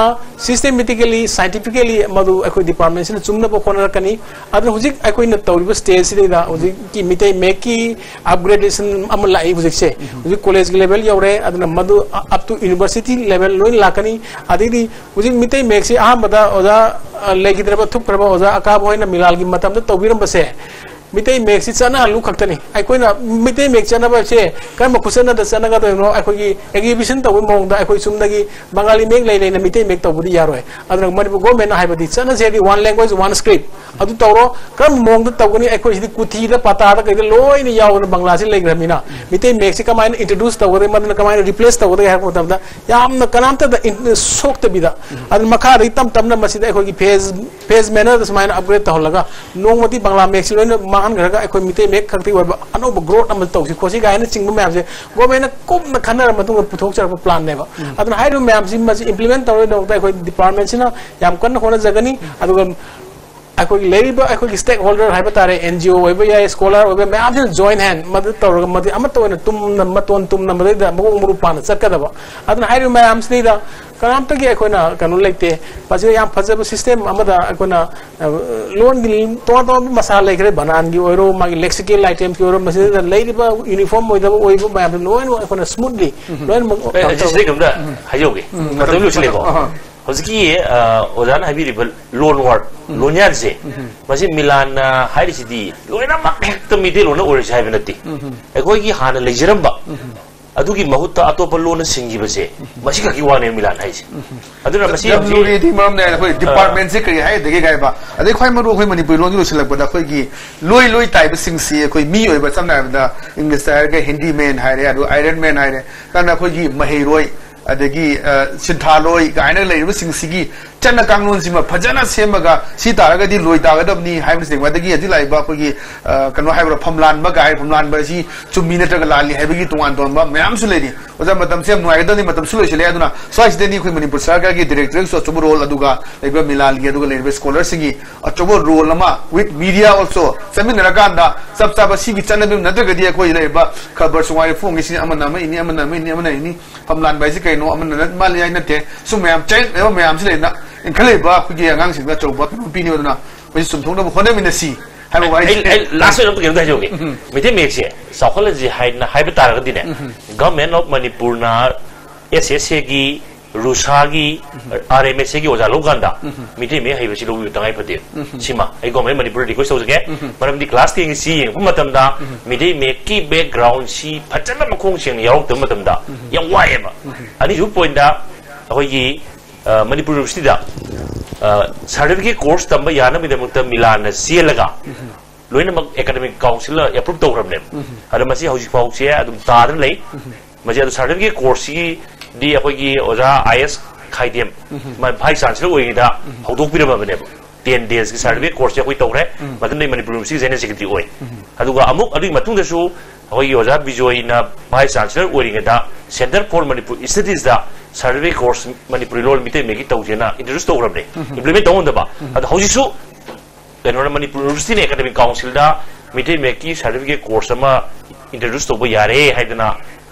systematically, scientifically ꯃꯗꯨ ꯑꯩꯈꯣꯏ departmentꯁꯤꯅ ꯆꯨꯝꯅꯕ ꯍꯣꯠꯅꯔꯛꯀꯅꯤ꯫ ꯑꯗꯨꯅ ꯍꯧꯖꯤꯛ ꯑꯩꯈꯣꯏꯅ ꯇꯧꯔꯤꯕ stageꯁꯤꯗꯩꯗ ꯍꯧꯖꯤꯛꯀꯤ ꯃꯤꯇꯩ ꯃꯌꯦꯛꯀꯤ upgradation ꯑꯃ ꯂꯥꯛꯏ ꯍꯧꯖꯤꯛꯁꯦ꯫ ꯍꯧꯖꯤꯛ collegeꯀꯤ level ꯌꯧꯔꯦ꯫ ꯑꯗꯨꯅ ꯃꯗꯨ up to university level ꯂꯣꯏꯅ ꯂꯥꯛꯀꯅꯤ꯫ ꯑꯗꯩꯗꯤ ꯍꯧꯖꯤꯛ ꯃꯤꯇꯩ ꯃꯌꯦꯛꯁꯤ ꯑꯍꯥꯟꯕꯗ ꯑꯣꯖꯥ, ꯑ, ꯂꯩꯈꯤꯗ꯭ꯔꯕ, ꯊꯨꯞꯈ꯭ꯔꯕ ꯑꯣꯖꯥ ꯑꯀꯥꯕ ꯍꯣꯏꯅ ꯃꯤꯂꯥꯜꯒꯤ ꯃꯇꯝꯗ ꯇꯧꯕꯤꯔꯝꯕꯁꯦ, ꯃꯤꯇꯩ ꯃꯌꯦꯛꯁꯤ ꯆꯠꯅꯍꯜꯂꯨ ꯈꯛꯇꯅꯤ꯫ ꯑꯩꯈꯣꯏꯅ ꯃꯤꯇꯩ ꯃꯌꯦꯛ ꯆꯠꯅꯕꯁꯦ ꯀꯔꯝꯕ ꯈꯨꯠꯆꯠꯅꯗ ꯆꯠꯅꯒꯗꯣꯏꯅꯣ? ꯑꯩꯈꯣꯏꯒꯤ exhibition ꯇꯧꯕꯒꯤ ꯃꯑꯣꯡꯗ ꯑꯩꯈꯣꯏ ꯆꯨꯝꯅꯒꯤ ꯕꯪꯒꯥꯂꯤ ꯃꯌꯦꯛ ꯂꯩ ꯂꯩꯅ ꯃꯤꯇꯩ ꯃꯌꯦꯛ ꯇꯧꯕꯗꯤ ꯌꯥꯔꯣꯏ꯫ ꯑꯗꯨꯅ ꯃꯅꯤꯄꯨꯔ governmentꯅ ꯍꯥꯏꯕꯗꯤ ꯆꯠꯅꯁꯦ ꯍꯥꯏꯗꯤ one language, one script ꯑꯗꯨ ꯇꯧꯔꯣ꯫ ꯀꯔꯝꯕ ꯃꯑꯣꯡꯗ ꯇꯧꯒꯅꯤ? ꯑꯩꯈꯣꯏ ꯁꯤꯗꯤ ꯀꯨꯊꯤꯗ, ꯄꯇꯥꯗ, ꯀꯩꯗ ꯂꯣꯏꯅ ꯌꯥꯎꯗꯅ ꯕꯪꯒ꯭ꯂꯥꯁꯤ ꯂꯩꯈ꯭ꯔꯕꯅꯤꯅ ꯃꯤꯇꯩ ꯃꯌꯦꯛꯁꯤ ꯀꯃꯥꯏꯅ introduce ꯇꯧꯒꯗꯒꯦ, ꯃꯗꯨꯅ ꯀꯃꯥꯏꯅ replace ꯇꯧꯒꯗꯒꯦ ꯍꯥꯏꯔꯛꯄ ꯃꯇꯝꯗ ꯌꯥꯝꯅ ꯀꯅꯥꯝꯇꯗ in-, ꯁꯣꯛꯇꯕꯤꯗ, ꯑꯗꯨꯅ ꯃꯈꯥꯗꯒꯤ ꯇꯞ ꯇꯞꯅ ꯃꯁꯤꯗ ꯑꯩꯈꯣꯏꯒꯤ phase phase mannerꯗ ꯁꯨꯃꯥꯏꯅ upgrade ꯇꯧꯍꯜꯂꯒ ꯅꯣꯡꯃꯗꯤ ꯕꯪꯒ꯭ꯂꯥ ꯃꯌꯦꯛꯁꯤ ꯂꯣꯏꯅ ꯃꯥꯡꯍꯟꯈ꯭ꯔꯒ ꯑꯩꯈꯣꯏ ꯃꯤꯇꯩ ꯃꯌꯦꯛ ꯈꯛꯇꯒꯤ ꯑꯣꯏꯕ ꯑꯅꯧꯕ growth ꯑꯃ ꯇꯧꯁꯤ ꯈꯣꯠꯁꯤ ꯀꯥꯏꯅꯆꯤꯡꯕ ꯃꯌꯥꯝꯁꯦ governmentꯅ ꯀꯨꯞꯅ ꯈꯟꯅꯔ ꯃꯇꯨꯡꯗ ꯄꯨꯊꯣꯛꯆꯔꯛꯄ planꯅꯦꯕ꯫ ꯑꯗꯨꯅ ꯍꯥꯏꯔꯤꯕ ꯃꯌꯥꯝꯁꯤ ꯃꯁꯤ implement ꯇꯧꯔꯗꯧꯕꯗ ꯑꯩꯈꯣꯏ departmentꯁꯤꯅ ꯌꯥꯝ ꯀꯟꯅ ꯍꯣꯠꯅꯖꯒꯅꯤ꯫ ꯑꯗꯨꯒ ꯑꯩꯈꯣꯏꯒꯤ ꯂꯩꯔꯤꯕ ꯑꯩꯈꯣꯏꯒꯤ stakeholder ꯍꯥꯏꯕ ꯇꯥꯔꯦ, NGO ꯑꯣꯏꯕ ꯌꯥꯏ, scholar ꯑꯣꯏꯕ ꯃꯌꯥꯝꯁꯤꯅ join hand ꯃꯗꯨ ꯇꯧꯔꯒ ꯃꯗꯨ ꯑꯃꯠꯇ ꯑꯣꯏꯅ ꯇꯨꯝꯅ ꯃꯇꯣꯟ ꯇꯨꯝꯅ ꯃꯗꯩꯗ ꯃꯀꯣꯛ ꯃꯔꯨ ꯄꯥꯟꯅ ꯆꯠꯀꯗꯕ꯫ ꯑꯗꯨꯅ ꯍꯥꯏꯔꯤꯕ ꯃꯌꯥꯝꯁꯤꯗꯩꯗ ꯀꯅꯥꯝꯇꯒꯤ ꯑꯩꯈꯣꯏꯅ ꯀꯩꯅꯣ ꯂꯩꯇꯦ꯫ ꯃꯁꯤꯗ ꯌꯥꯝ ꯐꯖꯕ system ꯑꯃꯗ ꯑꯩꯈꯣꯏꯅ, ꯑ, ꯂꯣꯟꯒꯤ ꯇꯣꯉꯥꯟ ꯇꯣꯉꯥꯟꯕ ꯃꯁꯥ ꯂꯩꯈ꯭ꯔꯦ, ꯕꯅꯥꯟꯒꯤ ꯑꯣꯏꯔꯣ, ꯃꯥꯒꯤ lexical itemsꯀꯤ ꯑꯣꯏꯔꯣ, ꯃꯁꯤꯗ ꯂꯩꯔꯤꯕ uniform ꯑꯣꯏꯗꯕ ꯑꯣꯏꯕ ꯃꯌꯥꯝꯗꯣ ꯂꯣꯏꯅꯃꯛ ꯑꯩꯈꯣꯏꯅ smoothly ꯂꯣꯏꯅꯃꯛ ꯑꯦ, ꯀꯩꯅꯣ ꯁꯤꯁꯇꯔ ꯇꯧꯔꯒ ꯀꯝꯗ ꯍꯥꯏꯖꯍꯧꯒꯦ꯫ ꯃꯇꯝ ꯂꯣꯏꯁꯤꯜꯂꯦꯀꯣ꯫ ꯍꯧꯖꯤꯛꯀꯤ, ꯑ, ꯑꯣꯖꯥꯅ ꯍꯥꯏꯕꯤꯔꯤꯕ loan word, ꯂꯣꯟꯌꯥꯟꯁꯦ, ꯃꯁꯤ ꯃꯤꯂꯥꯟꯅ ꯍꯥꯏꯔꯤꯁꯤꯗꯤ ꯂꯣꯏꯅꯃꯛ ꯍꯦꯛꯇ ꯃꯩꯇꯩꯂꯣꯟꯅ ꯑꯣꯏꯔꯁꯤ ꯍꯥꯏꯕ ꯅꯠꯇꯦ꯫ ꯑꯩꯈꯣꯏꯒꯤ ꯍꯥꯟꯅ ꯂꯩꯖꯔꯝꯕ ꯑꯗꯨꯒꯤ ꯃꯍꯨꯠꯇ ꯑꯇꯣꯞꯄ ꯂꯣꯟꯅ ꯁꯤꯟꯈꯤꯕꯁꯦ, ꯃꯁꯤꯈꯛꯀꯤ ꯋꯥꯅꯦꯕ ꯃꯤꯂꯥꯟ ꯍꯥꯏꯁꯦ꯫ ꯑꯗꯨꯅ ꯃꯁꯤ ꯌꯥꯝ ꯍꯧꯖꯤꯛ ꯂꯨꯔꯤꯗꯤ ꯃꯔꯝꯅꯦ ꯑꯩꯈꯣꯏ ꯗꯤꯄꯥꯔꯠꯃꯦꯟꯁꯦ ꯀꯔꯤ ꯍꯥꯏꯗꯒꯦ ꯀꯥꯏꯕ꯫ ꯑꯗꯩ ꯈ꯭ꯋꯥꯏ ꯃꯔꯨ ꯑꯩꯈꯣꯏ ꯃꯅꯤꯄꯨꯔꯤ ꯂꯣꯟꯒꯤ ꯂꯣꯏꯁꯤꯜꯂꯛꯄꯗ ꯑꯩꯈꯣꯏꯒꯤ ꯂꯣꯏ ꯂꯣꯏ ꯇꯥꯏꯕꯁꯤꯡꯁꯤ ꯑꯩꯈꯣꯏ ꯃꯤ ꯑꯣꯏꯕ, ꯁꯝꯅ ꯍꯥꯏꯔꯕꯗ ꯏꯪꯂꯤꯁꯇ ꯍꯥꯏꯔꯒ ꯍꯦꯟꯗꯤꯃꯦꯟ ꯍꯥꯏꯔꯦ, ꯑꯗꯨ ꯑꯥꯏꯔꯟ ꯃꯦꯟ ꯍꯥꯏꯔꯦ, ꯅꯪꯅ ꯑꯩꯈꯣꯏꯒꯤ ꯃꯍꯩꯔꯣꯏ, ꯑꯗꯒꯤ ꯑ, ꯁꯤꯟꯊꯥꯂꯣꯏ ꯀꯥꯏꯅ ꯂꯩꯔꯤꯕꯁꯤꯡꯁꯤꯒꯤ ꯆꯠꯅ ꯀꯥꯡꯂꯣꯟꯁꯤꯃ ꯐꯖꯅ ꯁꯦꯝꯃꯒ ꯁꯤ ꯇꯥꯔꯒꯗꯤ ꯂꯣꯏ ꯇꯥꯒꯗꯕꯅꯤ ꯍꯥꯏꯕꯅꯆꯤꯡꯕ, ꯑꯗꯒꯤ ꯍꯧꯖꯤꯛ ꯂꯥꯛꯏꯕ ꯑꯩꯈꯣꯏꯒꯤ ꯑ, ꯀꯩꯅꯣ ꯍꯥꯏꯕ꯭ꯔꯥ, ꯐꯝꯂꯥꯟꯕ ꯀꯥꯏ, ꯐꯝꯂꯥꯟꯕ ꯑꯁꯤ ꯆꯨꯝꯃꯤ ꯅꯠꯇ꯭ꯔꯒ ꯂꯥꯜꯂꯤ ꯍꯥꯏꯕꯒꯤ ꯇꯣꯉꯥꯟ ꯇꯣꯉꯥꯟꯕ ꯃꯌꯥꯝꯁꯨ ꯂꯩꯔꯤ꯫ ꯑꯣꯖꯥ, ꯃꯇꯝꯁꯦ ꯌꯥꯝ ꯅꯨꯡꯉꯥꯏꯒꯗꯕꯅꯤ, ꯃꯇꯝꯁꯨ ꯂꯣꯏꯁꯤꯜꯂꯛꯑꯦ꯫ ꯑꯗꯨꯅ ꯁ꯭ꯋꯥꯏꯁꯤꯗꯅꯤ ꯑꯩꯈꯣꯏ ꯃꯅꯤꯄꯨꯔ ꯁꯔꯀꯥꯔꯒꯤ ꯗꯥꯏꯔꯦꯛꯇꯔꯒꯤꯁꯨ ꯑꯆꯧꯕ ꯔꯣꯜ, ꯑꯗꯨꯒ ꯂꯩꯔꯤꯕ ꯃꯤꯂꯥꯟꯒꯤ, ꯑꯗꯨꯒ ꯂꯩꯔꯤꯕ ꯁ꯭ꯀꯣꯂꯔꯁꯤꯡꯒꯤ ꯑꯆꯧꯕ ꯔꯣꯜ ꯑꯃ, with media also ꯆꯠꯃꯤꯟꯅꯔꯀꯥꯟꯗ ꯆꯞ ꯆꯥꯕ ꯁꯤꯒꯤ ꯆꯠꯅꯕꯤ ꯅꯠꯇ꯭ꯔꯒꯗꯤ ꯑꯩꯈꯣꯏ ꯂꯩꯔꯤꯕ ꯈꯕꯔ ꯁꯨꯃꯥꯏꯅ ꯐꯣꯡꯉꯤꯁꯤꯅꯤ, ꯑꯃꯅ ꯑꯃ ꯏꯅꯤ, ꯑꯃꯅ ꯑꯃ ꯏꯅꯤ, ꯑꯃꯅ ꯏꯅꯤ, ꯐꯝꯂꯥꯟꯕ ꯍꯥꯏꯁꯤ ꯀꯩꯅꯣ, ꯑꯃꯅ ꯅꯠ ꯃꯥꯜꯂꯤ ꯍꯥꯏ ꯅꯠꯇꯦ, ꯁꯨꯝ ꯃꯌꯥꯝ ꯆꯌꯦꯠꯅꯕ ꯃꯌꯥꯝꯁꯤ ꯂꯩꯅ ꯏꯟꯈꯠꯂꯛꯏꯕ ꯑꯩꯈꯣꯏꯒꯤ ꯑꯉꯥꯡꯁꯤꯡꯗ ꯑꯆꯧꯕ ꯀꯩꯅꯣ ꯄꯤꯅꯤ꯫ ꯑꯗꯨꯅ ꯃꯁꯤ ꯆꯨꯝꯊꯣꯛꯅꯕ ꯍꯣꯠꯅꯃꯤꯟꯅꯁꯤ ꯍꯥꯏꯕ ꯑꯩ ꯋꯥꯍꯩꯁꯤ꯫ ꯑꯩ ꯂꯥꯁ ꯑꯣꯏꯅ ꯑꯝꯇ ꯀꯩꯅꯣꯝꯇ ꯍꯥꯏꯖꯍꯧꯒꯦ꯫ ꯃꯩꯇꯩ ꯃꯌꯦꯛꯁꯦ ꯆꯥꯎꯈꯠꯂꯁꯤ ꯍꯥꯏꯅ ꯍꯥꯏꯕ ꯇꯥꯔꯒꯗꯤꯅꯦ, ꯒꯚꯔꯟꯃꯦꯟ ꯑꯣꯐ ꯃꯅꯤꯄꯨꯔꯅ ꯑꯦꯁ ꯑꯦꯁ ꯑꯦꯒꯤ, ꯔꯨꯁꯥꯒꯤ, ꯑꯥꯔ ꯑꯦꯝ ꯑꯦꯁ ꯑꯦꯒꯤ ꯑꯣꯖꯥ ꯂꯧꯀꯥꯟꯗ ꯃꯩꯇꯩ ꯃꯌꯦꯛ ꯍꯩꯕꯁꯤ ꯂꯧꯕꯤꯕ ꯇꯉꯥꯏ ꯐꯗꯦ꯫ ꯁꯤꯃ ꯑꯩ ꯒꯚꯔꯟꯃꯦꯟ ꯃꯅꯤꯄꯨꯔꯗ ꯔꯤꯀ꯭ꯋꯦꯁ ꯇꯧꯖꯒꯦ꯫ ꯃꯔꯝꯗꯤ ꯀ꯭ꯂꯥꯁ ꯇꯦꯟꯒꯤ ꯁꯤ ꯌꯦꯡꯉꯛꯄ ꯃꯇꯝꯗ ꯃꯩꯇꯩ ꯃꯌꯦꯛꯀꯤ ꯕꯦꯛꯒ꯭ꯔꯥꯎꯟꯁꯤ ꯐꯖꯅ ꯃꯈꯣꯡ ꯁꯦꯡꯅ ꯌꯥꯎꯔꯛꯇꯕ ꯃꯇꯝꯗ ꯌꯥꯝ ꯋꯥꯏꯑꯦꯕ꯫ ꯑꯅꯤꯁꯨꯕ ꯄꯣꯏꯟꯗ ꯑꯩꯈꯣꯏꯒꯤ ꯑ, ꯃꯅꯤꯄꯨꯔ ꯌꯨꯅꯤꯚꯔꯁꯤꯇꯤꯗ ꯁꯥꯔꯇꯤꯐꯤꯀꯦꯠ ꯀꯣꯔꯁ ꯇꯝꯕ ꯌꯥꯅꯕꯒꯤꯗꯃꯛꯇ ꯃꯤꯂꯥꯟꯅ ꯆꯦꯜꯂꯒ ꯂꯣꯏꯅꯃꯛ ꯑꯦꯀꯥꯗꯃꯤꯛ ꯀꯥꯎꯟꯁꯤꯜꯅ ꯑꯦꯄ꯭ꯔꯨꯞ ꯇꯧꯈ꯭ꯔꯕꯅꯦꯕ꯫ ꯑꯗꯣ ꯃꯁꯤ ꯍꯧꯖꯤꯛ ꯐꯥꯎꯁꯦ ꯑꯗꯨꯝ ꯇꯥꯗꯅ ꯂꯩ꯫ ꯃꯁꯤ ꯑꯗꯨ ꯁꯥꯔꯇꯤꯐꯤꯀꯦꯠ ꯀꯣꯔꯁꯁꯤꯒꯤꯗꯤ ꯑꯩꯈꯣꯏꯒꯤ ꯑꯣꯖꯥ ꯑꯥꯏ ꯑꯦꯁ ꯈꯥꯏꯗꯦꯝ, ꯃꯥ ꯚꯥꯏꯁ ꯆꯥꯟꯁꯦꯂꯔ ꯑꯣꯏꯔꯤꯉꯩꯗ ꯍꯧꯗꯣꯛꯄꯤꯔꯝꯃꯕꯅꯦꯕ꯫ ꯇꯦꯟ ꯗꯦꯖꯀꯤ ꯁꯥꯔꯇꯤꯐꯤꯀꯦꯠ ꯀꯣꯔꯁꯁꯦ ꯑꯩꯈꯣꯏ ꯇꯧꯈ꯭ꯔꯦ꯫ ꯃꯇꯝꯗꯩ ꯃꯅꯤꯄꯨꯔ ꯌꯨꯅꯤꯚꯔꯁꯤꯇꯤꯒꯤ ꯖꯦꯅꯔꯦꯜ ꯁꯦꯀ꯭ꯔꯦꯇꯔꯤ ꯑꯣꯏ꯫ ꯑꯗꯨꯒ ꯑꯃꯨꯛ ꯑꯗꯨꯒꯤ ꯃꯇꯨꯡꯗꯁꯨ ꯑꯩꯈꯣꯏꯒꯤ ꯑꯣꯖꯥ ꯕꯤꯖꯣꯏꯅ ꯚꯥꯏꯁ ꯆꯥꯟꯁꯦꯂꯔ ꯑꯣꯏꯔꯤꯉꯩꯗ Center for Manipur Studiesꯗ ꯁꯥꯔꯇꯤꯐꯤꯀꯦꯠ ꯀꯣꯔꯁ ꯃꯅꯤꯄꯨꯔꯤ ꯂꯣꯟ ꯃꯤꯇꯩ ꯃꯌꯦꯛꯀꯤ ꯇꯧꯁꯦꯅ ꯏꯟꯇ꯭ꯔꯣꯗ꯭ꯌꯨꯁ ꯇꯧꯈ꯭ꯔꯕꯅꯦ, ꯏꯝꯄ꯭ꯂꯤꯃꯦꯟ ꯇꯧꯉꯝꯗꯕ꯫ ꯑꯗꯣ ꯍꯧꯖꯤꯛꯁꯨ ꯀꯩꯅꯣꯅ ꯃꯅꯤꯄꯨꯔ ꯌꯨꯅꯤꯚꯔꯁꯤꯇꯤꯅ ꯑꯦꯀꯥꯗꯃꯤꯛ ꯀꯥꯎꯟꯁꯤꯜꯗ ꯃꯤꯇꯩ ꯃꯌꯦꯛꯀꯤ ꯁꯥꯔꯇꯤꯐꯤꯀꯦꯠ ꯀꯣꯔꯁ ꯑꯃ ꯏꯟꯇ꯭ꯔꯣꯗ꯭ꯌꯨꯁ ꯇꯧꯕ ꯌꯥꯔꯦ ꯍꯥꯏꯗꯅ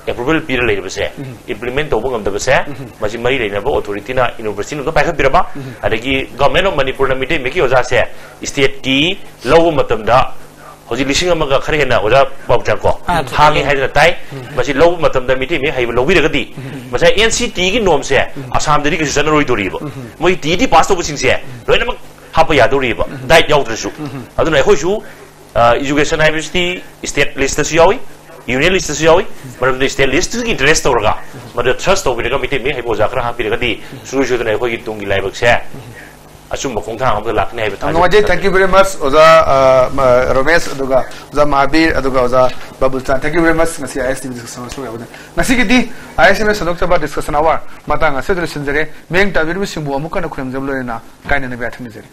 ꯑꯦꯄ꯭ꯔꯨꯚꯦꯜ ꯄꯤꯔ ꯂꯩꯔꯤꯕꯁꯦ, ꯏꯝꯄ꯭ꯂꯤꯃꯦꯟ ꯇꯧꯕ ꯉꯝꯗꯕꯁꯦ, ꯃꯁꯤ ꯃꯔꯤ ꯂꯩꯅꯕ ꯑꯣꯊꯣꯔꯤꯇꯤꯅ ꯌꯨꯅꯤꯚꯔꯁꯤꯇꯤꯅ ꯑꯝꯇ ꯄꯥꯏꯈꯠꯄꯤꯔꯕ꯫ ꯑꯗꯒꯤ ꯒꯚꯔꯟꯃꯦꯟ ꯑꯣꯐ ꯃꯅꯤꯄꯨꯔꯅ ꯃꯤꯇꯩ ꯃꯌꯦꯛꯀꯤ ꯑꯣꯖꯥꯁꯦ ꯁ꯭ꯇꯦꯠꯀꯤ ꯂꯧꯕ ꯃꯇꯝꯗ ꯍꯧꯖꯤꯛ ꯂꯤꯁꯤꯡ ꯑꯃꯒ ꯈꯔ ꯍꯦꯟꯅ ꯑꯣꯖꯥ ꯄꯥꯎꯆꯥꯡꯀꯣ ꯑꯥ, ꯍꯥꯡꯉꯦ ꯍꯥꯏꯗꯅ ꯇꯥꯏ꯫ ꯃꯁꯤ ꯂꯧꯕ ꯃꯇꯝꯗ ꯃꯤꯇꯩ ꯃꯌꯦꯛ ꯍꯩꯕ ꯂꯧꯕꯤꯔꯒꯗꯤ ꯉꯁꯥꯏ ꯑꯦꯟ ꯁꯤ ꯇꯤꯒꯤ ꯅꯣꯝꯁꯦ ꯑꯁꯥꯝꯗꯗꯤ ꯀꯩꯁꯨ ꯆꯠꯅꯔꯣꯏꯗꯣꯔꯤꯕ꯫ ꯃꯣꯏ ꯇꯤꯗꯤ ꯄꯥꯁ ꯇꯧꯕꯁꯤꯡꯁꯦ ꯂꯣꯏꯅꯃꯛ ꯍꯥꯞꯄ ꯌꯥꯗꯧꯔꯤꯕ, ꯗꯥꯏꯠ ꯌꯥꯎꯗ꯭ꯔꯁꯨ꯫ ꯑꯗꯨꯅ ꯑꯩꯈꯣꯏꯁꯨ, ꯑ, ꯏꯖꯨꯀꯦꯁꯟ ꯍꯥꯏꯕꯁꯤꯗꯤ ꯁ꯭ꯇꯦꯠ ꯂꯤꯁꯇꯁꯨ ꯌꯥꯎꯏ, ꯌꯨꯅꯤꯌꯟ ꯂꯤꯁꯇꯁꯨ ꯌꯥꯎꯏ꯫ ꯃꯔꯝꯗꯤ ꯁ꯭ꯇꯦꯠ ꯂꯤꯁꯇꯨꯒꯤ ꯏꯟꯇꯔꯦꯁ ꯇꯧꯔꯒ ꯃꯗꯨꯗ ꯊ꯭ꯔꯁ ꯇꯧꯕꯤꯔꯒ ꯃꯩꯇꯩ ꯃꯌꯦꯛ ꯍꯩꯕ ꯑꯣꯖꯥ ꯈꯔ ꯍꯥꯞꯄꯤꯔꯒꯗꯤ ꯁꯨꯡꯁꯣꯏ ꯁꯣꯏꯗꯅ ꯑꯩꯈꯣꯏꯒꯤ ꯇꯨꯡꯒꯤ ꯂꯥꯏꯕꯛꯁꯦ ꯑꯆꯨꯝꯕ ꯈꯣꯡꯊꯥꯡ ꯑꯃꯗ ꯂꯥꯛꯀꯅꯤ ꯍꯥꯏꯕ ꯌꯥꯝ ꯊꯥꯖꯕ ꯅꯨꯡꯉꯥꯏꯖꯩ꯫ ꯊꯝꯖꯒꯦ꯫ Thank you very much, ꯑꯣꯖꯥ, ꯑ, ꯃ-, ꯔꯣꯃꯦꯁ, ꯑꯗꯨꯒ ꯑꯣꯖꯥ ꯃꯍꯥꯕꯤꯔ, ꯑꯗꯨꯒ ꯑꯣꯖꯥ ꯕꯥꯕꯨꯜꯆꯥꯟ꯫ Thank you very much, ꯉꯁꯤ ISTV discussion ꯁꯔꯨꯛ ꯌꯥꯕꯗ꯫ ꯉꯁꯤꯒꯤꯗꯤ ISTV ꯁꯟꯗꯣꯛꯆꯕ discussion hour ꯃꯇꯥꯡ ꯑꯁꯤꯗ ꯂꯣꯏꯁꯤꯟꯖꯔꯦ꯫ ꯃꯤꯠꯌꯦꯡ ꯇꯥꯕꯤꯔꯤꯕꯁꯤꯡꯕꯨ ꯑꯃꯨꯛ ꯍꯟꯅ ꯈꯨꯔꯨꯝꯖꯕ ꯂꯣꯏꯅꯅ ꯀꯥꯏꯅꯅꯕ ꯌꯥꯊꯪ ꯅꯤꯖꯔꯤ꯫